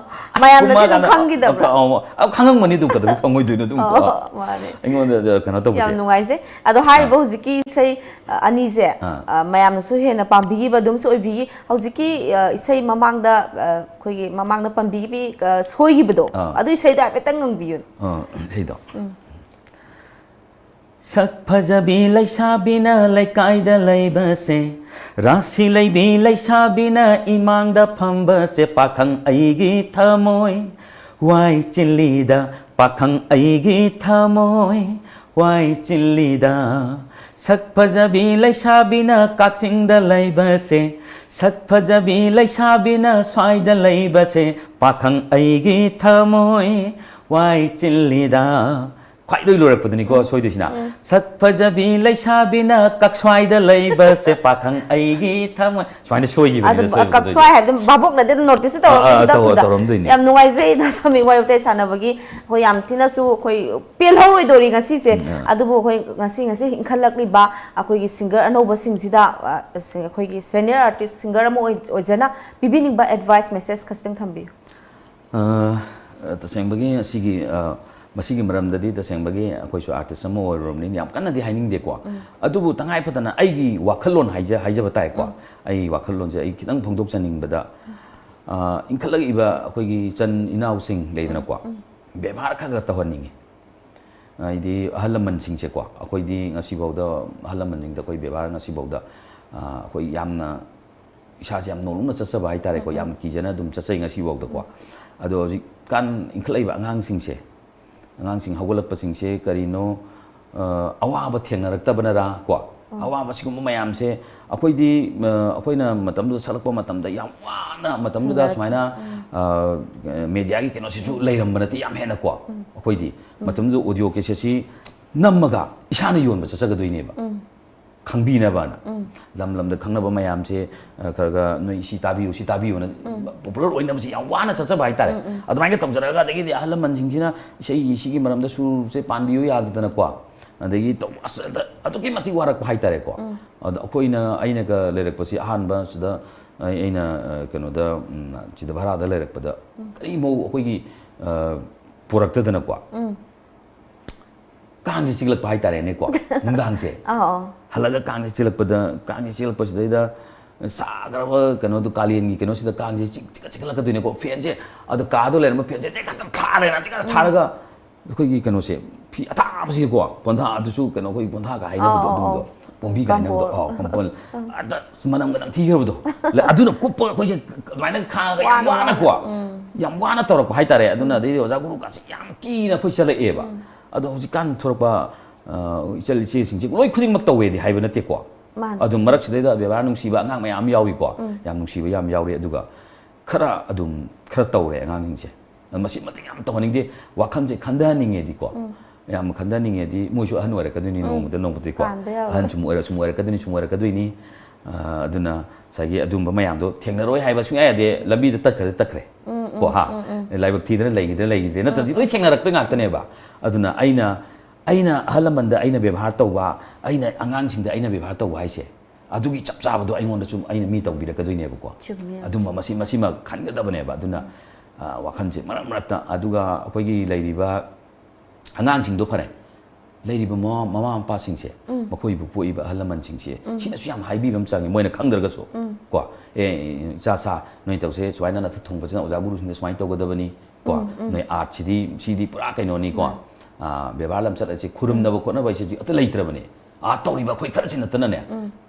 ꯃꯌꯥꯝꯅꯗꯤ ꯑꯗꯨꯝ ꯈꯪꯈꯤꯗꯕ꯭ꯔꯥ? ꯑ, ꯑ, ꯈꯪꯉꯝꯒꯅꯤ ꯑꯗꯨꯝ ꯀꯩꯗꯧꯕꯩ ꯈꯪꯉꯣꯏꯗꯣꯏꯅꯣ ꯑꯗꯨꯝ ꯀꯣ꯫ ꯑꯣ, ꯃꯥꯅꯦ꯫ ꯑꯩꯉꯣꯟꯗ ꯀꯩꯅꯣ ꯇꯧꯕꯁꯦ꯫ ꯌꯥꯝ ꯅꯨꯡꯉꯥꯏꯖꯩ꯫ ꯑꯗꯣ ꯍꯥꯏꯔꯤꯕ ꯍꯧꯖꯤꯛꯀꯤ ꯏꯁꯩ ꯑ, ꯑꯅꯤꯁꯦ ꯑꯥ꯫ ꯑ, ꯃꯌꯥꯝꯅꯁꯨ ꯍꯦꯟꯅ ꯄꯥꯝꯕꯤꯈꯤꯕ ꯑꯗꯨꯝꯁꯨ ꯑꯣꯏꯕꯤꯈꯤ꯫ ꯍꯧꯖꯤꯛꯀꯤ ꯑ, ꯏꯁꯩ ꯃꯃꯥꯡꯗ ꯑ, ꯑꯩꯈꯣꯏꯒꯤ ꯃꯃꯥꯡꯗ ꯄꯟꯕꯤꯈꯤꯕ ꯑ, ꯁꯣꯏꯈꯤꯕꯗꯣ ꯑꯥ꯫ ꯑꯗꯨ ꯏꯁꯩꯗꯣ ꯍꯥꯏꯐꯦꯠꯇꯪ ꯉꯪꯕꯤꯌꯨ꯫ ꯑ, ꯏꯁꯩꯗꯣ꯫ ꯁꯛ ꯐꯖꯕꯤ ꯂꯩꯁꯥꯕꯤꯅ ꯂꯩꯀꯥꯏꯗ ꯂꯩꯕꯁꯦ, ꯔꯥꯁꯤ ꯂꯩꯕꯤ ꯂꯩꯁꯥꯕꯤꯅ ꯏꯃꯥꯡꯗ ꯐꯝꯕꯁꯦ, ꯄꯥꯈꯪ ꯑꯩꯒꯤ ꯊꯃꯣꯏ ꯋꯥꯏ ꯆꯤꯜꯂꯤꯗ, ꯄꯥꯈꯪ ꯑꯩꯒꯤ ꯊꯃꯣꯏ ꯋꯥꯏ ꯆꯤꯜꯂꯤꯗ꯫ ꯁꯛ ꯐꯖꯕꯤ ꯂꯩꯁꯥꯕꯤꯅ ꯀꯛꯆꯤꯡꯗ ꯂꯩꯕꯁꯦ, ꯁꯛ ꯐꯖꯕꯤ ꯂꯩꯁꯥꯕꯤꯅ ꯁ꯭ꯋꯥꯏꯗ ꯂꯩꯕꯁꯦ, ꯄꯥꯈꯪ ꯑꯩꯒꯤ ꯊꯃꯣꯏ ꯋꯥꯏ ꯆꯤꯜꯂꯤꯗ꯫ ꯈ꯭ꯋꯥꯏ ꯂꯣꯏ ꯂꯣꯏꯔꯛꯄꯗꯅꯤꯀꯣ ꯁꯣꯏꯗꯣꯏꯁꯤꯅ꯫ ꯁꯛ ꯐꯖꯕꯤ ꯂꯩꯁꯥꯕꯤꯅ ꯀꯛꯁ꯭ꯋꯥꯏꯗ ꯂꯩꯕꯁꯦ, ꯄꯥꯈꯪ ꯑꯩꯒꯤ ꯊꯃꯣꯏ꯫ ꯁꯨꯃꯥꯏꯅ ꯁꯣꯏꯈꯤꯕꯅꯤꯗ, ꯑꯗꯨꯝ ꯁꯣꯏꯕꯗꯨꯗꯤ꯫ ꯀꯛꯁ꯭ꯋꯥꯏ ꯍꯥꯏꯕꯗꯤ ꯚꯥꯕꯣꯛꯅꯗꯤ ꯑꯗꯨꯝ ꯅꯣꯇꯤꯁ ꯑꯥ, ꯑꯥ, ꯇꯧꯔꯛꯀꯅꯤꯗ ꯇꯧ-, ꯑꯗꯨꯗ꯫ ꯇꯧꯔꯝꯗꯣꯏꯅꯤ꯫ ꯌꯥꯝ ꯅꯨꯡꯉꯥꯏꯖꯩ ꯏꯇꯥꯎ ꯁꯣꯝꯒꯤ ꯋꯥꯔꯤ ꯋꯥꯇꯥꯏ ꯁꯥꯟꯅꯕꯒꯤ꯫ ꯑꯩꯈꯣꯏ ꯌꯥꯝ ꯊꯤꯅꯁꯨ ꯑꯩꯈꯣꯏ ꯄꯦꯜꯍꯧꯔꯣꯏꯗꯣꯔꯤ ꯉꯁꯤꯁꯦ꯫ ꯎꯝ, ꯑꯥ꯫ ꯑꯗꯨꯕꯨ ꯑꯩꯈꯣꯏ ꯉꯁꯤ ꯉꯁꯤ ꯏꯟꯈꯠꯂꯛꯂꯤꯕ ꯑꯩꯈꯣꯏꯒꯤ ꯁꯤꯡꯒꯔ ꯑꯅꯧꯕꯁꯤꯡꯁꯤꯗ ꯑ, ꯁꯤ-, ꯑꯩꯈꯣꯏꯒꯤ ꯁꯦꯅꯤꯌꯔ ꯑꯥꯔꯇꯤꯁ ꯁꯤꯡꯒꯔ ꯑꯃ ꯑꯣꯏ-, ꯑꯣꯏꯖꯅ ꯄꯤꯕꯤꯅꯤꯡꯕ ꯑꯦꯗꯚꯥꯏꯁ ꯃꯦꯁꯦꯖ ꯈꯖꯤꯛꯇꯪ ꯊꯝꯕꯤꯌꯨ꯫ ꯑ, ꯇꯁꯦꯡꯕꯒꯤ ꯑꯁꯤꯒꯤ, ꯑ, ꯃꯁꯤꯒꯤ ꯃꯔꯝꯗꯗꯤ ꯇꯁꯦꯡꯕꯒꯤ ꯑꯩꯈꯣꯏꯁꯨ ꯑꯥꯔꯇꯤꯁ ꯑꯃ ꯑꯣꯏꯔꯨꯔꯕꯅꯤꯅ ꯌꯥꯝ ꯀꯟꯅꯗꯤ ꯍꯥꯏꯅꯤꯡꯗꯦꯀꯣ꯫ ꯑꯗꯨꯕꯨ ꯇꯉꯥꯏ ꯐꯗꯅ ꯑꯩꯒꯤ ꯋꯥꯈꯜꯂꯣꯟ ꯍꯥꯏꯖ-, ꯍꯥꯏꯖꯕ ꯇꯥꯏꯀꯣ꯫ ꯑꯩꯒꯤ ꯋꯥꯈꯜꯂꯣꯟꯁꯦ ꯑꯩ ꯈꯤꯇꯪ ꯐꯣꯡꯗꯣꯛꯆꯅꯤꯡꯕꯗ, ꯑ, ꯏꯟꯈꯠꯂꯛꯏꯕ ꯑꯩꯈꯣꯏꯒꯤ ꯏꯆꯟ ꯏꯅꯥꯎꯁꯤꯡ ꯂꯩꯗꯅꯀꯣ, ꯕꯦꯕꯥꯔ ꯈꯔ ꯈꯔ ꯇꯧꯍꯟꯅꯤꯡꯉꯤ꯫ ꯍꯥꯏꯗꯤ ꯑꯍꯜ ꯂꯃꯟꯁꯤꯡꯁꯦꯀꯣ, ꯑꯩꯈꯣꯏꯗꯤ ꯉꯁꯤꯐꯥꯎꯗ ꯑꯍꯜ ꯂꯃꯟꯁꯤꯡꯗ ꯑꯩꯈꯣꯏ ꯕꯦꯕꯥꯔ ꯉꯁꯤꯐꯥꯎꯗ, ꯑ, ꯑꯩꯈꯣꯏ ꯌꯥꯝꯅ ꯏꯁꯥꯁꯦ ꯌꯥꯝ ꯅꯣꯂꯨꯛꯅ ꯆꯠꯆꯕ ꯍꯥꯏꯇꯥꯔꯦꯀꯣ꯫ ꯌꯥꯝ ꯀꯤꯖꯅ ꯑꯗꯨꯝ ꯆꯠꯆꯩ ꯉꯁꯤꯐꯥꯎꯗꯀꯣ꯫ ꯑꯗꯣ ꯍꯧꯖꯤꯛꯀꯥꯟ ꯏꯟꯈꯠꯂꯛꯏꯕ ꯑꯉꯥꯡꯁꯤꯡꯁꯦ, ꯑꯉꯥꯡꯁꯤꯡ ꯍꯧꯒꯠꯂꯛꯄꯁꯤꯡꯁꯦ ꯀꯔꯤꯅꯣ, ꯑ, ꯑꯋꯥꯕ ꯊꯦꯡꯅꯔꯛꯇꯕꯅꯔꯥ ꯀꯣ? ꯑꯋꯥꯕ ꯁꯤꯒꯨꯝꯕ ꯃꯌꯥꯝꯁꯦ ꯑꯩꯈꯣꯏꯗꯤ, ꯑ, ꯑꯩꯈꯣꯏꯅ ꯃꯇꯝꯗꯨꯗ ꯁꯛꯂꯛꯄ ꯃꯇꯝꯗ ꯌꯥꯝ ꯋꯥꯅ ꯃꯇꯝꯗꯨꯗ ꯁꯨꯃꯥꯏꯅ, ꯑ, ꯃꯦꯗꯤꯌꯥꯒꯤ ꯀꯩꯅꯣꯁꯤꯁꯨ ꯂꯩꯔꯝꯕ ꯅꯠꯇꯦ ꯌꯥꯝ ꯍꯦꯟꯅ ꯀꯣ꯫ ꯑꯩꯈꯣꯏꯗꯤ ꯃꯇꯝꯗꯨꯗ ꯑꯣꯗꯤꯑꯣ ꯀꯦꯁꯦꯠꯁꯤ ꯅꯝꯃꯒ ꯏꯁꯥꯅ ꯌꯣꯟꯕ ꯆꯠꯆꯒꯗꯣꯏꯅꯦꯕ꯫ ꯈꯪꯕꯤꯅꯕꯅ, ꯂꯝ ꯂꯝꯗ ꯈꯪꯅꯕ ꯃꯌꯥꯝꯁꯦ, ꯑ, ꯈꯔ ꯈꯔ ꯅꯣꯏ ꯁꯤ ꯇꯥꯕꯤꯌꯨ, ꯁꯤ ꯇꯥꯕꯤꯌꯨꯅ, ꯄꯣꯄꯨꯂꯔ ꯑꯣꯏꯅꯕꯁꯦ ꯌꯥꯝ ꯋꯥꯅ ꯆꯠꯆꯕ ꯍꯥꯏꯇꯥꯔꯦ꯫ ꯑꯗꯨꯃꯥꯏꯅ ꯇꯧꯖꯔꯒ, ꯑꯗꯒꯤꯗꯤ ꯑꯍꯜ ꯂꯃꯟꯁꯤꯡꯁꯤꯅ ꯏꯁꯩꯒꯤ ꯁꯤꯒꯤ ꯃꯔꯝꯗ ꯁꯨꯔꯁꯦ ꯄꯥꯟꯕꯤꯌꯨ ꯌꯥꯗꯗꯅꯀꯣ, ꯑꯗꯒꯤ ꯇꯧ-, ꯑꯁ, ꯑꯗ-, ꯑꯗꯨꯛꯀꯤ ꯃꯇꯤꯛ ꯋꯥꯔꯛꯄ ꯍꯥꯏꯇꯥꯔꯦꯀꯣ꯫ ꯑꯗꯣ ꯑꯩꯈꯣꯏꯅ, ꯑꯩꯅꯒ ꯂꯩꯔꯛꯄꯁꯤ ꯑꯍꯥꯟꯕ ꯁꯤꯗ ꯑꯩ, ꯑꯩꯅ, ꯑ, ꯀꯩꯅꯣꯗ, ꯎꯝ, ꯁꯤꯗ ꯚꯔꯥꯗ ꯂꯩꯔꯛꯄꯗ ꯀꯔꯤꯃꯧ ꯑꯩꯈꯣꯏꯒꯤ, ꯑ, ꯄꯨꯔꯛꯇꯗꯅꯀꯣ꯫ ꯀꯥꯡꯁꯦ ꯆꯤꯛꯂꯛꯄ ꯍꯥꯏꯇꯥꯔꯦꯅꯦꯀꯣ, ꯅꯨꯡꯗꯥꯡꯁꯦ꯫ ꯑꯧ, ꯑꯧ꯫ ꯍꯜꯂꯒ ꯀꯥꯡꯁꯦ ꯆꯤꯛꯂꯛꯄꯗ, ꯀꯥꯡꯁꯦ ꯆꯤꯛꯂꯛꯄꯁꯤꯗꯩꯗ ꯁꯥꯈ꯭ꯔꯕ ꯀꯩꯅꯣꯗꯣ, ꯀꯥꯂꯦꯟꯒꯤ ꯀꯩꯅꯣꯁꯤꯗ ꯀꯥꯡꯁꯦ ꯆꯤꯛ-, ꯆꯤꯛ-, ꯆꯤꯛꯈꯠꯂꯛꯀꯗꯣꯏꯅꯦꯀꯣ꯫ ꯐꯦꯟꯁꯦ, ꯑꯗꯣ ꯀꯥꯗꯣ ꯂꯩꯔꯝꯕ ꯐꯦꯟꯁꯦ ꯇꯦꯛ ꯈꯛꯇ ꯊꯥꯔꯦꯅ, ꯇꯦꯛ ꯈꯛꯇ ꯊꯥꯔꯒ ꯑꯩꯈꯣꯏꯒꯤ ꯀꯩꯅꯣꯁꯦ, ꯐꯤ ꯑꯊꯥꯕꯁꯤꯀꯣ, ꯄꯣꯟꯊꯥ ꯑꯗꯨꯁꯨ ꯀꯩꯅꯣ, ꯑꯩꯈꯣꯏ ꯄꯣꯟꯊꯥꯒ ꯍꯥꯏꯅꯕꯗꯣ, ꯑꯧ, ꯑꯗꯨꯒꯨꯝꯕꯗꯣ, ꯑꯧ꯫ ꯄꯣꯝꯕꯤꯒ ꯍꯥꯏꯅꯕꯗꯣ, ꯀꯝꯕꯣꯜ꯫ ꯑꯧ, ꯀꯝꯕꯣꯜ꯫ ꯑꯗ ꯃꯅꯝꯒ ꯅꯝꯊꯤꯈ꯭ꯔꯕꯗꯣ꯫ ꯂ-, ꯑꯗꯨꯅ ꯀꯨꯞꯄꯒ ꯑꯩꯈꯣꯏꯁꯦ ꯑꯗꯨꯃꯥꯏꯅ ꯈꯥꯡꯉꯒ ꯌꯥꯝ ꯋꯥꯅ, ꯋꯥꯅꯀꯣ, ꯋꯥꯅ꯫ ꯎꯝ꯫ ꯌꯥꯝ ꯋꯥꯅ ꯇꯧꯔꯛꯄ ꯍꯥꯏꯇꯥꯔꯦ꯫ ꯑꯗꯨꯅ ꯑꯗꯩꯗꯤ ꯑꯣꯖꯥ ꯒꯨꯔꯨꯒꯁꯦ ꯌꯥꯝ ꯀꯤꯅ ꯑꯩꯈꯣꯏ ꯆꯠꯂꯛꯑꯦꯕ꯫ ꯑꯗꯣ ꯍꯧꯖꯤꯛꯀꯥꯟ ꯊꯣꯔꯛꯄ, ꯑ, ꯏꯆꯜ ꯏꯆꯦꯁꯤꯡꯁꯦ ꯂꯣꯏ ꯈꯨꯗꯤꯡꯃꯛ ꯇꯧꯋꯦꯗꯤ ꯍꯥꯏꯕ ꯅꯠꯇꯦꯀꯣ꯫ ꯃꯥꯅꯦ꯫ ꯑꯗꯨꯝ ꯃꯔꯛꯁꯤꯗꯩꯗ ꯕꯦꯕꯥꯔ ꯅꯨꯡꯁꯤꯕ ꯑꯉꯥꯡ ꯃꯌꯥꯝ ꯑꯃ ꯌꯥꯎꯏꯀꯣ꯫ ꯌꯥꯝ ꯅꯨꯡꯁꯤꯕ ꯌꯥꯝ ꯌꯥꯎꯔꯤ꯫ ꯑꯗꯨꯒ ꯈꯔ ꯑꯗꯨꯝ ꯈꯔ ꯇꯧꯔꯦ ꯑꯉꯥꯡꯁꯤꯡꯁꯦ꯫ ꯑꯗꯣ ꯃꯁꯤ ꯃꯇꯤꯛ ꯌꯥꯝ ꯇꯧꯍꯟꯅꯤꯡꯗꯦ꯫ ꯋꯥꯈꯜꯁꯦ ꯈꯟꯊꯍꯟꯅꯤꯡꯉꯦꯗꯤꯀꯣ꯫ ꯌꯥꯝ ꯈꯟꯊꯍꯟꯅꯤꯡꯉꯦꯗꯤ ꯃꯣꯏꯁꯨ ꯑꯍꯟ ꯑꯣꯏꯔꯛꯀꯗꯣꯏꯅꯤ ꯅꯣꯡꯃꯗ, ꯅꯣꯡꯃꯗꯤꯀꯣ꯫ ꯀꯥꯟꯕ ꯌꯥꯔꯣꯏ꯫ ꯑꯍꯟ ꯁꯨꯝ ꯑꯣꯏꯔꯛ-, ꯁꯨꯝ ꯑꯣꯏꯔꯛꯀꯗꯣꯏꯅꯤ, ꯁꯨꯝ ꯑꯣꯏꯔꯛꯀꯗꯣꯏꯅꯤ꯫ ꯑ, ꯑꯗꯨꯅ ꯉꯁꯥꯏꯒꯤ ꯑꯗꯨꯝꯕ ꯃꯌꯥꯝꯗꯣ ꯊꯦꯡꯅꯔꯣꯏ ꯍꯥꯏꯕ ꯁꯨꯡꯌꯥ ꯌꯥꯗꯦ꯫ ꯂꯝꯕꯤꯗ ꯇꯠꯈ꯭ꯔꯗꯤ ꯇꯠꯈ꯭ꯔꯦ꯫ ꯀꯣ, ꯍꯥ? ꯂꯥꯏꯕꯛ ꯊꯤꯗꯅ ꯂꯩꯈꯤꯗꯅ ꯂꯩꯈꯤꯗ꯭ꯔꯦ꯫ ꯅꯠꯇ꯭ꯔꯗꯤ ꯂꯣꯏ ꯊꯦꯡꯅꯔꯛꯇꯣꯏ ꯉꯥꯛꯇꯅꯦꯕ꯫ ꯑꯗꯨꯅ ꯑꯩꯅ, ꯑꯩꯅ ꯑꯍꯜ ꯂꯃꯟꯗ ꯑꯩꯅ ꯕꯦꯕꯥꯔ ꯇꯧꯕ, ꯑꯩꯅ ꯑꯉꯥꯡꯁꯤꯡꯗ ꯑꯩꯅ ꯕꯦꯕꯥꯔ ꯇꯧꯕ ꯍꯥꯏꯁꯦ, ꯑꯗꯨꯒꯤ ꯆꯞ ꯆꯥꯕꯗꯣ ꯑꯩꯉꯣꯟꯗꯁꯨ ꯑꯩꯅ ꯃꯤ ꯇꯧꯕꯤꯔꯛꯀꯗꯣꯏꯅꯦꯕꯀꯣ꯫ ꯆꯨꯝꯃꯦ, ꯑꯗꯨꯝꯕ ꯃꯁꯤ, ꯃꯁꯤꯃ ꯈꯟꯒꯗꯕꯅꯦꯕ꯫ ꯑꯗꯨꯅ, ꯑ, ꯋꯥꯈꯜꯁꯦ ꯃꯔꯛ ꯃꯔꯛꯇ, ꯑꯗꯨꯒ ꯑꯩꯈꯣꯏꯒꯤ ꯂꯩꯔꯤꯕ ꯑꯉꯥꯡꯁꯤꯡꯗꯣ ꯐꯔꯦ, ꯂꯩꯔꯤꯕ ꯃꯃꯥ, ꯃꯃꯥ ꯃꯄꯥꯁꯤꯡꯁꯦ, ꯃꯈꯣꯏꯕꯨ ꯄꯣꯛꯏꯕ ꯑꯍꯜ ꯂꯃꯟꯁꯤꯡꯁꯦ, ꯁꯤꯅꯁꯨ ꯌꯥꯝ ꯍꯥꯏꯕꯤꯕ ꯑꯃ ꯆꯪꯉꯤ, ꯃꯣꯏꯅ ꯈꯪꯗ꯭ꯔꯒꯁꯨ꯫ ꯀꯣ, "ꯑꯦ, ꯏꯆꯥ ꯁꯥ, ꯅꯣꯏ ꯇꯧꯁꯦ, ꯁꯨꯃꯥꯏꯅ ꯅꯊꯛ ꯊꯣꯡꯕꯁꯤꯅ ꯑꯣꯖꯥ ꯒꯨꯔꯨꯁꯤꯡꯗ ꯁꯨꯃꯥꯏꯅ ꯇꯧꯒꯗꯕꯅꯤ"꯫ ꯀꯣ, "ꯅꯣꯏ ꯑꯥꯔꯠꯁꯤꯗꯤ, ꯁꯤꯗꯤ ꯄꯨꯔꯥ ꯀꯩꯅꯣꯅꯤꯀꯣ꯫ ꯑ, ꯕꯦꯕꯥꯔ ꯂꯝꯆꯠ ꯑꯁꯤ ꯈꯨꯔꯨꯝꯅꯕ ꯈꯣꯠꯅꯕ ꯍꯥꯏꯁꯤꯗꯤ ꯑꯝꯇ ꯂꯩꯇ꯭ꯔꯕꯅꯦ꯫ ꯑꯥꯔꯠ ꯇꯧꯔꯤꯕ ꯑꯩꯈꯣꯏ ꯈꯔꯁꯤ ꯅꯠꯇꯅꯅꯦ,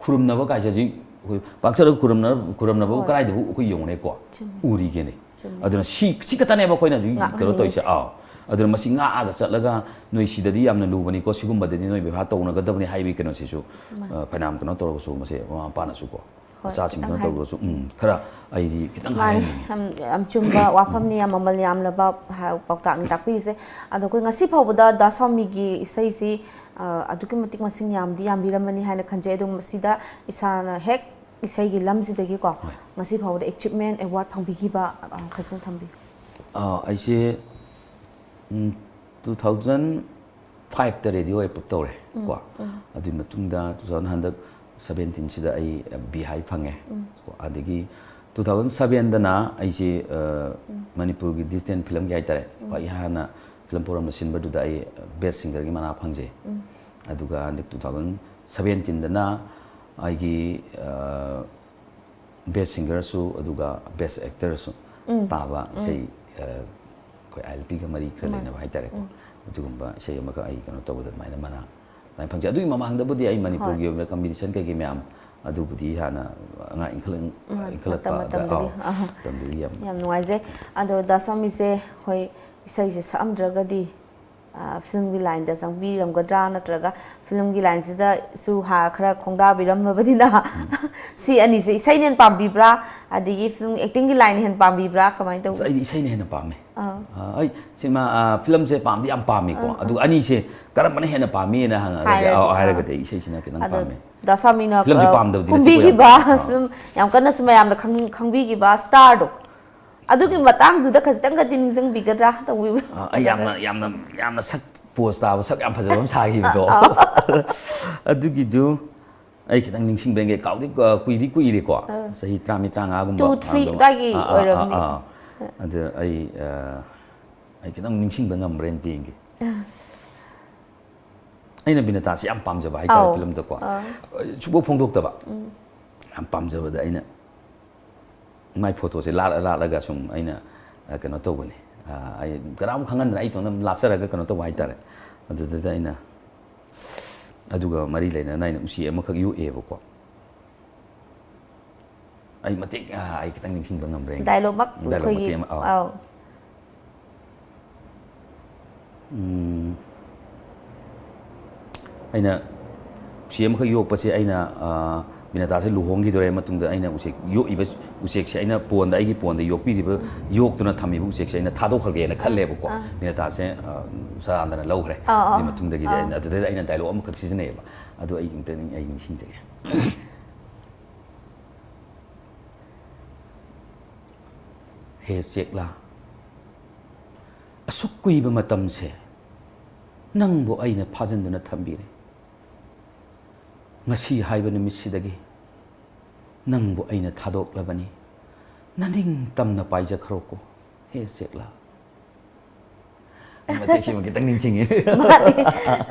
ꯈꯨꯔꯨꯝꯅꯕ ꯀꯥꯏꯁꯦ ꯍꯧꯖꯤꯛ ꯑꯩꯈꯣꯏ ꯄꯥꯛꯆꯔꯒ ꯈꯨꯔꯨꯝꯅ-, ꯈꯨꯔꯨꯝꯅꯕꯕꯨ ꯀꯗꯥꯏꯗꯕꯨ ꯑꯩꯈꯣꯏ ꯌꯦꯡꯉꯨꯅꯦꯀꯣ, ꯎꯔꯤꯒꯦꯅꯦ꯫ ꯑꯗꯨꯅ ꯁꯤ, ꯁꯤ ꯈꯛꯇꯅꯦꯕ ꯑꯩꯈꯣꯏꯅ ꯍꯧꯖꯤꯛ ꯀꯩꯅꯣ ꯇꯧꯔꯤꯁꯦ꯫ ꯑꯥꯎ꯫ ꯑꯗꯨꯅ ꯃꯁꯤ ꯉꯥꯛꯑꯒ ꯆꯠꯂꯒ, "ꯅꯣꯏ ꯁꯤꯗꯗꯤ ꯌꯥꯝꯅ ꯂꯨꯕꯅꯤꯀꯣ, ꯁꯤꯒꯨꯝꯕꯗꯗꯤ ꯅꯣꯏ ꯕꯦꯕꯥꯔ ꯇꯧꯅꯒꯗꯕꯅꯤ" ꯍꯥꯏꯕꯒꯤ ꯀꯩꯅꯣꯁꯤꯁꯨ, ꯑ, ꯐꯅꯌꯥꯝ ꯀꯩꯅꯣ ꯇꯧꯔꯒꯁꯨ, ꯃꯁꯦ ꯃꯃꯥ ꯃꯄꯥꯅꯁꯨꯀꯣ, ꯃꯆꯥꯁꯤꯡꯗꯨꯅ ꯇꯧꯔꯒꯁꯨ, ꯎꯝ, ꯈꯔ ꯑꯩꯗꯤ ꯈꯤꯇꯪ ꯍꯥꯏꯍꯟꯅꯤꯡꯉꯤ꯫ ꯌꯥꯝ ꯆꯨꯝꯕ ꯋꯥꯐꯝꯅꯤ, ꯌꯥꯝ ꯃꯃꯜ ꯌꯥꯝꯂꯕ ꯄꯥꯎꯇꯥꯛꯅꯤ ꯇꯥꯛꯄꯤꯔꯤꯁꯦ꯫ ꯑꯗꯣ ꯑꯩꯈꯣꯏ ꯉꯁꯤ ꯐꯥꯎꯕꯗ ꯗꯥ ꯁ꯭ꯋꯥꯃꯤꯒꯤ ꯏꯁꯩꯁꯤ ꯑꯗꯨꯛꯀꯤ ꯃꯇꯤꯛ ꯃꯁꯤꯡ ꯌꯥꯝꯗꯤ ꯌꯥꯝꯕꯤꯔꯝꯃꯅꯤ ꯍꯥꯏꯅ ꯈꯟꯖꯩ꯫ ꯑꯗꯣ ꯃꯁꯤꯗ ꯏꯁꯥꯅ ꯍꯦꯛ ꯏꯁꯩꯒꯤ ꯂꯝꯁꯤꯗꯒꯤꯀꯣ ꯉꯁꯤ ꯐꯥꯎꯕꯗ achievement award ꯐꯪꯕꯤꯈꯤꯕ ꯈꯖꯤꯛꯇꯪ ꯊꯝꯕꯤꯌꯨ꯫ ꯑꯩꯁꯦ two thousand fiveꯇ radio approve ꯇꯧꯔꯦ ꯀꯣ꯫ ꯑꯗꯨꯒꯤ ꯃꯇꯨꯡꯗ two thousand, ꯍꯟꯗꯛ seventeenꯁꯤꯗ ꯑꯩ ꯕꯤꯍꯥꯏ ꯐꯪꯉꯦ ꯀꯣ꯫ ꯑꯗꯒꯤ two thousand sevenꯗꯅ ꯑꯩꯁꯦ ꯃꯅꯤꯄꯨꯔꯒꯤ digital filmꯒꯤ ꯍꯥꯏꯇꯥꯔꯦ, ꯈ꯭ꯋꯥꯏ ꯍꯥꯟꯅ film forum ꯁꯤꯟꯕꯗꯨꯗ ꯑꯩ best singerꯒꯤ ꯃꯅꯥ ꯐꯪꯖꯩ꯫ ꯑꯗꯨꯒ ꯍꯟꯗꯛ two thousand seventeenꯗꯅ ꯑꯩꯒꯤ best singerꯁꯨ ꯑꯗꯨꯒ best actorꯁꯨ ꯇꯥꯕ ꯏꯁꯩ, ꯑꯩꯈꯣꯏ ILPꯒ ꯃꯔꯤ ꯈꯔ ꯂꯩꯅꯕ ꯍꯥꯏꯇꯥꯔꯦꯀꯣ꯫ ꯑꯗꯨꯒꯨꯝꯕ ꯏꯁꯩ ꯑꯃꯈꯛ ꯑꯩ ꯀꯩꯅꯣ ꯇꯧꯕꯗ ꯑꯗꯨꯃꯥꯏꯅ ꯃꯅꯥ ꯑꯗꯨꯃꯥꯏꯅ ꯐꯪꯖꯩ꯫ ꯑꯗꯨꯒꯤ ꯃꯃꯥꯡꯗꯕꯨꯗꯤ ꯑꯩ ꯃꯅꯤꯄꯨꯔꯒꯤ ꯑꯣꯏꯕ competition ꯀꯩꯀꯩ ꯃꯌꯥꯝ ꯑꯗꯨꯕꯨꯗꯤ ꯍꯥꯟꯅ ꯑꯉꯥꯡ ꯏꯟꯈꯠꯂꯛ-, ꯏꯟꯈꯠꯂꯛꯄꯗ, ꯃꯇꯝꯗꯨꯗꯤ ꯌꯥꯝ ꯌꯥꯝ ꯅꯨꯡꯉꯥꯏꯖꯩ꯫ ꯑꯗꯣ ꯗꯥ ꯁ꯭ꯋꯥꯃꯤꯁꯦ ꯑꯩꯈꯣꯏ ꯏꯁꯩꯁꯦ ꯁꯛꯑꯝꯗ꯭ꯔꯒꯗꯤ filmꯒꯤ lineꯗ ꯆꯪꯕꯤꯔꯝꯒꯗ꯭ꯔꯥ, ꯅꯠꯇ꯭ꯔꯒ filmꯒꯤ lineꯁꯤꯗꯁꯨ ꯍꯥ ꯈꯔ ꯈꯣꯡꯗꯥꯕꯤꯔꯝꯃꯕꯅꯤꯅ ꯁꯤ ꯑꯅꯤꯁꯦ, ꯏꯁꯩꯅ ꯍꯦꯟꯅ ꯄꯥꯝꯕꯤꯕ꯭ꯔꯥ, ꯑꯗꯒꯤ film actingꯒꯤ line ꯍꯦꯟꯅ ꯄꯥꯝꯕꯤꯕ꯭ꯔꯥ, ꯀꯃꯥꯏꯅ ꯇꯧꯕ? ꯑꯩꯗꯤ ꯏꯁꯩꯅ ꯍꯦꯟꯅ ꯄꯥꯝꯃꯦ꯫ ꯑꯥ꯫ ꯑꯩ ꯁꯤꯅꯦꯃꯥ, filmꯁꯦ ꯄꯥꯝꯗꯤ ꯌꯥꯝ ꯄꯥꯝꯃꯤꯀꯣ, ꯑꯗꯨꯒ ꯑꯅꯤꯁꯦ ꯀꯔꯝꯕꯅ ꯍꯦꯟꯅ ꯄꯥꯝꯃꯤꯅ ꯍꯪꯉꯒꯗꯤ, ꯍꯥꯏꯔꯗꯤ, ꯑꯧ, ꯍꯥꯏꯔꯒꯗꯤ ꯑꯩ ꯏꯁꯩꯁꯤꯅ ꯈꯤꯇꯪ ꯄꯥꯝꯃꯦ꯫ ꯗꯥ ꯁ꯭ꯋꯥꯃꯤꯅ filmꯁꯦ ꯄꯥꯝꯗꯕꯗꯤ ꯅꯠꯇꯦꯀꯣ, ꯀꯨꯝꯕꯤꯈꯤꯕ ꯌꯥꯝꯅ, ꯑꯥ, film ꯌꯥꯝ ꯀꯟꯅꯁꯨ ꯃꯌꯥꯝꯅ ꯈꯪ-, ꯈꯪꯕꯤꯈꯤꯕ starꯗꯣ, ꯑꯗꯨꯒꯤ ꯃꯇꯥꯡꯗꯨꯗ ꯈꯖꯤꯛꯇꯪꯒꯗꯤ ꯅꯤꯡꯁꯤꯡꯕꯤꯒꯗ꯭ꯔꯥ ꯇꯧꯕꯤꯕ? ꯑ, ꯑꯩ ꯌꯥꯝꯅ, ꯌꯥꯝꯅ, ꯌꯥꯝꯅ ꯁꯛ pose ꯇꯥꯕ, ꯁꯛ ꯌꯥꯝ ꯐꯖꯕ ꯑꯃ ꯁꯥꯈꯤꯕꯗꯣ꯫ ꯑꯗꯨꯒꯤꯗꯨ ꯑꯩ ꯈꯤꯇꯪ ꯅꯤꯡꯁꯤꯡꯕ꯭ꯔꯦ, ꯀꯥꯎꯗꯤ, ꯑ, ꯀꯨꯏꯗꯤ ꯀꯨꯏꯔꯦꯀꯣ꯫ ꯑꯥ꯫ ꯆꯍꯤ ꯇꯔꯥꯃꯔꯤ, ꯇꯔꯥꯃꯉꯥꯒꯨꯝꯕ two, three ꯑꯗꯨꯋꯥꯏꯒꯤ ꯑꯣꯏꯔꯝꯅꯤ꯫ ꯑꯥ, ꯑꯥ꯫ ꯑꯗꯨ ꯑꯩ, ꯑ, ꯑꯩ ꯈꯤꯇꯪ ꯅꯤꯡꯁꯤꯡꯕ ꯉꯝꯕ꯭ꯔꯦꯅ ꯌꯦꯡꯒꯦ꯫ ꯑꯩꯅ ꯕꯤꯅꯇꯥꯁꯦ ꯌꯥꯝ ꯄꯥꯝꯖꯕ ꯍꯥꯏꯇꯥꯔꯦ, ꯑꯧ꯫ Filmꯗꯀꯣ꯫ ꯑꯥ꯫ ꯁꯨꯡꯐꯣꯡ ꯐꯣꯡꯗꯣꯛꯇꯕ꯫ ꯎꯝ꯫ ꯌꯥꯝ ꯄꯥꯝꯖꯕꯗ ꯑꯩꯅ ꯃꯥꯏ photoꯁꯦ ꯂꯥꯠꯂ ꯂꯥꯠꯂꯒ ꯁꯨꯝ ꯑꯩꯅ, ꯑ, ꯀꯩꯅꯣ ꯇꯧꯕꯅꯤ꯫ ꯑ, ꯑꯩ ꯀꯅꯥꯝ ꯈꯪꯍꯟꯗꯅ ꯑꯩ ꯏꯇꯣꯝꯇ ꯂꯥꯠꯆꯔꯒ ꯀꯩꯅꯣ ꯇꯧꯕ ꯍꯥꯏꯇꯥꯔꯦ꯫ ꯑꯗꯨꯗꯨꯗ ꯑꯩꯅ ꯑꯗꯨꯒ ꯃꯔꯤ ꯂꯩꯅꯅ ꯑꯩꯅ ꯎꯆꯦꯛ ꯑꯃꯈꯛ ꯌꯣꯛꯑꯦꯕꯀꯣ꯫ ꯑꯩ ꯃꯇꯦꯛ, ꯑ, ꯑꯩ ꯈꯤꯇꯪ ꯅꯤꯡꯁꯤꯡꯕ ꯉꯝꯕ꯭ꯔꯥ ꯌꯦꯡꯒꯦ꯫ Dialogueꯃꯛ dialogue ꯑꯩꯈꯣꯏꯒꯤ, ꯃꯇꯦꯛ ꯑꯃ, ꯑꯧ꯫ ꯑꯧ꯫ ꯎꯝ, ꯑꯩꯅ ꯎꯆꯦꯛ ꯑꯃꯈꯛ ꯌꯣꯛꯄꯁꯦ ꯑꯩꯅ, ꯑ, ꯃꯤꯅꯇꯥꯁꯦ ꯂꯨꯍꯣꯡꯈꯤꯗꯣꯔꯦ, ꯃꯇꯨꯡꯗ ꯑꯩꯅ ꯎꯆꯦꯛ ꯌꯣꯛꯏꯕ ꯎꯆꯦꯛꯁꯦ, ꯑꯩꯅ ꯄꯣꯟꯗ, ꯑꯩꯒꯤ ꯄꯣꯟꯗ ꯌꯣꯛꯄꯤꯔꯤꯕ, ꯌꯣꯛꯇꯨꯅ ꯊꯝꯃꯤꯕ ꯎꯆꯦꯛꯁꯦ ꯑꯩꯅ ꯊꯥꯗꯣꯛꯈ꯭ꯔꯒꯦꯅ ꯈꯜꯂꯦꯕꯀꯣ꯫ ꯃꯤꯅꯇꯥꯁꯦ, ꯑ, ꯁꯗꯥꯅꯟꯗꯅ ꯂꯧꯈ꯭ꯔꯦ꯫ ꯑꯥ, ꯑꯥ, ꯑꯗꯨꯒꯤ ꯃꯇꯨꯡꯗꯒꯤꯗꯤ ꯑꯥ꯫ ꯑꯩꯅ, ꯑꯗꯨꯗꯩꯗ ꯑꯩꯅ ꯗꯥꯏꯂꯣꯛ ꯑꯃꯈꯛ ꯁꯤꯖꯤꯟꯅꯩꯌꯦꯕ꯫ ꯑꯗꯨ ꯑꯩ ꯑꯝꯇ ꯅꯤꯡ-, ꯑꯩ ꯅꯤꯡꯁꯤꯡꯖꯒꯦ꯫ "ꯍꯦ ꯆꯦꯛꯂꯥ, ꯑꯁꯨꯛ ꯀꯨꯏꯕ ꯃꯇꯝꯁꯦ ꯅꯪꯕꯨ ꯑꯩꯅ ꯐꯥꯖꯤꯟꯗꯨꯅ ꯊꯝꯕꯤꯔꯦ꯫ ꯉꯁꯤ ꯍꯥꯏꯕ ꯅꯨꯃꯤꯠꯁꯤꯗꯒꯤ ꯅꯪꯕꯨ ꯑꯩꯅ ꯊꯥꯗꯣꯛꯂꯕꯅꯤ꯫ ꯅꯅꯤꯡ ꯇꯝꯅ ꯄꯥꯏꯖꯈ꯭ꯔꯣꯀꯣ, ꯍꯦ ꯆꯦꯛꯂꯥ꯫" ꯑꯩ ꯃꯇꯦꯛꯁꯤꯃ ꯈꯤꯇꯪ ꯅꯤꯡꯁꯤꯡꯉꯦ꯫ ꯃꯥꯅꯤ꯫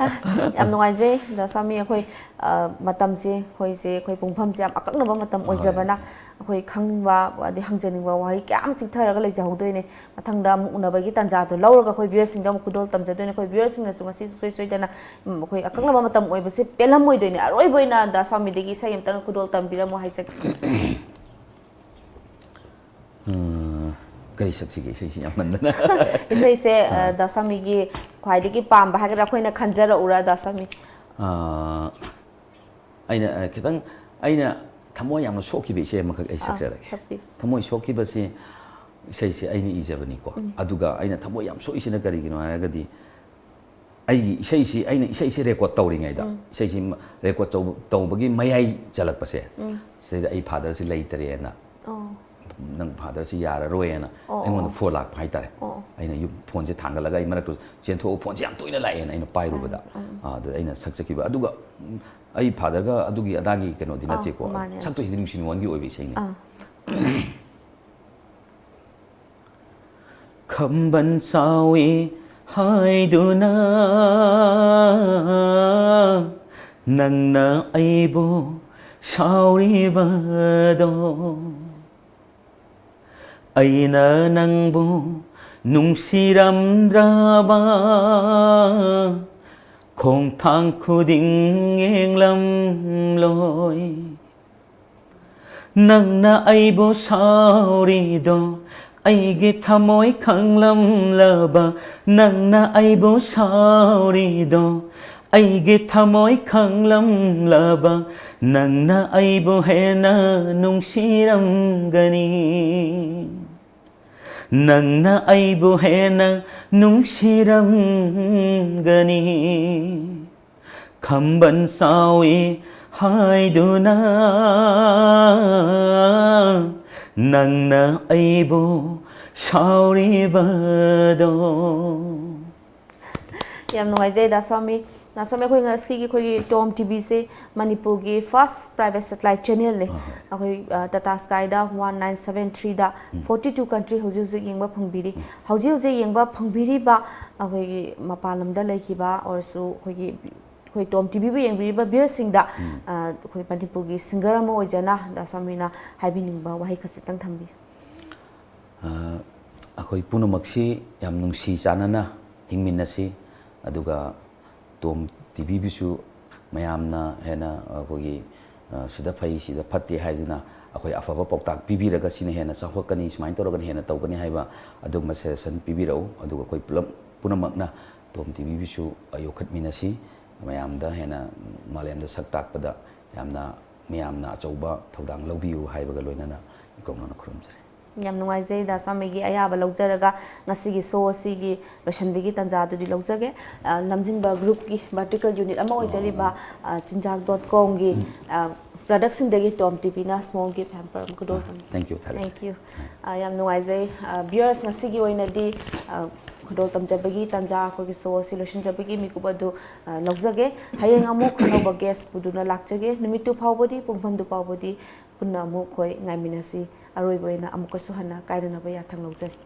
ꯌꯥꯝ ꯅꯨꯡꯉꯥꯏꯖꯩ, ꯗꯥ ꯁ꯭ꯋꯥꯃꯤ꯫ ꯑꯩꯈꯣꯏ, ꯑ, ꯃꯇꯝꯁꯦ, ꯑꯩꯈꯣꯏꯁꯦ, ꯑꯩꯈꯣꯏ ꯄꯨꯡꯐꯝꯁꯦ ꯌꯥꯝ ꯑꯀꯛꯅꯕ ꯃꯇꯝ ꯍꯣꯏ꯫ ꯑꯣꯏꯖꯕꯅ, ꯑꯩꯈꯣꯏ ꯈꯪꯅꯤꯡꯕ ꯑꯗꯩ ꯍꯪꯖꯅꯤꯡꯕ ꯋꯥꯍꯩ ꯀꯌꯥ ꯑꯃ ꯆꯤꯛꯊꯔꯒ ꯂꯩꯖꯍꯧꯗꯣꯏꯅꯦ꯫ ꯃꯊꯪꯗ ꯑꯃꯨꯛ ꯎꯅꯕꯒꯤ ꯇꯥꯟꯖꯥꯗꯣ ꯂꯧꯔꯒ ꯑꯩꯈꯣꯏ viewerꯁꯤꯡꯗ ꯑꯃꯨꯛ ꯈꯨꯗꯣꯜ ꯇꯝꯖꯗꯣꯏꯅꯦ꯫ ꯑꯩꯈꯣꯏ viewerꯁꯤꯡꯅꯁꯨ ꯉꯁꯤ ꯁꯨꯡꯁꯣꯏ ꯁꯣꯏꯗꯅ, ꯎꯝ, ꯑꯩꯈꯣꯏ ꯑꯀꯛꯅꯕ ꯃꯇꯝ ꯑꯣꯏꯕꯁꯦ ꯄꯦꯜꯂꯝꯃꯣꯏꯗꯣꯏꯅꯦ꯫ ꯑꯔꯣꯏꯕ ꯑꯣꯏꯅ ꯗꯥ ꯁ꯭ꯋꯥꯃꯤꯗꯒꯤ ꯏꯁꯩ ꯑꯃꯇꯪ ꯈꯨꯗꯣꯜ ꯇꯝꯕꯤꯔꯝꯃꯣ ꯍꯥꯏꯖꯒꯦ꯫ ꯑ, ꯀꯔꯤ ꯁꯛꯁꯤꯒꯦ? ꯏꯁꯩꯁꯤ ꯌꯥꯝꯃꯟꯗꯅ꯫ ꯏꯁꯩꯁꯦ, ꯑ, ꯑꯥ꯫ ꯗꯥ ꯁ꯭ꯋꯥꯃꯤꯒꯤ ꯈ꯭ꯋꯥꯏꯗꯒꯤ ꯄꯥꯝꯕ ꯍꯥꯏꯒꯗ꯭ꯔꯥ, ꯑꯩꯈꯣꯏꯅ ꯈꯟꯖꯔꯛꯎꯔꯥ, ꯗꯥ ꯁ꯭ꯋꯥꯃꯤ? ꯑ, ꯑꯩꯅ, ꯑ, ꯈꯤꯇꯪ, ꯑꯩꯅ ꯊꯃꯣꯏ ꯌꯥꯝꯅ ꯁꯣꯛꯈꯤꯕ ꯏꯁꯩ ꯑꯃꯈꯛ ꯑꯩ ꯑꯥ, ꯁꯛꯆꯔꯒꯦ꯫ ꯁꯛꯄꯤꯌꯨ꯫ ꯊꯃꯣꯏ ꯁꯣꯛꯈꯤꯕꯁꯤ, ꯏꯁꯩꯁꯤ ꯑꯩꯅ ꯏꯖꯕꯅꯤꯀꯣ꯫ ꯎꯝ꯫ ꯑꯗꯨꯒ ꯑꯩꯅ ꯊꯃꯣꯏ ꯌꯥꯝ ꯁꯣꯛꯏꯁꯤꯅ ꯀꯔꯤꯒꯤꯅꯣ ꯍꯥꯏꯔꯒꯗꯤ, ꯑꯩꯒꯤ ꯏꯁꯩꯁꯤ, ꯑꯩꯅ ꯏꯁꯩꯁꯤ record ꯇꯧꯔꯤꯉꯩꯗ, ꯎꯝ꯫ ꯏꯁꯩꯁꯤ ꯃ-, record ꯇꯧꯕ-, ꯇꯧꯕꯒꯤ ꯃꯌꯥꯏ ꯆꯜꯂꯛꯄꯁꯦ, ꯎꯝ꯫ ꯁꯤꯗꯩꯗ ꯑꯩ fatherꯁꯤ ꯂꯩꯇꯔꯦꯅ, ꯑꯣ꯫ "ꯅꯪ fatherꯁꯤ ꯌꯥꯔꯔꯣꯏꯅ" ꯑꯣ, ꯑꯩꯉꯣꯟꯗ ꯑꯣ꯫ Phone ꯂꯥꯛꯄ ꯍꯥꯏꯇꯥꯔꯦ꯫ ꯑꯣ, ꯑꯣ꯫ ꯑꯩꯅ ꯌꯨꯝ phoneꯁꯦ ꯊꯥꯡꯒꯠꯂꯒ ꯑꯩ ꯃꯔꯛꯇꯨ ꯆꯦꯟꯊꯣꯛꯑ, phoneꯁꯦ ꯌꯥꯝ ꯇꯣꯏꯅ ꯂꯥꯛꯑꯦꯅ ꯑꯩꯅ ꯄꯥꯏꯔꯨꯕꯗ꯫ ꯎꯝ, ꯎꯝ꯫ ꯑꯥ, ꯑꯗꯨꯗ ꯑꯩꯅ ꯁꯛꯆꯈꯤꯕ꯫ ꯑꯗꯨꯒ, ꯎꯝ, ꯑꯩ fatherꯒ ꯑꯗꯨꯒꯤ ꯑꯗꯥꯒꯤ ꯀꯩꯅꯣꯗꯤ ꯑꯥ, ꯅꯠꯇꯦꯀꯣ꯫ ꯃꯥꯅꯦ, ꯁꯛꯇꯣꯏꯁꯤꯗꯤ ꯅꯨꯡꯁꯤ ꯅꯨꯡꯉꯣꯟꯒꯤ ꯑꯣꯏꯕ ꯏꯁꯩꯅꯤ꯫ ꯑꯥ꯫ ꯈꯝꯕꯟ ꯆꯥꯎꯏ ꯍꯥꯏꯗꯨꯅ ꯅꯪꯅ ꯑꯩꯕꯨ ꯁꯥꯎꯔꯤꯕꯗꯣ, ꯑꯩꯅ ꯅꯪꯕꯨ ꯅꯨꯡꯁꯤꯔꯝꯗ꯭ꯔꯕ ꯈꯣꯡꯊꯥꯡ ꯈꯨꯗꯤꯡ ꯌꯦꯡꯂꯝꯂꯣꯏ꯫ ꯅꯪꯅ ꯑꯩꯕꯨ ꯁꯥꯎꯔꯤꯗꯣ ꯑꯩꯒꯤ ꯊꯃꯣꯏ ꯈꯪꯂꯝꯂꯕ, ꯅꯪꯅ ꯑꯩꯕꯨ ꯁꯥꯎꯔꯤꯗꯣ ꯑꯩꯒꯤ ꯊꯃꯣꯏ ꯈꯪꯂꯝꯂꯕ ꯅꯪꯅ ꯑꯩꯕꯨ ꯍꯦꯟꯅ ꯅꯨꯡꯁꯤꯔꯝꯒꯅꯤ꯫ ꯅꯪꯅ ꯑꯩꯕꯨ ꯍꯦꯟꯅ ꯅꯨꯡꯁꯤꯔꯝꯒꯅꯤ꯫ ꯈꯝꯕꯟ ꯆꯥꯎꯏ ꯍꯥꯏꯗꯨꯅ ꯅꯪꯅ ꯑꯩꯕꯨ ꯁꯥꯎꯔꯤꯕꯗꯣ꯫ ꯌꯥꯝ ꯅꯨꯡꯉꯥꯏꯖꯩ ꯗꯥ ꯁ꯭ꯋꯥꯃꯤ꯫ ꯗꯥ ꯁ꯭ꯋꯥꯃꯤ, ꯑꯩꯈꯣꯏ ꯉꯁꯤꯒꯤ ꯑꯩꯈꯣꯏꯒꯤ ꯇꯣꯝ ꯇꯤꯚꯤꯁꯦ ꯃꯅꯤꯄꯨꯔꯒꯤ first private satellite channelꯅꯦ꯫ ꯑꯩꯈꯣꯏ Tata ꯁ꯭ꯀꯥꯏꯗ one nine seven threeꯗ forty two country ꯍꯧꯖꯤꯛ ꯍꯧꯖꯤꯛ ꯌꯦꯡꯕ ꯐꯪꯕꯤꯔꯤ꯫ ꯍꯧꯖꯤꯛ ꯍꯧꯖꯤꯛ ꯌꯦꯡꯕ ꯐꯪꯕꯤꯔꯤꯕ ꯑꯩꯈꯣꯏꯒꯤ ꯃꯄꯥꯟ ꯂꯝꯗ ꯂꯩꯈꯤꯕ ꯑꯣꯏꯔꯁꯨ ꯑꯩꯈꯣꯏꯒꯤ ꯑꯩꯈꯣꯏ ꯇꯣꯝ ꯇꯤꯚꯤꯕꯨ ꯌꯦꯡꯕꯤꯔꯤꯕ viewersꯁꯤꯡꯗ ꯑꯩꯈꯣꯏ ꯃꯅꯤꯄꯨꯔꯒꯤ singer ꯑꯃ ꯑꯣꯏꯖꯅ ꯗꯥ ꯁ꯭ꯋꯥꯃꯤꯅ ꯍꯥꯏꯕꯤꯅꯤꯡꯕ ꯋꯥꯍꯩ ꯈꯖꯤꯛꯇꯪ ꯊꯝꯕꯤꯌꯨ꯫ ꯑꯩꯈꯣꯏ ꯄꯨꯝꯅꯃꯛꯁꯤ ꯌꯥꯝ ꯅꯨꯡꯁꯤ ꯆꯥꯟꯅꯅ ꯍꯤꯡꯃꯤꯟꯅꯁꯤ꯫ ꯑꯗꯨꯒ ꯇꯣꯝ ꯇꯤꯚꯤꯕꯨꯁꯨ ꯃꯌꯥꯝꯅ ꯍꯦꯟꯅ ꯑꯩꯈꯣꯏꯒꯤ ꯁꯤꯗ ꯐꯩ ꯁꯤꯗ ꯐꯠꯇꯦ ꯍꯥꯏꯗꯨꯅ ꯑꯩꯈꯣꯏ ꯑꯐꯕ ꯄꯥꯎꯇꯥꯛ ꯄꯤꯕꯤꯔꯒ ꯁꯤꯅ ꯍꯦꯟꯅ ꯆꯥꯎꯈꯠꯀꯅꯤ, ꯁꯨꯃꯥꯏꯅ ꯇꯧꯔꯒꯅ ꯍꯦꯟꯅ ꯇꯧꯒꯅꯤ ꯍꯥꯏꯕ ꯑꯗꯨꯒꯨꯝꯕ suggestion ꯄꯤꯕꯤꯔꯛꯎ꯫ ꯑꯗꯨꯒ ꯑꯩꯈꯣꯏ ꯄꯨꯂꯞ ꯄꯨꯝꯅꯃꯛꯅ ꯇꯣꯝ ꯇꯤꯚꯤꯕꯨꯁꯨ ꯌꯣꯛꯈꯠꯃꯤꯟꯅꯁꯤ꯫ ꯃꯌꯥꯝꯗ ꯍꯦꯟꯅ ꯃꯥꯂꯦꯝꯗ ꯁꯛ ꯇꯥꯛꯄꯗ ꯌꯥꯝꯅ ꯃꯤꯌꯥꯝꯅ ꯑꯆꯧꯕ ꯊꯧꯗꯥꯡ ꯂꯧꯕꯤꯌꯨ ꯍꯥꯏꯕꯒ ꯂꯣꯏꯅꯅ ꯏꯀꯣꯛꯅꯅ ꯈꯨꯔꯨꯝꯖꯔꯤ꯫ ꯌꯥꯝ ꯅꯨꯡꯉꯥꯏꯖꯩ ꯗꯥ ꯁ꯭ꯋꯥꯃꯤꯒꯤ ꯑꯌꯥꯕ ꯂꯧꯖꯔꯒ ꯉꯁꯤꯒꯤ show ꯑꯁꯤꯒꯤ ꯂꯣꯏꯁꯤꯟꯕꯒꯤ ꯇꯥꯟꯖꯥꯗꯨꯗꯤ ꯂꯧꯖꯒꯦ꯫ ꯂꯝꯖꯤꯡꯕ groupꯀꯤ vertical unit ꯑꯃ ꯑꯣꯏꯖꯔꯤꯕ ꯆꯤꯟꯖꯥꯛ dot comꯒꯤ productꯁꯤꯡꯗꯒꯤ ꯇꯣꯝ ꯇꯤꯚꯤꯅ small gift hamper ꯑꯃ ꯈꯨꯗꯣꯜ ꯇꯝꯖꯔꯤ꯫ Thank you, ꯊꯥꯒꯠꯆꯔꯤ꯫ Thank you꯫ ꯌꯥꯝ ꯅꯨꯡꯉꯥꯏꯖꯩ꯫ Viewers, ꯉꯁꯤꯒꯤ ꯑꯣꯏꯅꯗꯤ ꯈꯨꯗꯣꯜ ꯇꯝꯖꯕꯒꯤ ꯇꯥꯟꯖꯥ, ꯑꯩꯈꯣꯏꯒꯤ show ꯑꯁꯤ ꯂꯣꯏꯁꯤꯟꯖꯕꯒꯤ ꯃꯤꯀꯨꯞ ꯑꯗꯨ ꯂꯧꯖꯒꯦ꯫ ꯍꯌꯦꯡ ꯑꯃꯨꯛ ꯑꯅꯧꯕ guest ꯄꯨꯗꯨꯅ ꯂꯥꯛꯆꯒꯦ꯫ ꯅꯨꯃꯤꯠꯇꯨ ꯐꯥꯎꯕꯗꯤ, ꯄꯨꯡꯐꯝꯗꯨ ꯐꯥꯎꯕꯗꯤ ꯄꯨꯟꯅ ꯑꯃꯨꯛ ꯑꯩꯈꯣꯏ ꯉꯥꯏꯃꯤꯟꯅꯁꯤ꯫ ꯑꯔꯣꯏꯕ ꯑꯣꯏꯅ ꯑꯃꯨꯛꯀꯁꯨ ꯍꯟꯅ ꯀꯥꯏꯅꯅꯕ ꯌꯥꯊꯪ ꯂꯧꯖꯔꯤ꯫